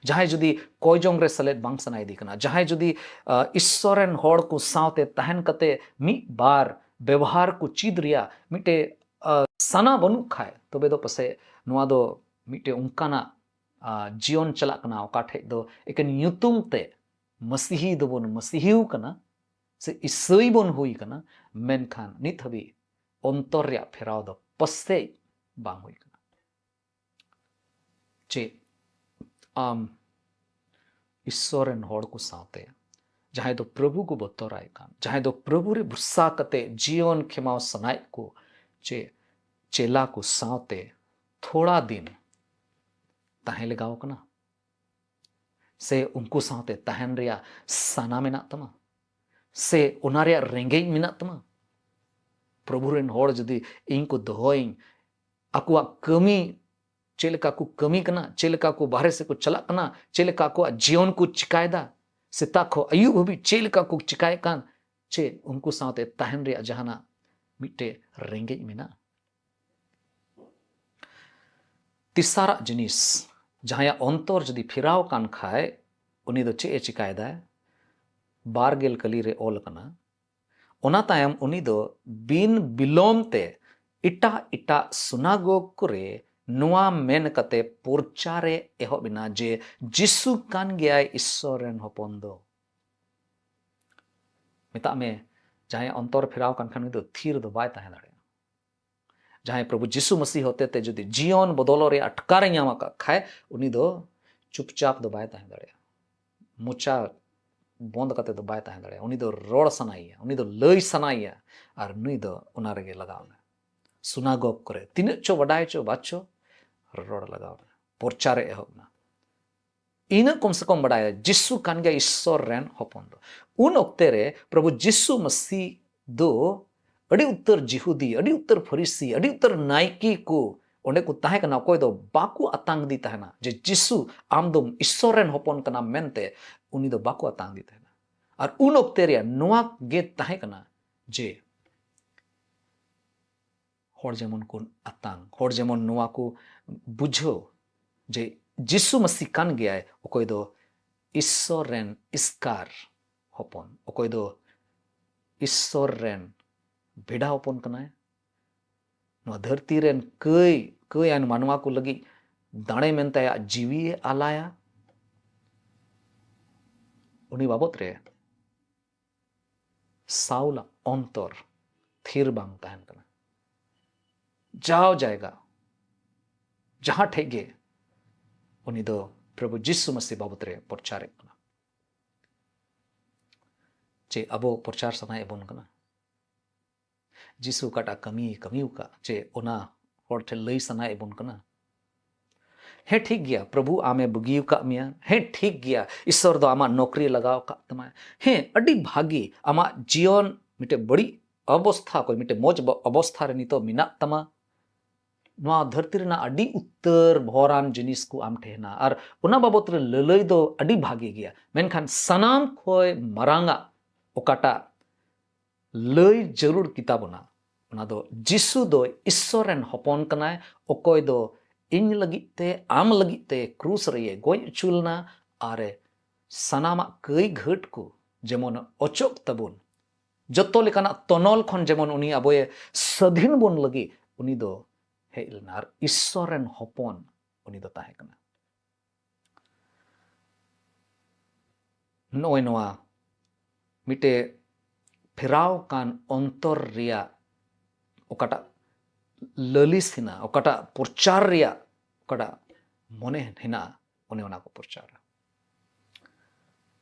ᱡᱟᱦᱟᱸᱭ ᱡᱩᱫᱤ ᱠᱚᱭ ᱡᱚᱝ ᱨᱮ ᱥᱮᱞᱮᱫ ᱵᱟᱝ ᱥᱟᱱᱟᱭᱮᱫᱮ ᱠᱟᱱᱟ, ᱡᱟᱦᱟᱸᱭ ᱡᱩᱫᱤ, ᱟ, ᱤᱥᱥᱚᱨ ᱨᱮᱱ ᱦᱚᱲ ᱠᱚ ᱥᱟᱶᱛᱮ ᱛᱟᱦᱮᱱ ᱠᱟᱛᱮ ᱢᱤᱫ ᱵᱟᱨ ᱵᱮᱵᱚᱦᱟᱨ ᱠᱚ ᱪᱮᱫ ᱨᱮᱭᱟᱜ ᱢᱤᱫᱴᱮᱡ, ᱟ, ᱥᱟᱱᱟ ᱵᱟᱹᱱᱩᱜ ᱠᱷᱟᱡ, ᱛᱚᱵᱮ ᱫᱚ ᱯᱟᱥᱮᱡ ᱱᱚᱣᱟ ᱫᱚ ᱢᱤᱫᱴᱮᱱ ᱚᱱᱠᱟᱱᱟᱜ ᱡᱤᱭᱚᱱ ᱪᱟᱞᱟᱜ ᱠᱟᱱᱟ, ᱚᱠᱟ ᱴᱷᱮᱡ ᱫᱚ ᱮᱠᱮᱱ ᱧᱩᱛᱩᱢ ᱛᱮ ᱢᱟᱹᱥᱤᱦᱤ ᱫᱚᱵᱚᱱ ᱢᱟᱹᱥᱤᱦᱤᱣ ᱠᱟᱱᱟ ᱥᱮ ᱤᱥᱟᱹᱭ ᱵᱚᱱ ᱦᱩᱭ ᱠᱟᱱᱟ, ᱢᱮᱱᱠᱷᱟᱱ ᱱᱤᱛ ᱦᱟᱹᱵᱤᱡ ᱚᱱᱛᱚᱨ ᱨᱮᱭᱟᱜ ᱯᱷᱮᱨᱟᱣ ᱫᱚ ᱯᱟᱥᱮᱡ ᱵᱟᱝ ᱦᱩᱭ ᱠᱟᱱᱟ᱾ ᱪᱮᱫ ᱟᱢ ᱤᱥᱥᱚᱨ ᱨᱮᱱ ᱦᱚᱲ ᱠᱚ ᱥᱟᱶᱛᱮ, ᱡᱟᱦᱟᱸᱭ ᱫᱚ ᱯᱨᱚᱵᱷᱩ ᱠᱚ ᱵᱚᱛᱚᱨᱟᱭ ᱠᱟᱱ, ᱡᱟᱦᱟᱸᱭ ᱫᱚ ᱯᱨᱚᱵᱷᱩ ᱨᱮ ᱵᱷᱚᱨᱥᱟ ᱠᱟᱛᱮ ᱡᱤᱭᱚᱱ ᱠᱷᱮᱢᱟᱣ ᱥᱟᱱᱟᱭᱮᱫ ᱠᱚ, ᱪᱮ ᱪᱮᱞᱟ ᱠᱚ ᱥᱟᱶᱛᱮ ᱛᱷᱚᱲᱟ ᱫᱤᱱ ᱛᱟᱦᱮᱸ ᱞᱟᱜᱟᱣ ᱠᱟᱱᱟ? ᱥᱮ ᱩᱱᱠᱩ ᱥᱟᱶᱛᱮ ᱛᱟᱦᱮᱱ ᱨᱮᱭᱟᱜ ᱥᱟᱱᱟ ᱢᱮᱱᱟᱜ ᱛᱟᱢᱟ? ᱥᱮ ᱚᱱᱟ ᱨᱮᱭᱟᱜ ᱨᱮᱸᱜᱮᱡ ᱢᱮᱱᱟᱜ ᱛᱟᱢᱟ? ᱯᱨᱚᱵᱷᱩ ᱨᱮᱱ ᱦᱚᱲ ᱡᱩᱫᱤ ᱤᱧ ᱠᱚ ᱫᱚᱦᱚᱭᱤᱧ, ᱟᱠᱚᱣᱟᱜ ᱠᱟᱹᱢᱤ ᱪᱮᱫ ᱞᱮᱠᱟ ᱠᱚ ᱠᱟᱹᱢᱤ ᱠᱟᱱᱟ, ᱪᱮᱫ ᱞᱮᱠᱟ ᱠᱚ ᱵᱟᱦᱨᱮ ᱥᱮᱫ ᱠᱚ ᱪᱟᱞᱟᱜ ᱠᱟᱱᱟ, ᱪᱮᱫ ᱞᱮᱠᱟ ᱟᱠᱚᱣᱟᱜ ᱡᱤᱭᱚᱱ ᱠᱚ ᱪᱤᱠᱟᱭᱮᱫᱟ, ᱥᱮᱛᱟᱜ ᱠᱷᱚᱱ ᱟᱹᱭᱩᱵ ᱦᱟᱹᱵᱤᱡ ᱪᱮᱫ ᱞᱮᱠᱟ ᱠᱚ ᱪᱤᱠᱟᱭᱮᱫ ᱠᱟᱱ, ᱪᱮᱫ ᱩᱱᱠᱩ ᱥᱟᱶᱛᱮ ᱛᱟᱦᱮᱱ ᱨᱮᱭᱟᱜ ᱡᱟᱦᱟᱱᱟᱜ ᱢᱤᱫᱴᱮᱡ ᱨᱮᱸᱜᱮᱡ ᱢᱮᱱᱟᱜᱼᱟ? ᱛᱮᱥᱟᱨᱟᱜ ᱡᱤᱱᱤᱥ, ᱡᱟᱦᱟᱸᱭᱟᱜ ᱚᱱᱛᱚᱨ ᱡᱩᱫᱤ ᱯᱷᱮᱨᱟᱣ ᱠᱟᱱ ᱠᱷᱟᱡ, ᱩᱱᱤ ᱫᱚ ᱪᱮᱫ ᱮ ᱪᱤᱠᱟᱭᱮᱫᱟ? ᱵᱟᱨ ᱜᱮᱞ ᱠᱟᱹᱞᱤ ᱨᱮ ᱚᱞ ᱟᱠᱟᱱᱟ, ᱚᱱᱟ ᱛᱟᱭᱚᱢ ᱩᱱᱤ ᱫᱚ ᱵᱤᱱ ᱵᱤᱞᱚᱢ ᱛᱮ ᱮᱴᱟᱜ ᱮᱴᱟᱜ ᱥᱩᱱᱟᱜᱚᱜᱽ ᱠᱚᱨᱮ ᱱᱚᱣᱟ ᱢᱮᱱ ᱠᱟᱛᱮ ᱯᱨᱚᱪᱟᱨ ᱮ ᱮᱦᱚᱵ ᱮᱱᱟ ᱡᱮ ᱡᱤᱥᱩ ᱠᱟᱱ ᱜᱮᱭᱟᱭ ᱤᱥᱥᱚᱨ ᱨᱮᱱ ᱦᱚᱯᱚᱱ ᱫᱚ᱾ ᱢᱮᱛᱟᱜ ᱢᱮ, ᱡᱟᱦᱟᱸᱭᱟᱜ ᱚᱱᱛᱚᱨ ᱯᱷᱮᱨᱟᱣ ᱠᱟᱱ ᱠᱷᱟᱱ ᱩᱱᱤ ᱫᱚ ᱛᱷᱤᱨ ᱫᱚ ᱵᱟᱭ ᱛᱟᱦᱮᱸ ᱫᱟᱲᱮᱭᱟᱜᱼᱟ᱾ ᱡᱟᱦᱟᱸᱭ ᱯᱨᱚᱵᱷᱩ ᱡᱤᱥᱩ ᱢᱟᱹᱥᱤ ᱦᱚᱛᱮ ᱛᱮ ᱡᱩᱫᱤ ᱡᱤᱭᱚᱱ ᱵᱚᱫᱚᱞᱚᱜ ᱨᱮᱭᱟᱜ ᱟᱴᱠᱟᱨ ᱮ ᱧᱟᱢ ᱟᱠᱟᱫ ᱠᱷᱟᱡ, ᱩᱱᱤ ᱫᱚ ᱪᱩᱯᱪᱟᱯ ᱫᱚ ᱵᱟᱭ ᱛᱟᱦᱮᱸ ᱫᱟᱲᱮᱭᱟᱜᱼᱟ, ᱢᱚᱪᱟ ᱵᱚᱱᱫ ᱠᱟᱛᱮ ᱫᱚ ᱵᱟᱭ ᱛᱟᱦᱮᱸ ᱫᱟᱲᱮᱭᱟᱜᱼᱟ᱾ ᱩᱱᱤ ᱫᱚ ᱨᱚᱲ ᱥᱟᱱᱟᱭᱮᱭᱟ, ᱩᱱᱤ ᱫᱚ ᱞᱟᱹᱭ ᱥᱟᱱᱟᱭᱮᱭᱟ, ᱟᱨ ᱱᱩᱭ ᱫᱚ ᱚᱱᱟ ᱨᱮᱜᱮ ᱞᱟᱜᱟᱣ ᱮᱱᱟ᱾ ᱥᱩᱱᱟᱜᱚᱜᱽ ᱠᱚᱨᱮ ᱛᱤᱱᱟᱹᱜ ᱪᱚ ᱵᱟᱰᱟᱭ ᱪᱚ ᱵᱟᱪᱚ, ᱨᱚᱲ ᱞᱟᱜᱟᱣ ᱮᱱᱟ, ᱯᱨᱚᱪᱟᱨ ᱮ ᱮᱦᱚᱵ ᱮᱱᱟ᱾ ᱤᱱᱟᱹᱜ ᱠᱚᱢ ᱥᱮ ᱠᱚᱢ ᱵᱟᱰᱟᱭᱟ, ᱡᱤᱥᱩ ᱠᱟᱱ ᱜᱮᱭᱟ ᱤᱥᱥᱚᱨ ᱨᱮᱱ ᱦᱚᱯᱚᱱ ᱫᱚ᱾ ᱩᱱ ᱚᱠᱛᱮ ᱨᱮ ᱯᱨᱚᱵᱷᱩ ᱡᱤᱥᱩ ᱢᱟᱹᱥᱤ ᱫᱚ ᱟᱹᱰᱤ ᱩᱛᱟᱹᱨ ᱡᱤᱦᱩᱫᱤ, ᱟᱹᱰᱤ ᱩᱛᱟᱹᱨ ᱯᱷᱟᱹᱨᱤᱥᱤ, ᱟᱹᱰᱤ ᱩᱛᱟᱹᱨ ᱱᱟᱭᱠᱮ ᱠᱚ ᱚᱸᱰᱮ ᱠᱚ ᱛᱟᱦᱮᱸ ᱠᱟᱱᱟ, ᱚᱠᱚᱭ ᱫᱚ ᱵᱟᱠᱚ ᱟᱛᱟᱝ ᱫᱤ ᱛᱟᱦᱮᱱᱟ ᱡᱮ, "ᱡᱤᱥᱩ, ᱟᱢ ᱫᱚᱢ ᱤᱥᱥᱚᱨ ᱨᱮᱱ ᱦᱚᱯᱚᱱ ᱠᱟᱱᱟᱢ" ᱢᱮᱱᱛᱮ᱾ ᱩᱱᱤ ᱫᱚ ᱵᱟᱠᱚ ᱟᱛᱟᱝ ᱫᱤ ᱛᱟᱦᱮᱱᱟ᱾ ᱟᱨ ᱩᱱ ᱚᱠᱛᱮ ᱨᱮᱭᱟᱜ ᱱᱚᱣᱟ ᱜᱮ ᱛᱟᱦᱮᱸ ᱠᱟᱱᱟ ᱡᱮ, ᱦᱚᱲ ᱡᱮᱢᱚᱱ ᱠᱚ ᱟᱛᱟᱝ, ᱦᱚᱲ ᱡᱮᱢᱚᱱ ᱱᱚᱣᱟ ᱠᱚ ᱵᱩᱡᱷᱟᱹᱣ ᱡᱮ ᱡᱤᱥᱩ ᱢᱟᱹᱥᱤ ᱠᱟᱱ ᱜᱮᱭᱟᱭ ᱚᱠᱚᱭ ᱫᱚ ᱤᱥᱥᱚᱨ ᱨᱮᱱ ᱮᱥᱠᱟᱨ ᱦᱚᱯᱚᱱ, ᱚᱠᱚᱭ ᱫᱚ ᱤᱥᱥᱚᱨ ᱨᱮᱱ ᱵᱷᱮᱰᱟ ᱦᱚᱯᱚᱱ ᱠᱟᱱᱟᱭ᱾ ᱱᱚᱣᱟ ᱫᱷᱟᱹᱨᱛᱤ ᱨᱮᱱ ᱠᱟᱹᱭ, ᱠᱟᱹᱭᱟᱱ ᱢᱟᱱᱣᱟ ᱠᱚ ᱞᱟᱹᱜᱤᱫ ᱫᱟᱲᱮ ᱢᱮᱱᱛᱮ ᱟᱭᱟᱜ ᱡᱤᱣᱤᱭᱮ ᱟᱞᱟᱭᱟ, ᱩᱱᱤ ᱵᱟᱵᱚᱛ ᱨᱮ ᱥᱟᱣᱞᱟᱜ ᱚᱱᱛᱚᱨ ᱛᱷᱤᱨ ᱵᱟᱝ ᱛᱟᱦᱮᱱ ᱠᱟᱱᱟ᱾ ᱡᱟᱣ ᱡᱟᱭᱜᱟ, ᱡᱟᱦᱟᱸ ᱴᱷᱮᱡ ᱜᱮ ᱩᱱᱤ ᱫᱚ ᱯᱨᱚᱵᱷᱩ ᱡᱤᱥᱩ ᱢᱟᱥᱤ ᱵᱟᱵᱚᱛ ᱨᱮ ᱯᱨᱚᱪᱟᱨᱮᱫ ᱠᱟᱱᱟ᱾ ᱪᱮ ᱟᱵᱚ ᱯᱨᱚᱪᱟᱨ ᱥᱟᱱᱟᱭᱮᱫ ᱵᱚᱱ ᱠᱟᱱᱟ? ᱡᱤᱥᱩ ᱚᱠᱟᱴᱟᱜ ᱠᱟᱹᱢᱤᱭ ᱠᱟᱹᱢᱤ ᱟᱠᱟᱫ, ᱪᱮ ᱚᱱᱟ ᱦᱚᱲ ᱴᱷᱮᱱ ᱞᱟᱹᱭ ᱥᱟᱱᱟᱭᱮᱫ ᱵᱚᱱ ᱠᱟᱱᱟ? ᱦᱮᱸ, ᱴᱷᱤᱠ ᱜᱮᱭᱟ, ᱯᱨᱚᱵᱷᱩ ᱟᱢᱮ ᱵᱩᱜᱤ ᱟᱠᱟᱫ ᱢᱮᱭᱟ᱾ ᱦᱮᱸ, ᱴᱷᱤᱠ ᱜᱮᱭᱟ, ᱤᱥᱥᱚᱨ ᱫᱚ ᱟᱢᱟᱜ ᱱᱚᱠᱨᱤ ᱞᱟᱜᱟᱣ ᱟᱠᱟᱫ ᱛᱟᱢᱟᱭ᱾ ᱦᱮᱸ, ᱟᱹᱰᱤ ᱵᱷᱟᱜᱤ, ᱟᱢᱟᱜ ᱡᱤᱭᱚᱱ ᱢᱤᱫᱴᱮᱡ ᱵᱟᱹᱲᱤᱡ ᱚᱵᱚᱥᱛᱷᱟ ᱠᱷᱚᱱ ᱢᱤᱫᱴᱮᱡ ᱢᱚᱡᱽ ᱵᱚ-, ᱚᱵᱚᱥᱛᱷᱟ ᱨᱮ ᱱᱤᱛᱚᱜ ᱢᱮᱱᱟᱜ ᱛᱟᱢᱟ᱾ ᱱᱚᱣᱟ ᱫᱷᱟᱹᱨᱛᱤ ᱨᱮᱱᱟᱜ ᱟᱹᱰᱤ ᱩᱛᱟᱹᱨ ᱵᱷᱚᱨᱟᱱ ᱡᱤᱱᱤᱥ ᱠᱚ ᱟᱢ ᱴᱷᱮᱱ ᱦᱮᱱᱟᱜᱼᱟ, ᱟᱨ ᱚᱱᱟ ᱵᱟᱵᱚᱛ ᱨᱮ ᱞᱟᱹᱞᱟᱹᱭ ᱫᱚ ᱟᱹᱰᱤ ᱵᱷᱟᱜᱮ ᱜᱮᱭᱟ, ᱢᱮᱱᱠᱷᱟᱱ ᱥᱟᱱᱟᱢ ᱠᱷᱚᱱ ᱢᱟᱨᱟᱝᱟᱜ ᱚᱠᱟᱴᱟᱜ ᱞᱟᱹᱭ ᱡᱟᱹᱨᱩᱲ ᱜᱮᱛᱟ ᱵᱚᱱᱟ, ᱚᱱᱟ ᱫᱚ ᱡᱤᱥᱩ ᱫᱚ ᱤᱥᱥᱚᱨ ᱨᱮᱱ ᱦᱚᱯᱚᱱ ᱠᱟᱱᱟᱭ, ᱚᱠᱚᱭ ᱫᱚ ᱤᱧ ᱞᱟᱹᱜᱤᱫ ᱛᱮ, ᱟᱢ ᱞᱟᱹᱜᱤᱫ ᱛᱮ ᱠᱨᱩᱥ ᱨᱮᱭᱮ ᱜᱚᱡ ᱦᱚᱪᱚ ᱞᱮᱱᱟ, ᱟᱨᱮ ᱥᱟᱱᱟᱢᱟᱜ ᱠᱟᱹᱭ ᱜᱷᱟᱹᱴ ᱠᱚ ᱡᱮᱢᱚᱱ ᱚᱪᱚᱜ ᱛᱟᱵᱚᱱ, ᱡᱚᱛᱚ ᱞᱮᱠᱟᱱᱟᱜ ᱛᱚᱱᱚᱞ ᱠᱷᱚᱱ ᱡᱮᱢᱚᱱ ᱩᱱᱤ ᱟᱵᱚᱭᱮ ᱥᱟᱹᱫᱷᱤᱱ ᱵᱚᱱ ᱞᱟᱹᱜᱤᱫ ᱩᱱᱤ ᱫᱚ ᱦᱮᱡ ᱞᱮᱱᱟ, ᱟᱨ ᱤᱥᱥᱚᱨ ᱨᱮᱱ ᱦᱚᱯᱚᱱ ᱩᱱᱤ ᱫᱚ ᱛᱟᱦᱮᱸ ᱠᱟᱱᱟ᱾ ᱱᱚᱜᱼᱚᱭ ᱱᱚᱣᱟ ᱢᱤᱫᱴᱮᱡ ᱯᱷᱮᱨᱟᱣ ᱟᱠᱟᱱ ᱚᱱᱛᱚᱨ ᱨᱮᱭᱟᱜ ᱚᱠᱟᱴᱟᱜ ᱞᱟᱹᱞᱤᱥ ᱦᱮᱱᱟᱜᱼᱟ, ᱚᱠᱟᱴᱟᱜ ᱯᱨᱚᱪᱟᱨ ᱨᱮᱭᱟᱜ ᱚᱠᱟᱴᱟᱜ ᱢᱚᱱᱮ ᱦᱮᱱᱟᱜᱼᱟ, ᱚᱱᱮ ᱚᱱᱟ ᱠᱚ ᱯᱨᱚᱪᱟᱨᱟ᱾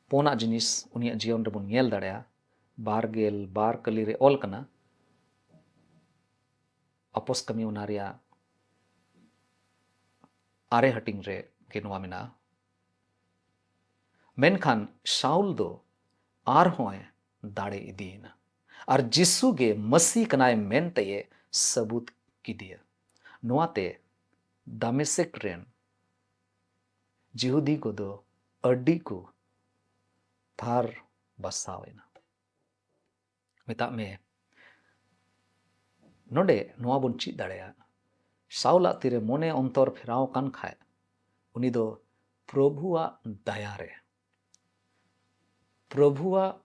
ᱯᱩᱱᱟᱜ ᱡᱤᱱᱤᱥ ᱩᱱᱤᱭᱟᱜ ᱡᱤᱭᱚᱱ ᱨᱮᱵᱚᱱ ᱧᱮᱞ ᱫᱟᱲᱮᱭᱟᱜᱼᱟ, ᱵᱟᱨ ᱜᱮᱞ ᱵᱟᱨ ᱠᱟᱹᱞᱤ ᱨᱮ ᱚᱞ ᱠᱟᱱᱟ, ᱟᱯᱚᱥ ᱠᱟᱹᱢᱤ ᱚᱱᱟ ᱨᱮᱭᱟᱜ ᱟᱨᱮ ᱦᱟᱹᱴᱤᱧ ᱨᱮ ᱜᱮ ᱱᱚᱣᱟ ᱢᱮᱱᱟᱜᱼᱟ, ᱢᱮᱱᱠᱷᱟᱱ ᱥᱟᱩᱞ ᱫᱚ ᱟᱨᱦᱚᱸᱭ ᱫᱟᱲᱮ ᱤᱫᱤᱭᱮᱱᱟ ᱟᱨ ᱡᱤᱥᱩ ᱜᱮ ᱢᱟᱹᱥᱤ ᱠᱟᱱᱟᱭ ᱢᱮᱱᱛᱮᱭ ᱥᱟᱹᱵᱩᱛ ᱠᱮᱫᱮᱭᱟ᱾ ᱱᱚᱣᱟᱛᱮ ᱫᱟᱢᱮᱥᱮᱠ ᱨᱮᱱ ᱡᱤᱦᱩᱫᱤ ᱠᱚᱫᱚ ᱟᱹᱰᱤ ᱠᱚ ᱛᱷᱟᱨ ᱵᱟᱥᱟᱣ ᱮᱱᱟ᱾ ᱢᱮᱛᱟᱜ ᱢᱮ, ᱱᱚᱰᱮ ᱱᱚᱣᱟ ᱵᱚᱱ ᱪᱮᱫ ᱫᱟᱲᱮᱭᱟᱜᱼᱟ, ᱥᱟᱩᱞᱟᱜ ᱛᱤᱨᱮ ᱢᱚᱱᱮ ᱚᱱᱛᱚᱨ ᱯᱷᱮᱨᱟᱣ ᱟᱠᱟᱱ ᱠᱷᱟᱡ, ᱩᱱᱤ ᱫᱚ ᱯᱨᱚᱵᱷᱩᱣᱟᱜ ᱫᱟᱭᱟ ᱨᱮ, ᱯᱨᱚᱵᱷᱩᱣᱟᱜ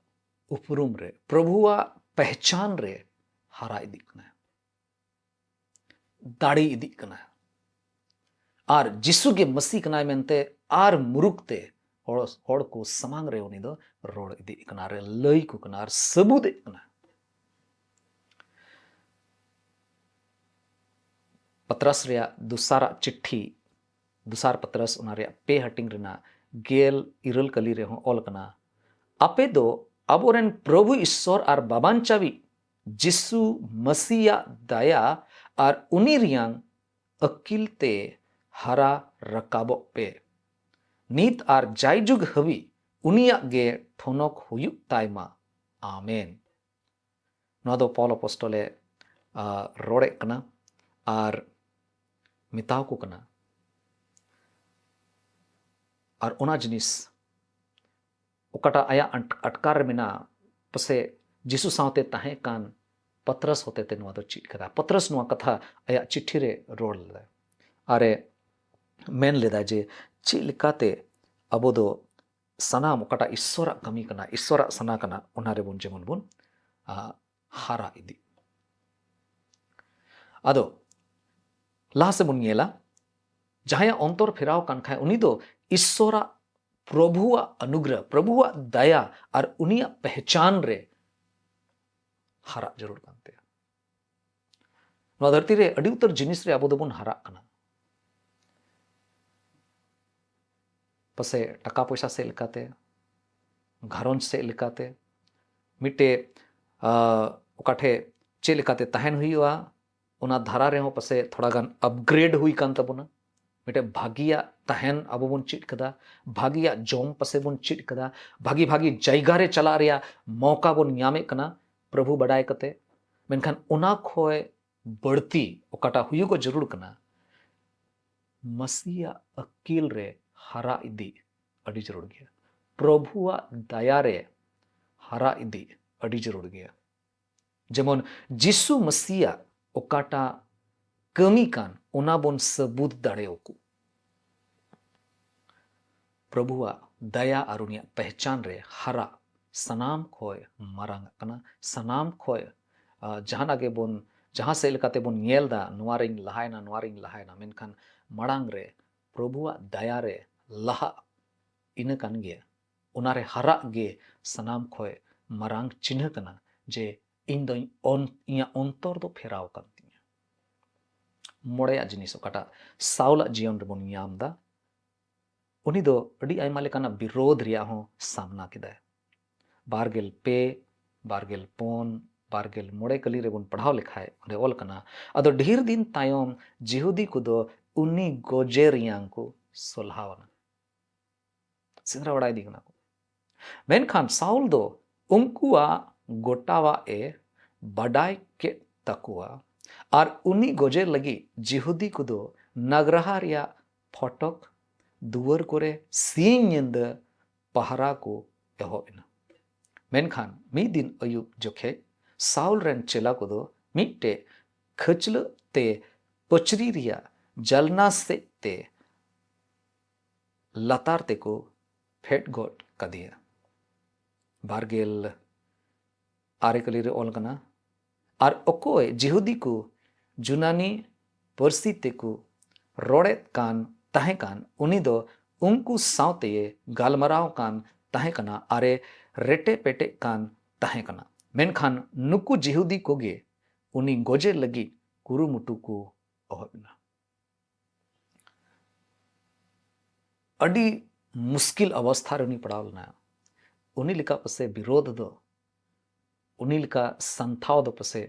ᱩᱯᱨᱩᱢ ᱨᱮ, ᱯᱨᱚᱵᱷᱩᱣᱟᱜ ᱯᱮᱦᱪᱟᱱ ᱨᱮ ᱦᱟᱨᱟ ᱤᱫᱤᱜ ᱠᱟᱱᱟ, ᱫᱟᱲᱮ ᱤᱫᱤᱜ ᱠᱟᱱᱟ᱾ ᱟᱨ ᱡᱤᱥᱩ ᱜᱮ ᱢᱟᱹᱥᱤ ᱠᱟᱱᱟᱭ ᱢᱮᱱᱛᱮ ᱟᱨ ᱢᱩᱨᱩᱠ ᱛᱮ ᱦᱚᱲ, ᱦᱚᱲ ᱠᱚ ᱥᱟᱢᱟᱝ ᱨᱮ ᱩᱱᱤ ᱫᱚ ᱨᱚᱲ ᱤᱫᱤᱜ ᱠᱟᱱᱟ, ᱟᱨ ᱞᱟᱹᱭ ᱠᱚ ᱠᱟᱱᱟ, ᱟᱨ ᱥᱟᱹᱵᱩᱫᱮᱫ ᱠᱟᱱᱟ᱾ ᱯᱟᱛᱨᱟᱥ ᱨᱮᱭᱟᱜ ᱫᱚᱥᱟᱨᱟᱜ ᱪᱤᱴᱷᱤ, ᱫᱚᱥᱟᱨ ᱯᱟᱛᱨᱟᱥ, ᱚᱱᱟ ᱨᱮᱭᱟᱜ ᱯᱮ ᱦᱟᱹᱴᱤᱧ ᱨᱮᱱᱟᱜ ᱜᱮᱞ ᱤᱨᱟᱹᱞ ᱠᱟᱹᱞᱤ ᱨᱮᱦᱚᱸ ᱚᱞ ᱠᱟᱱᱟ, ᱟᱯᱮ ᱫᱚ ᱟᱵᱚᱨᱮᱱ ᱯᱨᱚᱵᱷᱩ ᱤᱥᱥᱚᱨ ᱟᱨ ᱵᱟᱵᱟᱧᱪᱟᱣᱤᱡ ᱡᱤᱥᱩ ᱢᱟᱹᱥᱤᱭᱟᱜ ᱫᱟᱭᱟ ᱟᱨ ᱩᱱᱤ ᱨᱮᱭᱟᱝ ᱟᱹᱠᱤᱞ ᱛᱮ ᱦᱟᱨᱟ ᱨᱟᱠᱟᱵᱚᱜ ᱯᱮ᱾ ᱱᱤᱛ ᱟᱨ ᱡᱟᱭᱡᱩᱜᱽ ᱦᱟᱹᱵᱤᱡ ᱩᱱᱤᱭᱟᱜ ᱜᱮ ᱴᱷᱚᱱᱚᱠ ᱦᱩᱭᱩᱜ ᱛᱟᱭ ᱢᱟ᱾ ᱟᱢᱮᱱ᱾ ᱱᱚᱣᱟ ᱫᱚ ᱯᱚᱞ ᱟᱯᱚᱥᱴᱚᱞᱮ, ᱟ, ᱨᱚᱲᱮᱫ ᱠᱟᱱᱟ ᱟᱨ ᱢᱮᱛᱟᱣ ᱠᱚ ᱠᱟᱱᱟ᱾ ᱟᱨ ᱚᱱᱟ ᱡᱤᱱᱤᱥ ᱚᱠᱟᱴᱟᱜ ᱟᱭᱟᱜ ᱟᱴ-, ᱟᱴᱠᱟᱨ ᱨᱮ ᱢᱮᱱᱟᱜᱼᱟ, ᱯᱟᱥᱮ ᱡᱤᱥᱩ ᱥᱟᱶᱛᱮ ᱛᱟᱦᱮᱸ ᱠᱟᱱ ᱯᱟᱛᱨᱟᱥ ᱦᱚᱛᱮᱛᱮ ᱱᱚᱣᱟ ᱫᱚ ᱪᱮᱫ ᱠᱟᱫᱟ᱾ ᱯᱟᱛᱨᱟᱥ ᱱᱚᱣᱟ ᱠᱟᱛᱷᱟ ᱟᱭᱟᱜ ᱪᱤᱴᱷᱤ ᱨᱮ ᱨᱚᱲ ᱞᱮᱫᱟᱭ᱾ ᱟᱨᱮ ᱢᱮᱱ ᱞᱮᱫᱟ ᱡᱮ ᱪᱮᱫ ᱞᱮᱠᱟᱛᱮ ᱟᱵᱚ ᱫᱚ ᱥᱟᱱᱟᱢ ᱚᱠᱟᱴᱟᱜ ᱤᱥᱥᱚᱨᱟᱜ ᱠᱟᱹᱢᱤ ᱠᱟᱱᱟ, ᱤᱥᱥᱚᱨᱟᱜ ᱥᱟᱱᱟ ᱠᱟᱱᱟ, ᱚᱱᱟ ᱨᱮᱵᱚᱱ ᱡᱮᱢᱚᱱ ᱵᱚᱱ, ᱟ, ᱦᱟᱨᱟ ᱤᱫᱤ᱾ ᱟᱫᱚ ᱞᱟᱦᱟ ᱥᱮᱫ ᱵᱚᱱ ᱧᱮᱞᱟ, ᱡᱟᱦᱟᱸᱭᱟᱜ ᱚᱱᱛᱚᱨ ᱯᱷᱮᱨᱟᱣ ᱠᱟᱱ ᱠᱷᱟᱡ ᱩᱱᱤ ᱫᱚ ᱤᱥᱥᱚᱨᱟᱜ, ᱯᱨᱚᱵᱷᱩᱣᱟᱜ ᱚᱱᱩᱜᱨᱚᱦ, ᱯᱨᱚᱵᱷᱩᱣᱟᱜ ᱫᱟᱭᱟ ᱟᱨ ᱩᱱᱤᱭᱟᱜ ᱯᱮᱦᱪᱟᱱ ᱨᱮ ᱦᱟᱨᱟᱜ ᱡᱟᱹᱨᱩᱲ ᱠᱟᱱ ᱛᱟᱭᱟ᱾ ᱱᱚᱣᱟ ᱫᱷᱟᱹᱨᱛᱤ ᱨᱮ ᱟᱹᱰᱤ ᱩᱛᱟᱹᱨ ᱡᱤᱱᱤᱥ ᱨᱮ ᱟᱵᱚ ᱫᱚᱵᱚᱱ ᱦᱟᱨᱟᱜ ᱠᱟᱱᱟ᱾ ᱯᱟᱥᱮ ᱴᱟᱠᱟ ᱯᱚᱭᱥᱟ ᱥᱮᱫ ᱞᱮᱠᱟᱛᱮ, ᱜᱷᱟᱨᱚᱸᱡᱽ ᱥᱮᱫ ᱞᱮᱠᱟᱛᱮ, ᱢᱤᱫᱴᱮᱡ, ᱟ, ᱚᱠᱟ ᱴᱷᱮᱡ ᱪᱮᱫ ᱞᱮᱠᱟᱛᱮ ᱛᱟᱦᱮᱱ ᱦᱩᱭᱩᱜᱼᱟ, ᱚᱱᱟ ᱫᱷᱟᱨᱟ ᱨᱮᱦᱚᱸ ᱯᱟᱥᱮ ᱛᱷᱚᱲᱟ ᱜᱟᱱ upgrade ᱦᱩᱭ ᱠᱟᱱ ᱛᱟᱵᱚᱱᱟ᱾ ᱢᱤᱫᱴᱮᱡ ᱵᱷᱟᱹᱜᱤᱭᱟᱜ ᱛᱟᱦᱮᱱ ᱟᱵᱚ ᱵᱚᱱ ᱪᱮᱫ ᱠᱟᱫᱟ, ᱵᱷᱟᱹᱜᱤᱭᱟᱜ ᱡᱚᱢ ᱯᱟᱥᱮ ᱵᱚᱱ ᱪᱮᱫ ᱠᱟᱫᱟ, ᱵᱷᱟᱹᱜᱤ ᱵᱷᱟᱹᱜᱤ ᱡᱟᱭᱜᱟ ᱨᱮ ᱪᱟᱞᱟᱜ ᱨᱮᱭᱟᱜ ᱢᱚᱣᱠᱟ ᱵᱚᱱ ᱧᱟᱢᱮᱫ ᱠᱟᱱᱟ ᱯᱨᱚᱵᱷᱩ ᱵᱟᱰᱟᱭ ᱠᱟᱛᱮ᱾ ᱢᱮᱱᱠᱷᱟᱱ ᱚᱱᱟ ᱠᱷᱚᱡ ᱵᱟᱹᱲᱛᱤ ᱚᱠᱟᱴᱟᱜ ᱦᱩᱭᱩᱜᱚᱜ ᱡᱟᱹᱨᱩᱲ ᱠᱟᱱᱟ, ᱢᱟᱹᱥᱤᱭᱟᱜ ᱟᱹᱠᱤᱞ ᱨᱮ ᱦᱟᱨᱟ ᱤᱫᱤ ᱟᱹᱰᱤ ᱡᱟᱹᱨᱩᱲ ᱜᱮᱭᱟ᱾ ᱯᱨᱚᱵᱷᱩᱣᱟᱜ ᱫᱟᱭᱟ ᱨᱮ ᱦᱟᱨᱟ ᱤᱫᱤ ᱟᱹᱰᱤ ᱡᱟᱹᱨᱩᱲ ᱜᱮᱭᱟ᱾ ᱡᱮᱢᱚᱱ ᱡᱤᱥᱩ ᱢᱟᱹᱥᱤᱭᱟᱜ ᱚᱠᱟᱴᱟᱜ ᱠᱟᱹᱢᱤ ᱠᱟᱱ, ᱚᱱᱟ ᱵᱚᱱ ᱥᱟᱹᱵᱩᱫ ᱫᱟᱲᱮᱭᱟᱠᱚ᱾ ᱯᱨᱚᱵᱷᱩᱣᱟᱜ ᱫᱟᱭᱟ ᱟᱨ ᱩᱱᱤᱭᱟᱜ ᱯᱮᱦᱪᱟᱱ ᱨᱮ ᱦᱟᱨᱟ ᱥᱟᱱᱟᱢ ᱠᱷᱚᱡ ᱢᱟᱨᱟᱝ ᱟᱜ ᱠᱟᱱᱟ, ᱥᱟᱱᱟᱢ ᱠᱷᱚᱡ, ᱟ, ᱡᱟᱦᱟᱱᱟᱜ ᱜᱮᱵᱚᱱ ᱡᱟᱦᱟᱸ ᱥᱮᱫ ᱞᱮᱠᱟᱛᱮ ᱵᱚᱱ ᱧᱮᱞ ᱮᱫᱟ, ᱱᱚᱣᱟ ᱨᱤᱧ ᱞᱟᱦᱟᱭᱮᱱᱟ, ᱱᱚᱣᱟ ᱨᱤᱧ ᱞᱟᱦᱟᱭᱮᱱᱟ, ᱢᱮᱱᱠᱷᱟᱱ ᱢᱟᱲᱟᱝ ᱨᱮ ᱯᱨᱚᱵᱷᱩᱣᱟᱜ ᱫᱟᱭᱟ ᱨᱮ ᱞᱟᱦᱟᱜ, ᱤᱱᱟᱹ ᱠᱟᱱ ᱜᱮᱭᱟ᱾ ᱚᱱᱟ ᱨᱮ ᱦᱟᱨᱟᱜ ᱜᱮ ᱥᱟᱱᱟᱢ ᱠᱷᱚᱱ ᱢᱟᱨᱟᱝ ᱪᱤᱱᱦᱟᱹ ᱠᱟᱱᱟ ᱡᱮ ᱤᱧ ᱫᱚᱧ ᱚᱱ-, ᱤᱧᱟᱹᱜ ᱚᱱᱛᱚᱨ ᱫᱚ ᱯᱷᱮᱨᱟᱣ ᱟᱠᱟᱱ ᱛᱤᱧᱟ᱾ ᱢᱚᱬᱮᱭᱟᱜ ᱡᱤᱱᱤᱥ ᱚᱠᱟᱴᱟᱜ ᱥᱟᱣᱞᱟᱜ ᱡᱤᱭᱚᱱ ᱨᱮᱵᱚᱱ ᱧᱟᱢ ᱮᱫᱟ, ᱩᱱᱤ ᱫᱚ ᱟᱹᱰᱤ ᱟᱭᱢᱟ ᱞᱮᱠᱟᱱᱟᱜ ᱵᱤᱨᱳᱫᱷ ᱨᱮᱭᱟᱜ ᱦᱚᱸ ᱥᱟᱢᱱᱟ ᱠᱮᱫᱟᱭ᱾ ᱵᱟᱨᱜᱮᱞ ᱯᱮ, ᱵᱟᱨᱜᱮᱞ ᱯᱩᱱ, ᱵᱟᱨᱜᱮᱞ ᱢᱚᱬᱮ ᱠᱟᱹᱞᱤ ᱨᱮᱵᱚᱱ ᱯᱟᱲᱦᱟᱣ ᱞᱮᱠᱷᱟᱡ, ᱚᱸᱰᱮ ᱚᱞ ᱠᱟᱱᱟ, ᱟᱫᱚ ᱰᱷᱮᱨ ᱫᱤᱱ ᱛᱟᱭᱚᱢ ᱡᱤᱦᱩᱫᱤ ᱠᱚᱫᱚ ᱩᱱᱤ ᱜᱚᱡᱮ ᱨᱮᱭᱟᱝ ᱠᱚ ᱥᱚᱞᱦᱟᱣ ᱮᱱᱟ᱾ ᱥᱮᱸᱫᱽᱨᱟ ᱵᱟᱲᱟᱭᱮᱫᱮ ᱠᱟᱱᱟ ᱠᱚ᱾ ᱢᱮᱱᱠᱷᱟᱱ ᱥᱟᱣᱩᱞ ᱫᱚ ᱩᱱᱠᱩᱣᱟᱜ ᱜᱚᱴᱟᱣᱟᱜ ᱮ ᱵᱟᱰᱟᱭ ᱠᱮᱫ ᱛᱟᱠᱚᱣᱟ, ᱟᱨ ᱩᱱᱤ ᱜᱚᱡᱮ ᱞᱟᱹᱜᱤᱫ ᱡᱤᱦᱩᱫᱤ ᱠᱚᱫᱚ ᱱᱟᱜᱽᱨᱟᱦᱟ ᱨᱮᱭᱟᱜ ᱯᱷᱚᱴᱚᱠ ᱫᱩᱣᱟᱹᱨ ᱠᱚᱨᱮ ᱥᱤᱧ ᱧᱤᱫᱟᱹ ᱯᱟᱦᱨᱟ ᱠᱚ ᱮᱦᱚᱵ ᱮᱱᱟ᱾ ᱢᱮᱱᱠᱷᱟᱱ ᱢᱤᱫ ᱫᱤᱱ ᱟᱹᱭᱩᱵ ᱡᱚᱠᱷᱮᱡ ᱥᱟᱣᱩᱞ ᱨᱮᱱ ᱪᱮᱞᱟ ᱠᱚᱫᱚ ᱢᱤᱫᱴᱮᱡ ᱠᱷᱟᱹᱪᱞᱟᱹᱜ ᱛᱮ ᱯᱟᱹᱪᱨᱤ ᱨᱮᱭᱟᱜ ᱡᱟᱞᱱᱟ ᱥᱮᱫ ᱛᱮ ᱞᱟᱛᱟᱨ ᱛᱮᱠᱚ ᱯᱷᱮᱰ ᱜᱚᱫ ᱠᱟᱫᱮᱭᱟ᱾ ᱵᱟᱨᱜᱮᱞ ᱟᱨᱮ ᱠᱟᱹᱞᱤ ᱨᱮ ᱚᱞ ᱠᱟᱱᱟ, ᱟᱨ ᱚᱠᱚᱭ ᱡᱤᱦᱩᱫᱤ ᱠᱚ ᱡᱩᱱᱟᱱᱤ ᱯᱟᱹᱨᱥᱤ ᱛᱮᱠᱚ ᱨᱚᱲᱮᱫ ᱠᱟᱱ ᱛᱟᱦᱮᱸ ᱠᱟᱱ, ᱩᱱᱤ ᱫᱚ ᱩᱱᱠᱩ ᱥᱟᱶᱛᱮᱭᱮ ᱜᱟᱞᱢᱟᱨᱟᱣ ᱠᱟᱱ ᱛᱟᱦᱮᱸ ᱠᱟᱱᱟ ᱟᱨᱮ ᱨᱮᱴᱮ ᱯᱮᱴᱮᱜ ᱠᱟᱱ ᱛᱟᱦᱮᱸ ᱠᱟᱱᱟ᱾ ᱢᱮᱱᱠᱷᱟᱱ ᱱᱩᱠᱩ ᱡᱤᱦᱩᱫᱤ ᱠᱚᱜᱮ ᱩᱱᱤ ᱜᱚᱡᱮ ᱞᱟᱹᱜᱤᱫ ᱠᱩᱨᱩᱢᱩᱴᱩ ᱠᱚ ᱮᱦᱚᱵ ᱮᱱᱟ᱾ ᱟᱹᱰᱤ ᱢᱩᱥᱠᱤᱞ ᱚᱵᱚᱥᱛᱷᱟ ᱨᱮ ᱩᱱᱤ ᱯᱟᱲᱟᱣ ᱞᱮᱱᱟ᱾ ᱩᱱᱤ ᱞᱮᱠᱟ ᱯᱟᱥᱮ ᱵᱤᱨᱳᱫᱷ ᱫᱚ, ᱩᱱᱤ ᱞᱮᱠᱟ ᱥᱟᱱᱛᱷᱟᱣ ᱫᱚ ᱯᱟᱥᱮ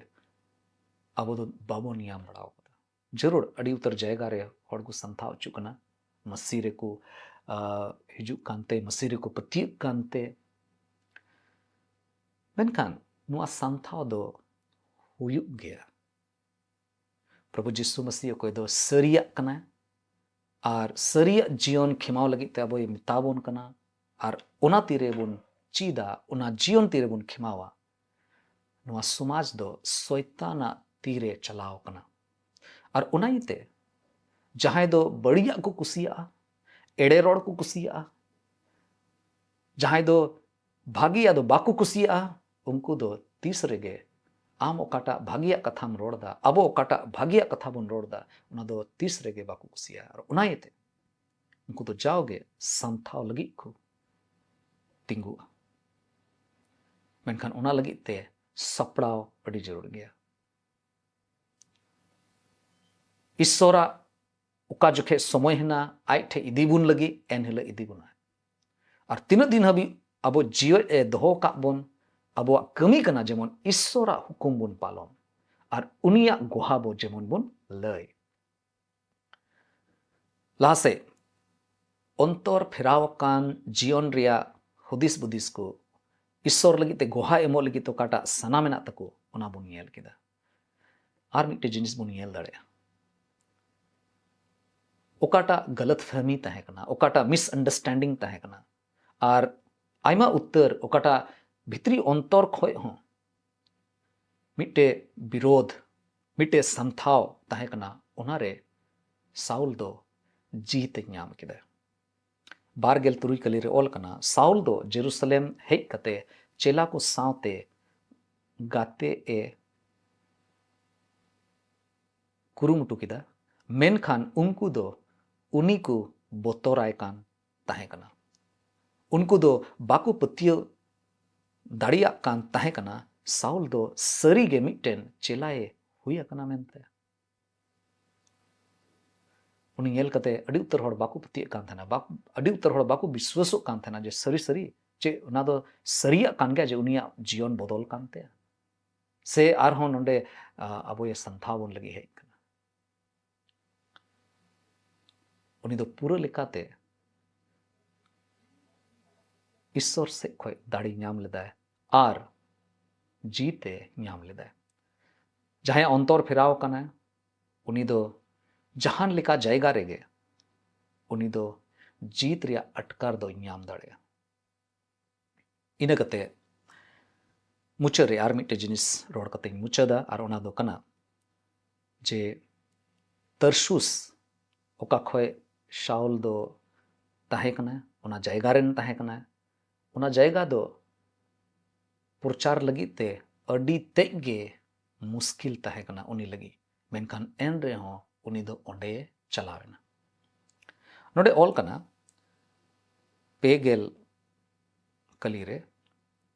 ᱟᱵᱚ ᱫᱚ ᱵᱟᱵᱚᱱ ᱧᱟᱢ ᱵᱟᱲᱟ ᱟᱠᱟᱫᱟ᱾ ᱡᱟᱹᱨᱩᱲ ᱟᱹᱰᱤ ᱩᱛᱟᱹᱨ ᱡᱟᱭᱜᱟ ᱨᱮ ᱦᱚᱲ ᱠᱚ ᱥᱟᱱᱛᱷᱟᱣ ᱦᱚᱪᱚᱜ ᱠᱟᱱᱟ, ᱢᱟᱹᱥᱤ ᱨᱮᱠᱚ, ᱟ, ᱦᱤᱡᱩᱜ ᱠᱟᱱᱛᱮ, ᱢᱟᱹᱥᱤ ᱨᱮᱠᱚ ᱯᱟᱹᱛᱭᱟᱹᱜ ᱠᱟᱱᱛᱮ᱾ ᱢᱮᱱᱠᱷᱟᱱ ᱱᱚᱣᱟ ᱥᱟᱱᱛᱷᱟᱣ ᱫᱚ ᱦᱩᱭᱩᱜ ᱜᱮᱭᱟ᱾ ᱯᱨᱚᱵᱷᱩ ᱡᱤᱥᱩ ᱢᱟᱹᱥᱤ ᱚᱠᱚᱭ ᱫᱚ ᱥᱟᱹᱨᱤᱭᱟᱜ ᱠᱟᱱᱟᱭ, ᱟᱨ ᱥᱟᱹᱨᱤᱭᱟᱜ ᱡᱤᱭᱚᱱ ᱠᱷᱮᱢᱟᱣ ᱞᱟᱹᱜᱤᱫ ᱛᱮ ᱟᱵᱚᱭ ᱢᱮᱛᱟ ᱵᱚᱱ ᱠᱟᱱᱟ, ᱟᱨ ᱚᱱᱟ ᱛᱤᱨᱮ ᱵᱚᱱ ᱪᱮᱫᱟ, ᱚᱱᱟ ᱡᱤᱭᱚᱱ ᱛᱤᱨᱮ ᱵᱚᱱ ᱠᱷᱮᱢᱟᱣᱟ, ᱱᱚᱣᱟ ᱥᱚᱢᱟᱡᱽ ᱫᱚ ᱥᱚᱭᱛᱟᱱᱟᱜ ᱛᱤᱨᱮ ᱪᱟᱞᱟᱣ ᱠᱟᱱᱟ᱾ ᱟᱨ ᱚᱱᱟ ᱤᱭᱟᱹᱛᱮ ᱡᱟᱦᱟᱸᱭ ᱫᱚ ᱵᱟᱹᱲᱤᱡᱟᱜ ᱠᱚ ᱠᱩᱥᱤᱭᱟᱜᱼᱟ, ᱮᱲᱮ ᱨᱚᱲ ᱠᱚ ᱠᱩᱥᱤᱭᱟᱜᱼᱟ, ᱡᱟᱦᱟᱸᱭ ᱫᱚ ᱵᱷᱟᱹᱜᱤᱭᱟᱜ ᱫᱚ ᱵᱟᱠᱚ ᱠᱩᱥᱤᱭᱟᱜᱼᱟ, ᱩᱱᱠᱩ ᱫᱚ ᱛᱤᱥ ᱨᱮᱜᱮ ᱟᱢ ᱚᱠᱟᱴᱟᱜ ᱵᱷᱟᱹᱜᱤᱭᱟᱜ ᱠᱟᱛᱷᱟᱢ ᱨᱚᱲ ᱮᱫᱟ, ᱟᱵᱚ ᱚᱠᱟᱴᱟᱜ ᱵᱷᱟᱹᱜᱤᱭᱟᱜ ᱠᱟᱛᱷᱟ ᱵᱚᱱ ᱨᱚᱲ ᱮᱫᱟ, ᱚᱱᱟ ᱫᱚ ᱛᱤᱥ ᱨᱮᱜᱮ ᱵᱟᱠᱚ ᱠᱩᱥᱤᱭᱟᱜᱼᱟ᱾ ᱟᱨ ᱚᱱᱟ ᱤᱭᱟᱹᱛᱮ ᱩᱱᱠᱩ ᱫᱚ ᱡᱟᱣᱜᱮ ᱥᱟᱢᱴᱷᱟᱣ ᱞᱟᱹᱜᱤᱫ ᱠᱚ ᱛᱤᱸᱜᱩᱜᱼᱟ᱾ ᱢᱮᱱᱠᱷᱟᱱ ᱚᱱᱟ ᱞᱟᱹᱜᱤᱫ ᱛᱮ ᱥᱟᱯᱲᱟᱣ ᱟᱹᱰᱤ ᱡᱟᱹᱨᱩᱲ ᱜᱮᱭᱟ᱾ ᱤᱥᱥᱚᱨᱟᱜ ᱚᱠᱟ ᱡᱚᱠᱷᱮᱡ ᱥᱚᱢᱚᱭ ᱦᱮᱱᱟᱜ, ᱟᱡ ᱴᱷᱮᱡ ᱤᱫᱤ ᱵᱚᱱ ᱞᱟᱹᱜᱤᱫ, ᱮᱱ ᱦᱤᱞᱳᱜ ᱤᱫᱤ ᱵᱚᱱᱟᱭ᱾ ᱟᱨ ᱛᱤᱱᱟᱹᱜ ᱫᱤᱱ ᱦᱟᱹᱵᱤᱡ ᱟᱵᱚ ᱡᱤᱣᱮᱫ ᱮ ᱫᱚᱦᱚ ᱟᱠᱟᱫ ᱵᱚᱱ, ᱟᱵᱚᱣᱟᱜ ᱠᱟᱹᱢᱤ ᱠᱟᱱᱟ ᱡᱮᱢᱚᱱ ᱤᱥᱥᱚᱨᱟᱜ ᱦᱩᱠᱩᱢ ᱵᱚᱱ ᱯᱟᱞᱚᱱ ᱟᱨ ᱩᱱᱤᱭᱟᱜ ᱜᱚᱦᱟ ᱵᱚ ᱡᱮᱢᱚᱱ ᱵᱚᱱ ᱞᱟᱹᱭ᱾ ᱞᱟᱦᱟ ᱥᱮᱫ, ᱚᱱᱛᱚᱨ ᱯᱷᱮᱨᱟᱣ ᱟᱠᱟᱱ ᱡᱤᱭᱚᱱ ᱨᱮᱭᱟᱜ ᱦᱩᱫᱤᱥ ᱵᱩᱫᱤᱥ ᱠᱚ, ᱤᱥᱥᱚᱨ ᱞᱟᱹᱜᱤᱫ ᱛᱮ ᱜᱚᱦᱟ ᱮᱢᱚᱜ ᱞᱟᱹᱜᱤᱫ ᱛᱮ ᱚᱠᱟᱴᱟᱜ ᱥᱟᱱᱟ ᱢᱮᱱᱟᱜ ᱛᱟᱠᱚ, ᱚᱱᱟ ᱵᱚᱱ ᱧᱮᱞ ᱠᱮᱫᱟ᱾ ᱟᱨ ᱢᱤᱫᱴᱮᱡ ᱡᱤᱱᱤᱥ ᱵᱚᱱ ᱧᱮᱞ ᱫᱟᱲᱮᱭᱟᱜᱼᱟ, ᱚᱠᱟᱴᱟᱜ ᱜᱟᱞᱟᱛ ᱯᱷᱟᱦᱢᱤ ᱛᱟᱦᱮᱸ ᱠᱟᱱᱟ, ᱚᱠᱟᱴᱟᱜ ᱢᱤᱥᱟᱱᱰᱟᱨᱥᱴᱮᱱᱰᱤᱝ ᱛᱟᱦᱮᱸ ᱠᱟᱱᱟ, ᱟᱨ ᱟᱭᱢᱟ ᱩᱛᱟᱹᱨ ᱚᱠᱟᱴᱟᱜ ᱵᱷᱤᱛᱨᱤ ᱚᱱᱛᱚᱨ ᱠᱷᱚᱡ ᱦᱚᱸ ᱢᱤᱫᱴᱮᱡ ᱵᱤᱨᱳᱫᱷ, ᱢᱤᱫᱴᱮᱡ ᱥᱟᱢᱴᱷᱟᱣ ᱛᱟᱦᱮᱸ ᱠᱟᱱᱟ, ᱚᱱᱟᱨᱮ ᱥᱟᱩᱞ ᱫᱚ ᱡᱤᱛ ᱮ ᱧᱟᱢ ᱠᱮᱫᱟ᱾ ᱵᱟᱨ ᱜᱮᱞ ᱛᱩᱨᱩᱭ ᱠᱟᱹᱞᱤ ᱨᱮ ᱚᱞ ᱠᱟᱱᱟ, ᱥᱟᱩᱞ ᱫᱚ ᱡᱮᱨᱩᱥᱟᱞᱮᱢ ᱦᱮᱡ ᱠᱟᱛᱮ ᱪᱮᱞᱟ ᱠᱚ ᱥᱟᱶᱛᱮ ᱜᱟᱛᱮ ᱮ ᱠᱩᱨᱩᱢᱩᱴᱩ ᱠᱮᱫᱟ, ᱢᱮᱱᱠᱷᱟᱱ ᱩᱱᱠᱩ ᱫᱚ ᱩᱱᱤ ᱠᱚ ᱵᱚᱛᱚᱨᱟᱭ ᱠᱟᱱ ᱛᱟᱦᱮᱸ ᱠᱟᱱᱟ᱾ ᱩᱱᱠᱩ ᱫᱚ ᱵᱟᱠᱚ ᱯᱟᱹᱛᱭᱟᱹᱣ ᱫᱟᱲᱮᱭᱟᱜ ᱠᱟᱱ ᱛᱟᱦᱮᱸ ᱠᱟᱱᱟ ᱥᱟᱩᱞ ᱫᱚ ᱥᱟᱹᱨᱤᱜᱮ ᱢᱤᱫᱴᱮᱱ ᱪᱮᱞᱟᱭ ᱦᱩᱭ ᱟᱠᱟᱱᱟ ᱢᱮᱱᱛᱮ᱾ ᱩᱱᱤ ᱧᱮᱞ ᱠᱟᱛᱮ ᱟᱹᱰᱤ ᱩᱛᱟᱹᱨ ᱦᱚᱲ ᱵᱟᱠᱚ ᱯᱟᱹᱛᱭᱟᱹᱜ ᱠᱟᱱ ᱛᱟᱦᱮᱱᱟ, ᱵᱟᱠ-, ᱟᱹᱰᱤ ᱩᱛᱟᱹᱨ ᱦᱚᱲ ᱵᱟᱠᱚ ᱵᱤᱥᱣᱟᱹᱥᱚᱜ ᱠᱟᱱ ᱛᱟᱦᱮᱱᱟ ᱡᱮ ᱥᱟᱹᱨᱤ ᱥᱟᱹᱨᱤ ᱪᱮᱫ ᱚᱱᱟ ᱫᱚ ᱥᱟᱹᱨᱤᱭᱟᱜ ᱠᱟᱱ ᱜᱮᱭᱟ ᱡᱮ ᱩᱱᱤᱭᱟᱜ ᱡᱤᱭᱚᱱ ᱵᱚᱫᱚᱞ ᱠᱟᱱ ᱛᱟᱭᱟ, ᱥᱮ ᱟᱨᱦᱚᱸ ᱱᱚᱰᱮ, ᱟ, ᱟᱵᱚᱭᱮ ᱥᱟᱢᱴᱷᱟᱣ ᱵᱚᱱ ᱞᱟᱹᱜᱤᱫ ᱦᱮᱡ ᱠᱟᱱᱟ᱾ ᱩᱱᱤ ᱫᱚ ᱯᱩᱨᱟᱹ ᱞᱮᱠᱟᱛᱮ ᱤᱥᱥᱚᱨ ᱥᱮᱫ ᱠᱷᱚᱱ ᱫᱟᱲᱮ ᱧᱟᱢ ᱞᱮᱫᱟᱭ ᱟᱨ ᱡᱤᱛ ᱮ ᱧᱟᱢ ᱞᱮᱫᱟᱭ᱾ ᱡᱟᱦᱟᱸᱭᱟᱜ ᱚᱱᱛᱚᱨ ᱯᱷᱮᱨᱟᱣ ᱟᱠᱟᱱᱟ, ᱩᱱᱤ ᱫᱚ ᱡᱟᱦᱟᱱ ᱞᱮᱠᱟ ᱡᱟᱭᱜᱟ ᱨᱮᱜᱮ ᱩᱱᱤ ᱫᱚ ᱡᱤᱛ ᱨᱮᱭᱟᱜ ᱟᱴᱠᱟᱨ ᱫᱚᱭ ᱧᱟᱢ ᱫᱟᱲᱮᱭᱟᱜᱼᱟ᱾ ᱤᱱᱟᱹ ᱠᱟᱛᱮ ᱢᱩᱪᱟᱹᱫ ᱨᱮ ᱟᱨ ᱢᱤᱫᱴᱮᱡ ᱡᱤᱱᱤᱥ ᱨᱚᱲ ᱠᱟᱛᱮᱧ ᱢᱩᱪᱟᱹᱫᱟ, ᱟᱨ ᱚᱱᱟ ᱫᱚ ᱠᱟᱱᱟ ᱡᱮ ᱛᱟᱨᱥᱩᱥ ᱚᱠᱟ ᱠᱷᱚᱡ ᱥᱟᱩᱞ ᱫᱚ ᱛᱟᱦᱮᱸ ᱠᱟᱱᱟ, ᱚᱱᱟ ᱡᱟᱭᱜᱟ ᱨᱮᱱ ᱛᱟᱦᱮᱸ ᱠᱟᱱᱟ, ᱚᱱᱟ ᱡᱟᱭᱜᱟ ᱫᱚ ᱯᱨᱚᱪᱟᱨ ᱞᱟᱹᱜᱤᱫ ᱛᱮ ᱟᱹᱰᱤ ᱛᱮᱫ ᱜᱮ ᱢᱩᱥᱠᱤᱞ ᱛᱟᱦᱮᱸ ᱠᱟᱱᱟ ᱩᱱᱤ ᱞᱟᱹᱜᱤᱫ᱾ ᱢᱮᱱᱠᱷᱟᱱ ᱮᱱ ᱨᱮᱦᱚᱸ ᱩᱱᱤ ᱫᱚ ᱚᱸᱰᱮ ᱪᱟᱞᱟᱣ ᱮᱱᱟ᱾ ᱱᱚᱰᱮ ᱚᱞ ᱠᱟᱱᱟ, ᱯᱮ ᱜᱮᱞ ᱠᱟᱹᱞᱤ ᱨᱮ,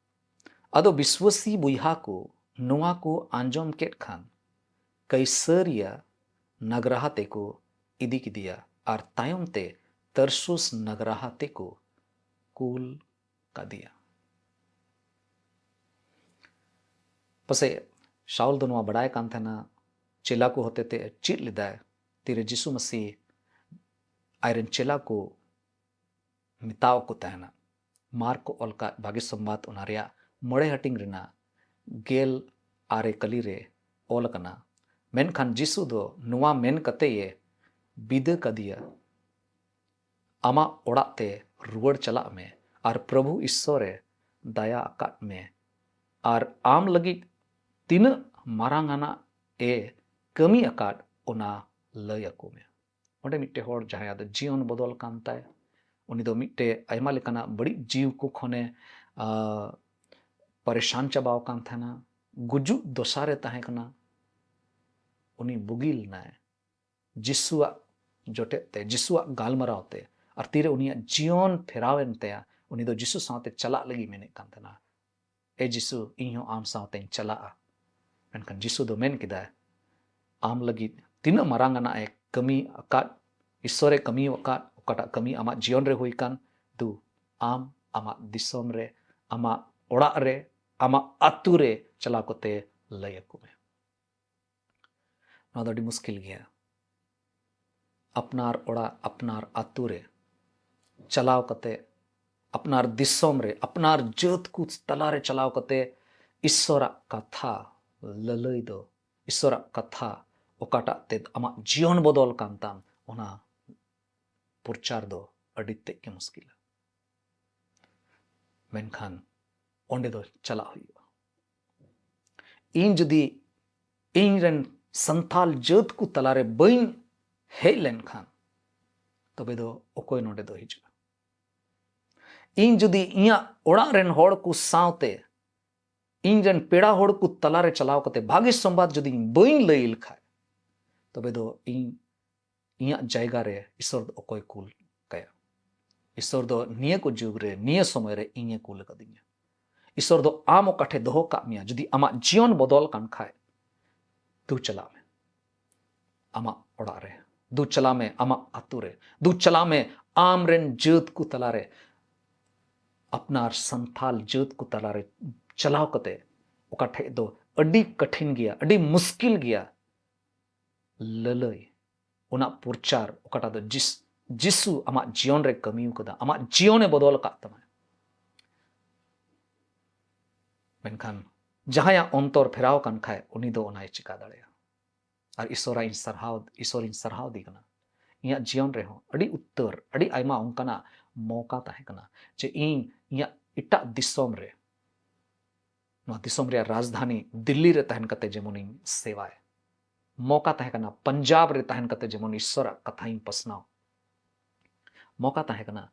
ᱟᱫᱚ ᱵᱤᱥᱣᱟᱹᱥᱤ ᱵᱚᱭᱦᱟ ᱠᱚ ᱱᱚᱣᱟ ᱠᱚ ᱟᱸᱡᱚᱢ ᱠᱮᱫ ᱠᱷᱟᱱ, ᱠᱟᱹᱭᱥᱟᱹᱨᱤᱭᱟ ᱱᱟᱜᱽᱨᱟᱦᱟ ᱛᱮᱠᱚ ᱤᱫᱤ ᱠᱮᱫᱮᱭᱟ ᱟᱨ ᱛᱟᱭᱚᱢ ᱛᱮ ᱛᱟᱨᱥᱩᱥ ᱱᱟᱜᱽᱨᱟᱦᱟ ᱛᱮᱠᱚ ᱠᱩᱞ ᱠᱟᱫᱮᱭᱟ᱾ ᱯᱟᱥᱮᱡ ᱥᱟᱣᱩᱞ ᱫᱚ ᱱᱚᱣᱟ ᱵᱟᱰᱟᱭ ᱠᱟᱱ ᱛᱟᱦᱮᱱᱟ, ᱪᱮᱞᱟ ᱠᱚ ᱦᱚᱛᱮᱛᱮ ᱪᱮᱫ ᱞᱮᱫᱟᱭ, ᱛᱤᱨᱮ ᱡᱤᱥᱩ ᱢᱟᱹᱥᱤ ᱟᱡᱨᱮᱱ ᱪᱮᱞᱟ ᱠᱚ ᱢᱮᱛᱟᱣ ᱠᱚ ᱛᱟᱦᱮᱱᱟ᱾ ᱢᱟᱨᱠ ᱚᱞ ᱠᱟᱜ ᱵᱷᱟᱜᱮ ᱥᱚᱢᱵᱟᱫ, ᱚᱱᱟ ᱨᱮᱭᱟᱜ ᱢᱚᱬᱮ ᱦᱟᱹᱴᱤᱧ ᱨᱮᱱᱟᱜ ᱜᱮᱞ ᱟᱨᱮ ᱠᱟᱹᱞᱤ ᱨᱮ ᱚᱞ ᱟᱠᱟᱱᱟ, ᱢᱮᱱᱠᱷᱟᱱ ᱡᱤᱥᱩ ᱫᱚ ᱱᱚᱣᱟ ᱢᱮᱱ ᱠᱟᱛᱮ ᱮ ᱵᱤᱫᱟᱹ ᱠᱟᱫᱮᱭᱟ, "ᱟᱢᱟᱜ ᱚᱲᱟᱜ ᱛᱮ ᱨᱩᱣᱟᱹᱲ ᱪᱟᱞᱟᱜ ᱢᱮ ᱟᱨ ᱯᱨᱚᱵᱷᱩ ᱤᱥᱥᱚᱨ ᱮ ᱫᱟᱭᱟ ᱟᱠᱟᱫ ᱢᱮ ᱟᱨ ᱟᱢ ᱞᱟᱹᱜᱤᱫ ᱛᱤᱱᱟᱹᱜ ᱢᱟᱨᱟᱝ ᱟᱱᱟᱜ ᱮ ᱠᱟᱹᱢᱤ ᱟᱠᱟᱫ, ᱚᱱᱟ ᱞᱟᱹᱭ ᱟᱠᱚ ᱢᱮ᱾" ᱚᱸᱰᱮ ᱢᱤᱫᱴᱮᱡ ᱦᱚᱲ ᱡᱟᱦᱟᱸᱭᱟᱜ ᱫᱚ ᱡᱤᱭᱚᱱ ᱵᱚᱫᱚᱞ ᱠᱟᱱ ᱛᱟᱭ, ᱩᱱᱤ ᱫᱚ ᱢᱤᱫᱴᱮᱡ ᱟᱭᱢᱟ ᱞᱮᱠᱟᱱᱟᱜ ᱵᱟᱹᱲᱤᱡ ᱡᱤᱣᱤ ᱠᱚ ᱠᱷᱚᱱᱮ, ᱟ, ᱯᱟᱨᱮᱥᱟᱱ ᱪᱟᱵᱟᱣ ᱟᱠᱟᱱ ᱛᱟᱦᱮᱱᱟ, ᱜᱩᱡᱩᱜ ᱫᱚᱥᱟ ᱨᱮ ᱛᱟᱦᱮᱸ ᱠᱟᱱᱟ᱾ ᱩᱱᱤ ᱵᱩᱜᱤ ᱞᱮᱱᱟᱭ᱾ ᱡᱤᱥᱩᱣᱟᱜ ᱡᱚᱴᱮᱫ ᱛᱮ, ᱡᱤᱥᱩᱣᱟᱜ ᱜᱟᱞᱢᱟᱨᱟᱣ ᱛᱮ, ᱟᱨ ᱛᱤᱨᱮ ᱩᱱᱤᱭᱟᱜ ᱡᱤᱭᱚᱱ ᱯᱷᱮᱨᱟᱣ ᱮᱱ ᱛᱟᱭᱟ, ᱩᱱᱤ ᱫᱚ ᱡᱤᱥᱩ ᱥᱟᱶᱛᱮ ᱪᱟᱞᱟᱜ ᱞᱟᱹᱜᱤᱫ ᱢᱮᱱᱮᱫ ᱠᱟᱱ ᱛᱟᱦᱮᱱᱟ, "ᱮ ᱡᱤᱥᱩ, ᱤᱧ ᱦᱚᱸ ᱟᱢ ᱥᱟᱶᱛᱮᱧ ᱪᱟᱞᱟᱜᱼᱟ᱾" ᱢᱮᱱᱠᱷᱟᱱ ᱡᱤᱥᱩ ᱫᱚ ᱢᱮᱱ ᱠᱮᱫᱟᱭ, "ᱟᱢ ᱞᱟᱹᱜᱤᱫ ᱛᱤᱱᱟᱹᱜ ᱢᱟᱨᱟᱝ ᱟᱱᱟᱜ ᱮ ᱠᱟᱹᱢᱤ ᱟᱠᱟᱫ, ᱤᱥᱥᱚᱨᱮ ᱠᱟᱹᱢᱤ ᱟᱠᱟᱫ, ᱚᱠᱟᱴᱟᱜ ᱠᱟᱹᱢᱤ ᱟᱢᱟᱜ ᱡᱤᱭᱚᱱ ᱨᱮ ᱦᱩᱭ ᱠᱟᱱ, ᱫᱩ, ᱟᱢ ᱟᱢᱟᱜ ᱫᱤᱥᱚᱢ ᱨᱮ, ᱟᱢᱟᱜ ᱚᱲᱟᱜ ᱨᱮ, ᱟᱢᱟᱜ ᱟᱹᱛᱩ ᱨᱮ ᱪᱟᱞᱟᱣ ᱠᱟᱛᱮ ᱞᱟᱹᱭ ᱟᱠᱚ ᱢᱮ᱾" ᱱᱚᱣᱟ ᱫᱚ ᱟᱹᱰᱤ ᱢᱩᱥᱠᱤᱞ ᱜᱮᱭᱟ᱾ ᱟᱯᱱᱟᱨ ᱚᱲᱟᱜ, ᱟᱯᱱᱟᱨ ᱟᱹᱛᱩ ᱨᱮ ᱪᱟᱞᱟᱣ ᱠᱟᱛᱮ, ᱟᱯᱱᱟᱨ ᱫᱤᱥᱚᱢ ᱨᱮ, ᱟᱯᱱᱟᱨ ᱡᱟᱹᱛ ᱠᱚ ᱛᱟᱞᱟᱨᱮ ᱪᱟᱞᱟᱣ ᱠᱟᱛᱮ ᱤᱥᱥᱚᱨᱟᱜ ᱠᱟᱛᱷᱟ ᱞᱟᱹᱞᱟᱹᱭ ᱫᱚ, ᱤᱥᱥᱚᱨᱟᱜ ᱠᱟᱛᱷᱟ ᱚᱠᱟᱴᱟᱜ ᱛᱮ ᱟᱢᱟᱜ ᱡᱤᱭᱚᱱ ᱵᱚᱫᱚᱞ ᱠᱟᱱ ᱛᱟᱢ, ᱚᱱᱟ ᱯᱨᱚᱪᱟᱨ ᱫᱚ ᱟᱹᱰᱤ ᱛᱮᱫ ᱜᱮ ᱢᱩᱥᱠᱤᱞᱟ᱾ ᱢᱮᱱᱠᱷᱟᱱ ᱚᱸᱰᱮ ᱫᱚ ᱪᱟᱞᱟᱜ ᱦᱩᱭᱩᱜᱼᱟ᱾ ᱤᱧ ᱡᱩᱫᱤ ᱤᱧ ᱨᱮᱱ ᱥᱟᱱᱛᱟᱞ ᱡᱟᱹᱛ ᱠᱚ ᱛᱟᱞᱟᱨᱮ ᱵᱟᱹᱧ ᱦᱮᱡ ᱞᱮᱱᱠᱷᱟᱱ, ᱛᱚᱵᱮ ᱫᱚ ᱚᱠᱚᱭ ᱱᱚᱰᱮ ᱫᱚ ᱦᱤᱡᱩᱜᱼᱟ? ᱤᱧ ᱡᱩᱫᱤ ᱤᱧᱟᱹᱜ ᱚᱲᱟᱜ ᱨᱮᱱ ᱦᱚᱲ ᱠᱚ ᱥᱟᱶᱛᱮ ᱤᱧ ᱨᱮᱱ ᱯᱮᱲᱟ ᱦᱚᱲ ᱠᱚ ᱛᱟᱞᱟᱨᱮ ᱪᱟᱞᱟᱣ ᱠᱟᱛᱮ ᱵᱷᱟᱹᱜᱤ ᱥᱚᱢᱵᱟᱫ ᱡᱩᱫᱤ ᱵᱟᱹᱧ ᱞᱟᱹᱭ ᱞᱮᱠᱷᱟᱡ, ᱛᱚᱵᱮ ᱫᱚ ᱤᱧ, ᱤᱧᱟᱹᱜ ᱡᱟᱭᱜᱟ ᱨᱮ ᱤᱥᱚᱨ ᱫᱚ ᱚᱠᱚᱭ ᱠᱩᱞ ᱠᱟᱭᱟ? ᱤᱥᱚᱨ ᱫᱚ ᱱᱤᱭᱟᱹ ᱠᱚ ᱡᱩᱜᱽ ᱨᱮ, ᱱᱤᱭᱟᱹ ᱥᱚᱢᱚᱭ ᱨᱮ ᱤᱧᱮ ᱠᱩᱞ ᱟᱠᱟᱫᱤᱧᱟ᱾ ᱤᱥᱚᱨ ᱫᱚ ᱟᱢ ᱚᱠᱟ ᱴᱷᱮᱡ ᱫᱚᱦᱚ ᱠᱟᱜ ᱢᱮᱭᱟ, ᱡᱩᱫᱤ ᱟᱢᱟᱜ ᱡᱤᱭᱚᱱ ᱵᱚᱫᱚᱞ ᱠᱟᱱ ᱠᱷᱟᱡ, ᱫᱩ ᱪᱟᱞᱟᱜ ᱢᱮ ᱟᱢᱟᱜ ᱚᱲᱟᱜ ᱨᱮ, ᱫᱩ ᱪᱟᱞᱟᱜ ᱢᱮ ᱟᱢᱟᱜ ᱟᱛᱳ ᱨᱮ, ᱫᱩ ᱪᱟᱞᱟᱜ ᱢᱮ ᱟᱢ ᱨᱮᱱ ᱡᱟᱹᱛ ᱠᱚ ᱛᱟᱞᱟᱨᱮ, ᱟᱯᱱᱟᱨ ᱥᱟᱱᱛᱟᱞ ᱡᱟᱹᱛ ᱠᱚ ᱛᱟᱞᱟᱨᱮ ᱪᱟᱞᱟᱣ ᱠᱟᱛᱮ, ᱚᱠᱟ ᱴᱷᱮᱡ ᱫᱚ ᱟᱹᱰᱤ ᱠᱚᱴᱷᱤᱱ ᱜᱮᱭᱟ, ᱟᱹᱰᱤ ᱢᱩᱥᱠᱤᱞ ᱜᱮᱭᱟ ᱞᱟᱹᱞᱟᱹᱭ, ᱚᱱᱟ ᱯᱨᱚᱪᱟᱨ, ᱚᱠᱟᱴᱟᱜ ᱫᱚ ᱡᱤᱥ-, ᱡᱤᱥᱩ ᱟᱢᱟᱜ ᱡᱤᱭᱚᱱ ᱨᱮ ᱠᱟᱹᱢᱤ ᱟᱠᱟᱫᱟ, ᱟᱢᱟᱜ ᱡᱤᱭᱚᱱᱮ ᱵᱚᱫᱚᱞ ᱟᱠᱟᱫ ᱛᱟᱢᱟ᱾ ᱢᱮᱱᱠᱷᱟᱱ ᱡᱟᱦᱟᱸᱭᱟᱜ ᱚᱱᱛᱚᱨ ᱯᱷᱮᱨᱟᱣ ᱟᱠᱟᱱ ᱠᱷᱟᱡ, ᱩᱱᱤ ᱫᱚ ᱚᱱᱟᱭ ᱪᱤᱠᱟ ᱫᱟᱲᱮᱭᱟᱜᱼᱟ᱾ ᱟᱨ ᱤᱥᱚᱨᱟᱜ ᱤᱧ ᱥᱟᱨᱦᱟᱣ, ᱤᱥᱚᱨᱤᱧ ᱥᱟᱨᱦᱟᱣ ᱫᱮ ᱠᱟᱱᱟ᱾ ᱤᱧᱟᱹᱜ ᱡᱤᱭᱚᱱ ᱨᱮᱦᱚᱸ ᱟᱹᱰᱤ ᱩᱛᱟᱹᱨ, ᱟᱹᱰᱤ ᱟᱭᱢᱟ ᱚᱱᱠᱟᱱᱟᱜ ᱢᱚᱣᱠᱟ ᱛᱟᱦᱮᱸ ᱠᱟᱱᱟ ᱡᱮ ᱤᱧ ᱤᱧᱟᱹᱜ ᱮᱴᱟᱜ ᱫᱤᱥᱚᱢ ᱨᱮ, ᱱᱚᱣᱟ ᱫᱤᱥᱚᱢ ᱨᱮᱭᱟᱜ ᱨᱟᱡᱽᱫᱷᱟᱱᱤ ᱫᱤᱞᱞᱤ ᱨᱮ ᱛᱟᱦᱮᱱ ᱠᱟᱛᱮ ᱡᱮᱢᱚᱱᱤᱧ ᱥᱮᱵᱟᱭ᱾ ᱢᱚᱣᱠᱟ ᱛᱟᱦᱮᱸ ᱠᱟᱱᱟ ᱯᱟᱧᱡᱟᱵᱽ ᱨᱮ ᱛᱟᱦᱮᱱ ᱠᱟᱛᱮ ᱡᱮᱢᱚᱱ ᱤᱥᱚᱨᱟᱜ ᱠᱟᱛᱷᱟᱧ ᱯᱟᱥᱱᱟᱣ᱾ ᱢᱚᱣᱠᱟ ᱛᱟᱦᱮᱸ ᱠᱟᱱᱟ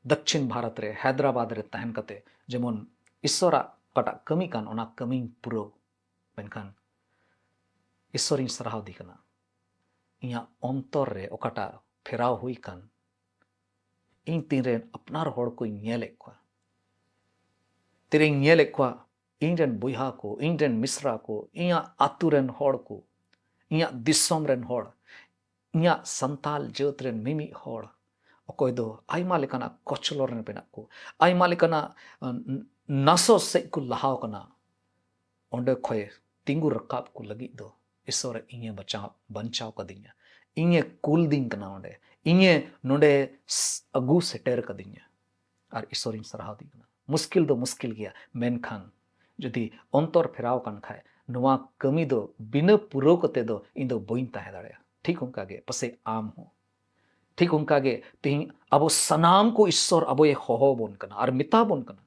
ᱫᱚᱠᱠᱷᱤᱱ ᱵᱷᱟᱨᱚᱛ ᱨᱮ, ᱦᱟᱭᱫᱨᱟᱵᱟᱫᱽ ᱨᱮ ᱛᱟᱦᱮᱱ ᱠᱟᱛᱮ ᱡᱮᱢᱚᱱ ᱤᱥᱚᱨᱟᱜ ᱚᱠᱟᱴᱟᱜ ᱠᱟᱹᱢᱤ ᱠᱟᱱ, ᱚᱱᱟ ᱠᱟᱹᱢᱤᱧ ᱯᱩᱨᱟᱹᱣ᱾ ᱢᱮᱱᱠᱷᱟᱱ ᱤᱥᱚᱨᱤᱧ ᱥᱟᱨᱦᱟᱣ ᱫᱮ ᱠᱟᱱᱟ, ᱤᱧᱟᱹᱜ ᱚᱱᱛᱚᱨ ᱨᱮ ᱚᱠᱟᱴᱟᱜ ᱯᱷᱮᱨᱟᱣ ᱦᱩᱭ ᱠᱟᱱ, ᱤᱧ ᱛᱤᱱᱨᱮ ᱟᱯᱱᱟᱨ ᱦᱚᱲ ᱠᱚᱧ ᱧᱮᱞᱮᱫ ᱠᱚᱣᱟ, ᱛᱤᱨᱮᱧ ᱧᱮᱞᱮᱫ ᱠᱚᱣᱟ, ᱤᱧ ᱨᱮᱱ ᱵᱚᱭᱦᱟ ᱠᱚ, ᱤᱧ ᱨᱮᱱ ᱢᱤᱥᱨᱟ ᱠᱚ, ᱤᱧᱟᱹᱜ ᱟᱹᱛᱩ ᱨᱮᱱ ᱦᱚᱲ ᱠᱚ, ᱤᱧᱟᱹᱜ ᱫᱤᱥᱚᱢ ᱨᱮᱱ ᱦᱚᱲ, ᱤᱧᱟᱹᱜ ᱥᱟᱱᱛᱟᱞ ᱡᱟᱹᱛ ᱨᱮᱱ ᱢᱤᱢᱤᱫ ᱦᱚᱲ, ᱚᱠᱚᱭ ᱫᱚ ᱟᱭᱢᱟ ᱞᱮᱠᱟᱱᱟᱜ ᱠᱚᱪᱞᱚᱱ ᱨᱮ ᱢᱮᱱᱟᱜ ᱠᱚ, ᱟᱭᱢᱟ ᱞᱮᱠᱟᱱᱟᱜ, ᱟᱸ, ᱱᱟᱥᱚ ᱥᱮᱫ ᱠᱚ ᱞᱟᱦᱟᱣ ᱠᱟᱱᱟ, ᱚᱸᱰᱮ ᱠᱷᱚᱡ ᱛᱤᱸᱜᱩ ᱨᱟᱠᱟᱵ ᱠᱚ ᱞᱟᱹᱜᱤᱫ ᱫᱚ ᱤᱥᱚᱨ ᱤᱧᱮ ᱵᱟᱪᱟᱣ, ᱵᱟᱧᱪᱟᱣ ᱠᱟᱫᱤᱧᱟ, ᱤᱧᱮ ᱠᱩᱞ ᱫᱤᱧ ᱠᱟᱱᱟ ᱚᱸᱰᱮ, ᱤᱧᱮ ᱱᱚᱸᱰᱮ ᱥ-, ᱟᱹᱜᱩ ᱥᱮᱴᱮᱨ ᱠᱟᱫᱤᱧᱟ᱾ ᱟᱨ ᱤᱥᱚᱨᱤᱧ ᱥᱟᱨᱦᱟᱣ ᱫᱤᱧ ᱠᱟᱱᱟ᱾ ᱢᱩᱥᱠᱤᱞ ᱫᱚ ᱢᱩᱥᱠᱤᱞ ᱜᱮᱭᱟ, ᱢᱮᱱᱠᱷᱟᱱ ᱡᱩᱫᱤ ᱚᱱᱛᱚᱨ ᱯᱷᱮᱨᱟᱣ ᱠᱟᱱ ᱠᱷᱟᱡ, ᱱᱚᱣᱟ ᱠᱟᱹᱢᱤ ᱫᱚ ᱵᱤᱱᱟᱹ ᱯᱩᱨᱟᱹᱣ ᱠᱟᱛᱮ ᱫᱚ ᱤᱧ ᱫᱚ ᱵᱟᱹᱧ ᱛᱟᱦᱮᱸ ᱫᱟᱲᱮᱭᱟᱜᱼᱟ᱾ ᱴᱷᱤᱠ ᱚᱱᱠᱟ ᱜᱮ ᱯᱟᱥᱮᱡ ᱟᱢ ᱦᱚᱸ, ᱴᱷᱤᱠ ᱚᱱᱠᱟ ᱜᱮ ᱛᱮᱦᱮᱧ ᱟᱵᱚ ᱥᱟᱱᱟᱢ ᱠᱚ ᱤᱥᱚᱨ ᱟᱵᱚᱭ ᱦᱚᱦᱚ ᱵᱚᱱ ᱠᱟᱱᱟ ᱟᱨ ᱢᱮᱛᱟ ᱵᱚᱱ ᱠᱟᱱᱟ᱾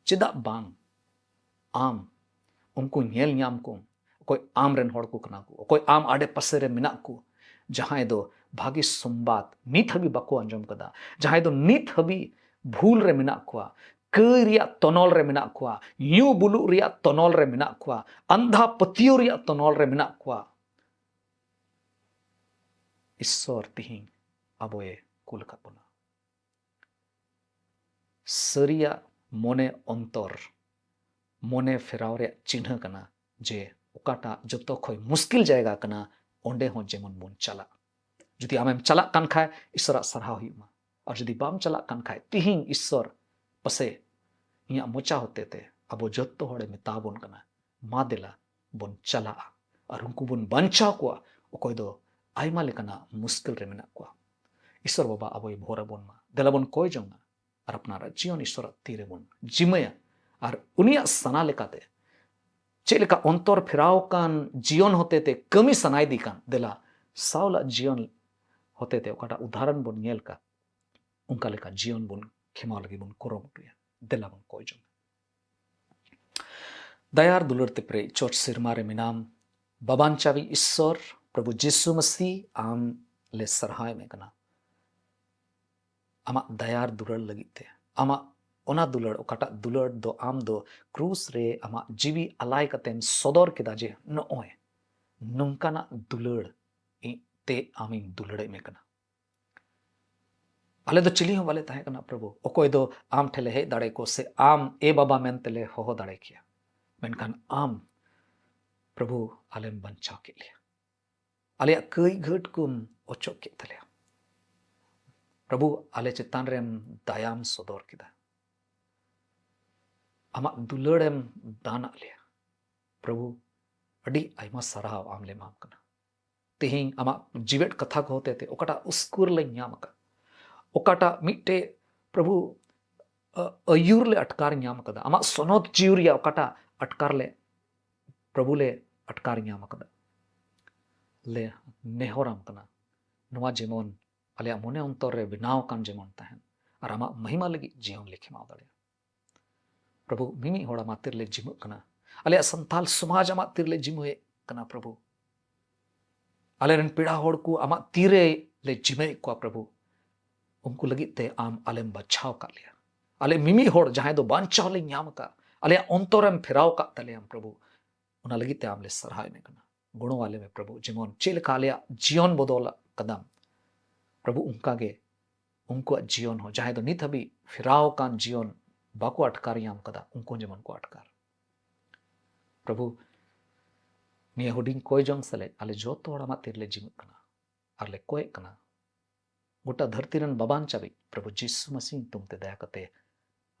ᱪᱮᱫᱟᱜ ᱵᱟᱝ ᱟᱢ ᱩᱱᱠᱩ ᱧᱮᱞ ᱧᱟᱢ ᱠᱚᱢ, ᱚᱠᱚᱭ ᱟᱢ ᱨᱮᱱ ᱦᱚᱲ ᱠᱚ ᱠᱟᱱᱟ ᱠᱚ, ᱚᱠᱚᱭ ᱟᱢ ᱟᱰᱮ ᱯᱟᱥᱮ ᱨᱮ ᱢᱮᱱᱟᱜ ᱠᱚ, ᱡᱟᱦᱟᱸᱭ ᱫᱚ ᱵᱷᱟᱜᱮ ᱥᱚᱢᱵᱟᱫ ᱱᱤᱛ ᱦᱟᱹᱵᱤᱡ ᱵᱟᱠᱚ ᱟᱸᱡᱚᱢ ᱠᱟᱫᱟ, ᱡᱟᱦᱟᱸᱭ ᱫᱚ ᱱᱤᱛ ᱦᱟᱹᱵᱤᱡ ᱵᱷᱩᱞ ᱨᱮ ᱢᱮᱱᱟᱜ ᱠᱚᱣᱟ, ᱠᱟᱹᱭ ᱨᱮᱭᱟᱜ ᱛᱚᱱᱚᱞ ᱨᱮ ᱢᱮᱱᱟᱜ ᱠᱚᱣᱟ, ᱧᱩ ᱵᱩᱞᱩᱜ ᱨᱮᱭᱟᱜ ᱛᱚᱱᱚᱞ ᱨᱮ ᱢᱮᱱᱟᱜ ᱠᱚᱣᱟ, ᱟᱱᱫᱷᱟ ᱯᱟᱹᱛᱭᱟᱹᱣ ᱨᱮᱭᱟᱜ ᱛᱚᱱᱚᱞ ᱨᱮ ᱢᱮᱱᱟᱜ ᱠᱚᱣᱟ᱾ ᱤᱥᱥᱚᱨ ᱛᱤᱦᱤᱧ ᱟᱵᱚᱭ ᱠᱩᱞ ᱟᱠᱟᱫ ᱵᱚᱱᱟ᱾ ᱥᱟᱹᱨᱤᱭᱟᱜ ᱢᱚᱱᱮ ᱚᱱᱛᱚᱨ, ᱢᱚᱱᱮ ᱯᱷᱮᱨᱟᱣ ᱨᱮᱭᱟᱜ ᱪᱤᱱᱦᱟᱹ ᱠᱟᱱᱟ ᱡᱮ ᱚᱠᱟᱴᱟᱜ ᱡᱚᱛᱚ ᱠᱷᱚᱱ ᱢᱩᱥᱠᱤᱞ ᱡᱟᱭᱜᱟ ᱠᱟᱱᱟ, ᱚᱸᱰᱮ ᱦᱚᱸ ᱡᱮᱢᱚᱱ ᱵᱚᱱ ᱪᱟᱞᱟᱜ᱾ ᱡᱩᱫᱤ ᱟᱢᱮᱢ ᱪᱟᱞᱟᱜ ᱠᱟᱱ ᱠᱷᱟᱡ, ᱤᱥᱥᱚᱨᱟᱜ ᱥᱟᱨᱦᱟᱣ ᱦᱩᱭᱩᱜ ᱢᱟ᱾ ᱟᱨ ᱡᱩᱫᱤ ᱵᱟᱢ ᱪᱟᱞᱟᱜ ᱠᱟᱱ ᱠᱷᱟᱡ, ᱛᱤᱦᱤᱧ ᱤᱥᱥᱚᱨ ᱯᱟᱥᱮ ᱤᱧᱟᱹᱜ ᱢᱚᱪᱟ ᱦᱚᱛᱮ ᱛᱮ ᱟᱵᱚ ᱡᱚᱛᱚ ᱦᱚᱲᱮ ᱢᱮᱛᱟ ᱵᱚᱱ ᱠᱟᱱᱟ, ᱢᱟ ᱫᱮᱞᱟ ᱵᱚᱱ ᱪᱟᱞᱟᱜᱼᱟ ᱟᱨ ᱩᱱᱠᱩ ᱵᱚᱱ ᱵᱟᱧᱪᱟᱣ ᱠᱚᱣᱟ, ᱚᱠᱚᱭ ᱫᱚ ᱟᱭᱢᱟ ᱞᱮᱠᱟᱱᱟᱜ ᱢᱩᱥᱠᱤᱞ ᱨᱮ ᱢᱮᱱᱟᱜ ᱠᱚᱣᱟ᱾ ᱤᱥᱥᱚᱨ ᱵᱟᱵᱟ ᱟᱵᱚᱭ ᱵᱷᱳᱨ ᱟᱵᱚᱱ ᱢᱟ, ᱫᱮᱞᱟ ᱵᱚᱱ ᱠᱚᱭ ᱡᱚᱝᱟ ᱟᱨ ᱟᱯᱱᱟᱨᱟᱜ ᱡᱤᱭᱚᱱ ᱤᱥᱥᱚᱨᱟᱜ ᱛᱤ ᱨᱮᱵᱚᱱ ᱡᱤᱢᱟᱹᱭᱟ᱾ ᱟᱨ ᱩᱱᱤᱭᱟᱜ ᱥᱟᱱᱟ ᱞᱮᱠᱟᱛᱮ ᱪᱮᱫ ᱞᱮᱠᱟ ᱚᱱᱛᱚᱨ ᱯᱷᱮᱨᱟᱣ ᱠᱟᱱ ᱡᱤᱭᱚᱱ ᱦᱚᱛᱮ ᱛᱮ ᱠᱟᱹᱢᱤ ᱥᱟᱱᱟᱭᱮᱫᱮ ᱠᱟᱱ, ᱫᱮᱞᱟ ᱥᱟᱣᱞᱟᱜ ᱡᱤᱭᱚᱱ ᱦᱚᱛᱮ ᱛᱮ ᱚᱠᱟᱴᱟᱜ ᱩᱫᱟᱦᱚᱨᱚᱱ ᱵᱚᱱ ᱧᱮᱞ ᱠᱟᱜ, ᱚᱱᱠᱟ ᱞᱮᱠᱟ ᱡᱤᱭᱚᱱ ᱵᱚᱱ ᱠᱷᱮᱢᱟᱣ ᱞᱟᱹᱜᱤᱫ ᱵᱚᱱ ᱠᱩᱨᱩᱢᱩᱴᱩᱭᱟ᱾ ᱫᱮᱞᱟ ᱵᱚᱱ ᱠᱚᱭ ᱡᱚᱝᱟ᱾ ᱫᱟᱭᱟ ᱟᱨ ᱫᱩᱞᱟᱹᱲ ᱛᱮ ᱯᱮᱨᱮᱡ ᱪᱚᱴ ᱥᱮᱨᱢᱟ ᱨᱮ ᱢᱮᱱᱟᱢ, ᱵᱟᱵᱟᱱ ᱪᱟᱵᱤ ᱤᱥᱥᱚᱨ, ᱯᱨᱚᱵᱷᱩ ᱡᱤᱥᱩ ᱢᱟᱥᱤ, ᱟᱢ ᱞᱮ ᱥᱟᱨᱦᱟᱣ ᱮᱢᱮ ᱠᱟᱱᱟ ᱟᱢᱟᱜ ᱫᱟᱭᱟ ᱟᱨ ᱫᱩᱞᱟᱹᱲ ᱞᱟᱹᱜᱤᱫ ᱛᱮ᱾ ᱟᱢᱟᱜ ᱚᱱᱟ ᱫᱩᱞᱟᱹᱲ, ᱚᱠᱟᱴᱟᱜ ᱫᱩᱞᱟᱹᱲ ᱫᱚ ᱟᱢ ᱫᱚ ᱠᱨᱩᱥ ᱨᱮ ᱟᱢᱟᱜ ᱡᱤᱣᱤ ᱟᱞᱟᱭ ᱠᱟᱛᱮᱢ ᱥᱚᱫᱚᱨ ᱠᱮᱫᱟ ᱡᱮ ᱱᱚᱜᱼᱚᱭ ᱱᱚᱝᱠᱟᱱᱟᱜ ᱫᱩᱞᱟᱹᱲ ᱤᱧ ᱛᱮ ᱟᱢᱤᱧ ᱫᱩᱞᱟᱹᱲᱮᱫ ᱢᱮ ᱠᱟᱱᱟ᱾ ᱟᱞᱮ ᱫᱚ ᱪᱤᱞᱤ ᱦᱚᱸ ᱵᱟᱞᱮ ᱛᱟᱦᱮᱸ ᱠᱟᱱᱟ ᱯᱨᱚᱵᱷᱩ, ᱚᱠᱚᱭ ᱫᱚ ᱟᱢ ᱴᱷᱮᱱ ᱞᱮ ᱦᱮᱡ ᱫᱟᱲᱮ ᱠᱚ ᱥᱮ ᱟᱢ ᱮ ᱵᱟᱵᱟ ᱢᱮᱱᱛᱮ ᱞᱮ ᱦᱚᱦᱚ ᱫᱟᱲᱮ ᱠᱮᱭᱟ, ᱢᱮᱱᱠᱷᱟᱱ ᱟᱢ ᱯᱨᱚᱵᱷᱩ ᱟᱞᱮᱢ ᱵᱟᱧᱪᱟᱣ ᱠᱮᱫ ᱞᱮᱭᱟ᱾ ᱟᱞᱮᱭᱟᱜ ᱠᱟᱹᱭ ᱜᱷᱟᱹᱴ ᱠᱚᱢ ᱚᱪᱚᱜ ᱠᱮᱫ ᱛᱟᱞᱮᱭᱟ᱾ ᱯᱨᱚᱵᱷᱩ ᱟᱞᱮ ᱪᱮᱛᱟᱱ ᱨᱮᱢ ᱫᱟᱭᱟᱢ ᱥᱚᱫᱚᱨ ᱠᱮᱫᱟ, ᱟᱢᱟᱜ ᱫᱩᱞᱟᱹᱲᱮᱢ ᱫᱟᱱ ᱟᱫ ᱞᱮᱭᱟ᱾ ᱯᱨᱚᱵᱷᱩ ᱟᱹᱰᱤ ᱟᱭᱢᱟ ᱥᱟᱨᱦᱟᱣ ᱟᱢ ᱞᱮ ᱮᱢᱟᱢ ᱠᱟᱱᱟ᱾ ᱛᱮᱦᱮᱧ ᱟᱢᱟᱜ ᱡᱤᱣᱮᱫ ᱠᱟᱛᱷᱟ ᱠᱚ ᱦᱚᱛᱮ ᱛᱮ ᱚᱠᱟᱴᱟᱜ ᱩᱥᱠᱩᱨ ᱞᱮ ᱧᱟᱢ ᱟᱠᱟᱫ, ᱚᱠᱟᱴᱟᱜ ᱢᱤᱫᱴᱮᱡ ᱯᱨᱚᱵᱷᱩ ᱟ-, ᱟᱹᱭᱩᱨ ᱞᱮ ᱟᱴᱠᱟᱨ ᱧᱟᱢ ᱟᱠᱟᱫᱟ, ᱟᱢᱟᱜ ᱥᱚᱱᱚᱛ ᱡᱤᱣᱤ ᱨᱮᱭᱟᱜ ᱚᱠᱟᱴᱟᱜ ᱟᱴᱠᱟᱨ ᱞᱮ, ᱯᱨᱚᱵᱷᱩ ᱞᱮ ᱟᱴᱠᱟᱨ ᱧᱟᱢ ᱟᱠᱟᱫᱟ, ᱞᱮ ᱱᱮᱦᱚᱨᱟᱢ ᱠᱟᱱᱟ, ᱱᱚᱣᱟ ᱡᱮᱢᱚᱱ ᱟᱞᱮᱭᱟᱜ ᱢᱚᱱᱮ ᱚᱱᱛᱚᱨ ᱨᱮ ᱵᱮᱱᱟᱣ ᱟᱠᱟᱱ ᱡᱮᱢᱚᱱ ᱛᱟᱦᱮᱱ ᱟᱨ ᱟᱢᱟᱜ ᱢᱚᱦᱤᱢᱟ ᱞᱟᱹᱜᱤᱫ ᱡᱤᱭᱚᱱ ᱞᱮ ᱠᱷᱮᱢᱟᱣ ᱫᱟᱲᱮᱭᱟᱜᱼᱟ᱾ ᱯᱨᱚᱵᱷᱩ, ᱢᱤᱢᱤᱫ ᱦᱚᱲ ᱟᱢᱟᱜ ᱛᱤᱨᱮᱞᱮ ᱡᱤᱢᱟᱹᱜ ᱠᱟᱱᱟ᱾ ᱟᱞᱮᱭᱟᱜ ᱥᱟᱱᱛᱟᱞ ᱥᱚᱢᱟᱡᱽ ᱟᱢᱟᱜ ᱛᱤᱨᱮᱞᱮ ᱡᱤᱢᱟᱹᱭᱮᱫ ᱠᱟᱱᱟ ᱯᱨᱚᱵᱷᱩ᱾ ᱟᱞᱮᱨᱮᱱ ᱯᱮᱲᱟ ᱦᱚᱲ ᱠᱚ ᱟᱢᱟᱜ ᱛᱤᱨᱮ ᱞᱮ ᱡᱤᱢᱟᱹᱭᱮᱫ ᱠᱚᱣᱟ ᱯᱨᱚᱵᱷᱩ᱾ ᱩᱱᱠᱩ ᱞᱟᱹᱜᱤᱫ ᱛᱮ ᱟᱢ ᱟᱞᱮᱢ ᱵᱟᱪᱷᱟᱣ ᱟᱠᱟᱫ ᱞᱮᱭᱟ᱾ ᱟᱞᱮ ᱢᱤᱢᱤᱫ ᱦᱚᱲ ᱡᱟᱦᱟᱸᱭ ᱫᱚ ᱵᱟᱧᱪᱟᱣ ᱞᱮ ᱧᱟᱢ ᱟᱠᱟᱫ, ᱟᱞᱮᱭᱟᱜ ᱚᱱᱛᱚᱨᱮᱢ ᱯᱷᱮᱨᱟᱣ ᱟᱠᱟᱫ ᱛᱟᱞᱮᱭᱟᱢ ᱯᱨᱚᱵᱷᱩ, ᱚᱱᱟ ᱞᱟᱹᱜᱤᱫ ᱛᱮ ᱟᱢ ᱞᱮ ᱥᱟᱨᱦᱟᱣᱮᱫ ᱢᱮ ᱠᱟᱱᱟ᱾ ᱜᱚᱲᱚ ᱟᱞᱮ ᱢᱮ ᱯᱨᱚᱵᱷᱩ, ᱡᱮᱢᱚᱱ ᱪᱮᱫ ᱞᱮᱠᱟ ᱟᱞᱮᱭᱟᱜ ᱡᱤᱭᱚᱱ ᱵᱚᱫᱚᱞ ᱟᱠᱟᱫᱟᱢ ᱯᱨᱚᱵᱷᱩ, ᱚᱱᱠᱟ ᱜᱮ ᱩᱱᱠᱩᱣᱟᱜ ᱡᱤᱭᱚᱱ ᱦᱚᱸ, ᱡᱟᱦᱟᱸᱭ ᱫᱚ ᱱᱤᱛ ᱦᱟᱹᱵᱤᱡ ᱯᱷᱮᱨᱟᱣ ᱟᱠᱟᱱ ᱡᱤᱭᱚᱱ ᱵᱟᱠᱚ ᱟᱴᱠᱟᱨ ᱧᱟᱢ ᱟᱠᱟᱫᱟ, ᱩᱱᱠᱩ ᱦᱚᱸ ᱡᱮᱢᱚᱱ ᱠᱚ ᱟᱴᱠᱟᱨ᱾ ᱯᱨᱚᱵᱷᱩ, ᱱᱤᱭᱟᱹ ᱦᱩᱰᱤᱧ ᱠᱚᱭ ᱡᱚᱝ ᱥᱮᱞᱮᱫ ᱟᱞᱮ ᱡᱚᱛᱚ ᱦᱚᱲ ᱟᱢᱟᱜ ᱛᱤᱨᱮᱞᱮ ᱡᱤᱢᱟᱹᱜ ᱠᱟᱱᱟ ᱟᱨ ᱞᱮ ᱠᱚᱭᱮᱜ ᱠᱟᱱᱟ, ᱜᱚᱴᱟ ᱫᱷᱟᱹᱨᱛᱤ ᱨᱮᱱ ᱵᱟᱵᱟᱱ ᱪᱟᱵᱤᱡ ᱯᱨᱚᱵᱷᱩ ᱡᱤᱥᱩ ᱢᱟᱥᱤ ᱧᱩᱛᱩᱢ ᱛᱮ ᱫᱟᱭᱟ ᱠᱟᱛᱮ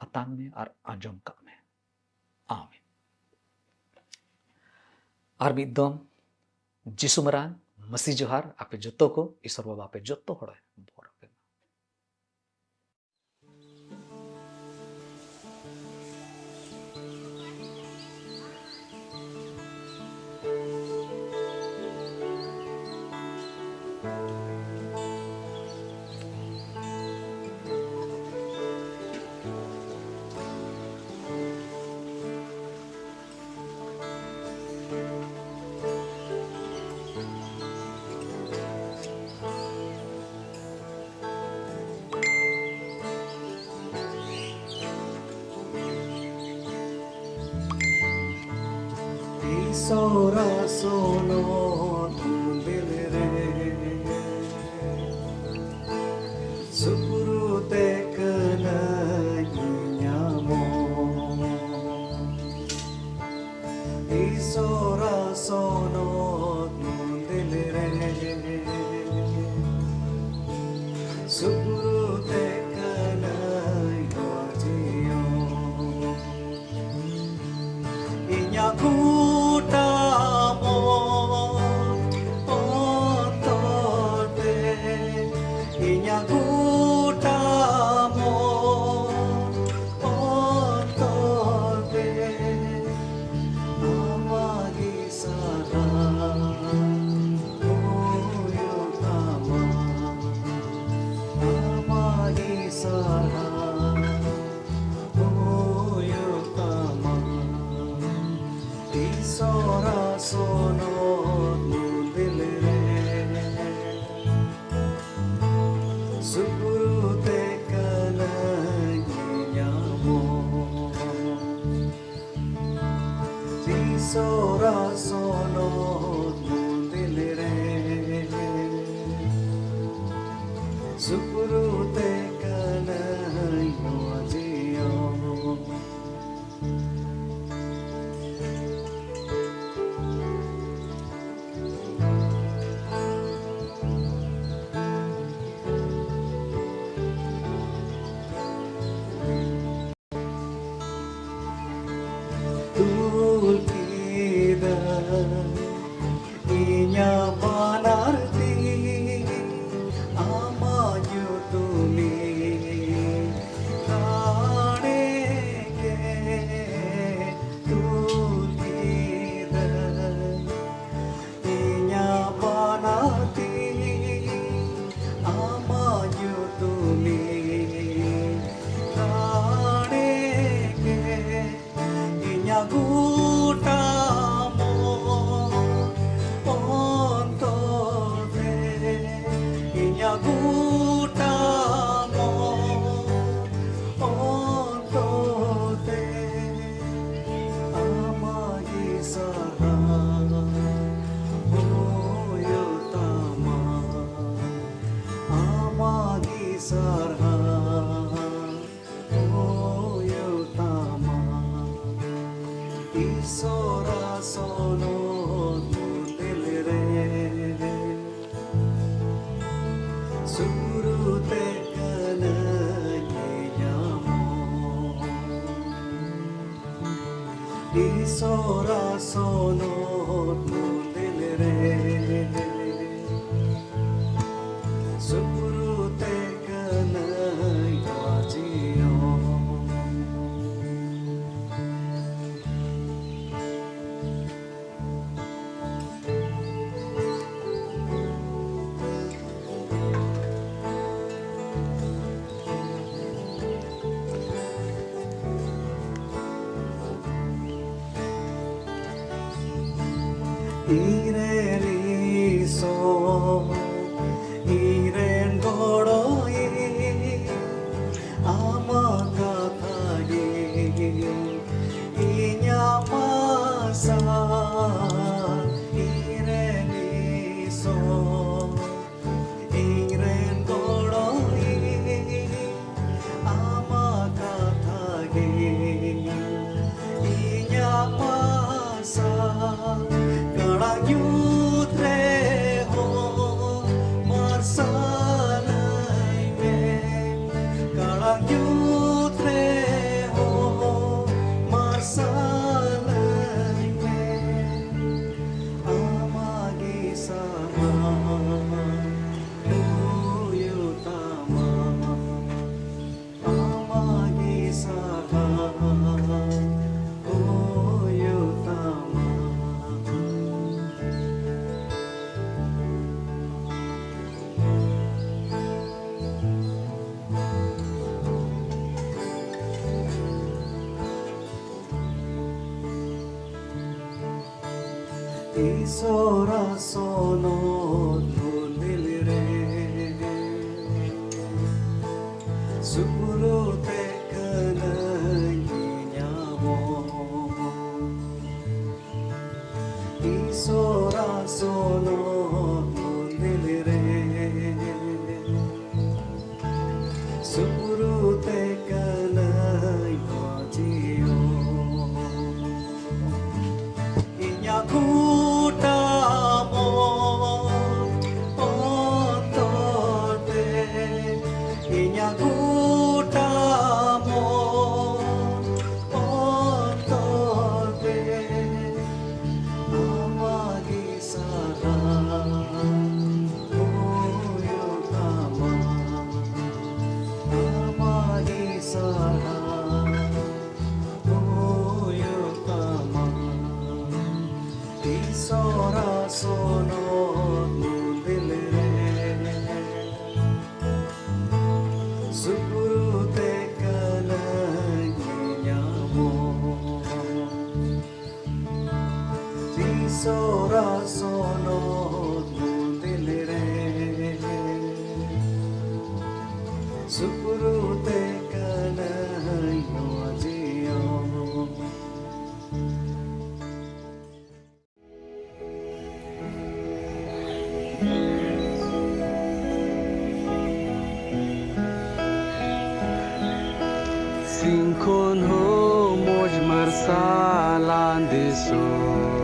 ᱟᱛᱟᱝ ᱢᱮ ᱟᱨ ᱟᱸᱡᱚᱢ ᱠᱟᱜ ᱢᱮ᱾ ᱟᱢᱮᱱ᱾ ᱟᱨ ᱢᱤᱫ ᱫᱚᱢ ᱡᱤᱥᱩ ᱢᱟᱨᱟᱝ ᱢᱟᱹᱥᱤ ᱡᱚᱦᱟᱨ ᱟᱯᱮ ᱡᱚᱛᱚ ᱠᱚ, ᱤᱥᱚᱨ ᱵᱟᱵᱟ ᱟᱯᱮ ᱡᱚᱛᱚ ᱦᱚᱲᱮ ᱵᱚᱨ ᱟᱯᱮ ᱢᱟ᱾ ᱤᱥᱚᱨᱟ ᱥᱚᱱᱚᱛ ᱢᱚᱱᱫᱤᱨ ᱨᱮ ᱥᱩᱯᱩᱨᱩ ᱛᱮ ᱠᱟᱹᱱᱟᱹᱧ ᱧᱟᱢᱚᱜ᱾ ᱤᱥᱚᱨᱟ ᱥᱚᱱᱚᱛ ᱢᱚᱱᱫᱤᱨ ᱨᱮ ᱥᱩᱯᱩᱨᱩ ᱛᱮ ᱠᱟᱹᱱᱟᱹᱧ ᱡᱤᱭᱚᱱ᱾ ᱤᱧᱟᱜ ᱜᱚᱴᱟ ᱢᱚᱱ ᱚᱱᱛᱚᱨ ᱛᱮ, ᱤᱧᱟᱜ ᱜᱚᱴᱟ ᱢᱚᱱ ᱚᱱᱛᱚᱨ ᱛᱮ, ᱟᱢᱟᱜ ᱜᱮ ᱥᱟᱨᱦᱟᱣ ᱦᱩᱭᱩᱜ ᱛᱟᱢᱟ, ᱟᱢᱟᱜ ᱜᱮ ᱥᱟᱨᱦᱟᱣ ᱦᱩᱭᱩᱜ ᱛᱟᱢᱟ᱾ ᱤᱥᱚᱨᱟ ᱥᱚᱱᱚᱛ ᱢᱚᱱᱫᱤᱨ ᱨᱮ ᱥᱩᱯᱩᱨᱩ ᱛᱮ ᱠᱟᱹᱱᱟᱹᱧ ᱥᱩᱯᱨᱩ ᱛᱮ ᱠᱟᱹᱱᱟᱹᱧ ᱱᱚᱣᱟ ᱡᱤᱭᱚᱱ᱾ ᱛᱩᱞ ᱠᱮᱫᱟ ᱤᱧᱟᱜ ᱵᱟᱱᱟᱨ ᱛᱤ ᱟᱢᱟᱜ ᱧᱩᱛᱩᱢᱤᱧ ᱨᱟᱲᱮ ᱜᱮ᱾ ᱛᱩᱞ ᱠᱮᱫᱟ ᱤᱧᱟᱜ ᱵᱟᱱᱟᱨ ᱛᱤ ᱟᱢᱟᱜ ᱧᱩᱛᱩᱢᱤᱧ ᱨᱟᱲᱮ ᱜᱮ᱾ ᱤᱧᱟᱜ ᱜᱚᱴᱟ ᱢᱚᱱ ᱚᱱᱛᱚᱨ ᱛᱮ, ᱤᱧᱟᱜ ᱜᱚᱴᱟ ᱢᱚᱱ ᱚᱱᱛᱚᱨ ᱛᱮ ᱟᱢᱟᱜ ᱜᱮ ᱥᱟᱨᱦᱟᱣ ᱦᱩᱭᱩᱜ ᱛᱟᱢᱟ, ᱟᱢᱟᱜ ᱜᱮ ᱥᱟᱨᱦᱟᱣ ᱦᱩᱭᱩᱜ ᱛᱟᱢᱟ᱾ ᱤᱥᱚᱨᱟᱜ ᱥᱚᱱᱚᱛ ᱢᱚᱱᱫᱤᱨ ᱨᱮ ᱥᱩᱨᱩ ᱛᱮ ᱠᱟᱹᱱᱟᱹᱧ ᱧᱟᱢᱚᱜ᱾ ᱤᱥᱚᱨᱟᱜ ᱥᱚᱱᱚᱛ ᱢᱚᱱᱫᱤᱨ ᱨᱮ ᱥᱩᱨᱩ ᱛᱮ ᱠᱟᱹᱱᱟᱹᱧ ᱡᱤᱭᱚᱱ᱾ ᱤᱧᱨᱮᱱ ᱤᱥᱚᱨ, ᱤᱧᱨᱮᱱ ᱜᱚᱲᱚᱭᱤᱡ, ᱟᱢᱟᱜ ᱠᱟᱛᱷᱟ ᱜᱮ ᱤᱧᱟᱜ ᱢᱟᱨᱥᱟᱞ᱾ ᱤᱧᱨᱮᱱ ᱤᱥᱚᱨ, ᱤᱧᱨᱮᱱ ᱜᱚᱲᱚ ᱥᱚᱨᱟ ᱥᱚᱱᱚᱛ ᱢᱚᱱᱫᱤᱞ ᱨᱮ ᱥᱩᱯᱩᱨᱩ ᱛᱮ ᱠᱟᱹᱱᱟᱹᱧ ᱧᱟᱢᱚᱜ᱾ ᱤᱥᱚᱨᱟ ᱥᱚᱱᱚᱛ ᱢᱚᱱᱫᱤᱞ ᱨᱮ ᱥᱩᱯᱩᱨᱩ ᱛᱮ ᱠᱟᱹᱱᱟᱹᱧ ᱡᱤᱭᱚᱱ᱾ ᱤᱧᱟᱹᱜ ᱜᱚᱴᱟ ᱢᱚᱱ ᱚᱱᱛᱚᱨ ᱛᱮ, ᱤᱧᱟᱹᱜ ᱜᱚᱴᱟ ᱢᱚᱱ ᱚᱱᱛᱚᱨ ᱛᱮ ᱟᱢᱟᱜ ᱜᱮ ᱥᱟᱨᱦᱟᱣ ᱦᱩᱭᱩᱜ ᱛᱟᱢᱟ, ᱟᱢᱟᱜ ᱜᱮ ᱥᱟᱨᱦᱟᱣ ᱦᱩᱭᱩᱜ ᱛᱟᱢᱟ᱾ ᱤᱥᱚᱨᱟ ᱥᱚᱱᱚᱛ ᱢᱚᱱᱫᱤᱞ ᱨᱮ ᱥᱩᱯᱩᱨᱩ ᱛᱮ ᱠᱟᱹᱱᱟᱹᱧ ᱧᱟᱢᱚᱜ᱾ ᱤᱥᱚᱨᱟ ᱥᱚᱱᱚᱛ ᱢᱚᱱᱫᱤᱞ ᱨᱮ ᱥᱩᱯᱩᱨᱩ ᱛᱮ ᱠᱟᱹᱱᱟᱹᱧ ᱱᱚᱣᱟ ᱡᱤᱭᱚᱱ᱾ ᱥᱤᱧ ᱠᱷᱚᱱ ᱦᱚᱸ ᱢᱚᱡᱽ ᱢᱟᱨᱥᱟᱞᱟᱱ ᱫᱤᱥᱚᱢ᱾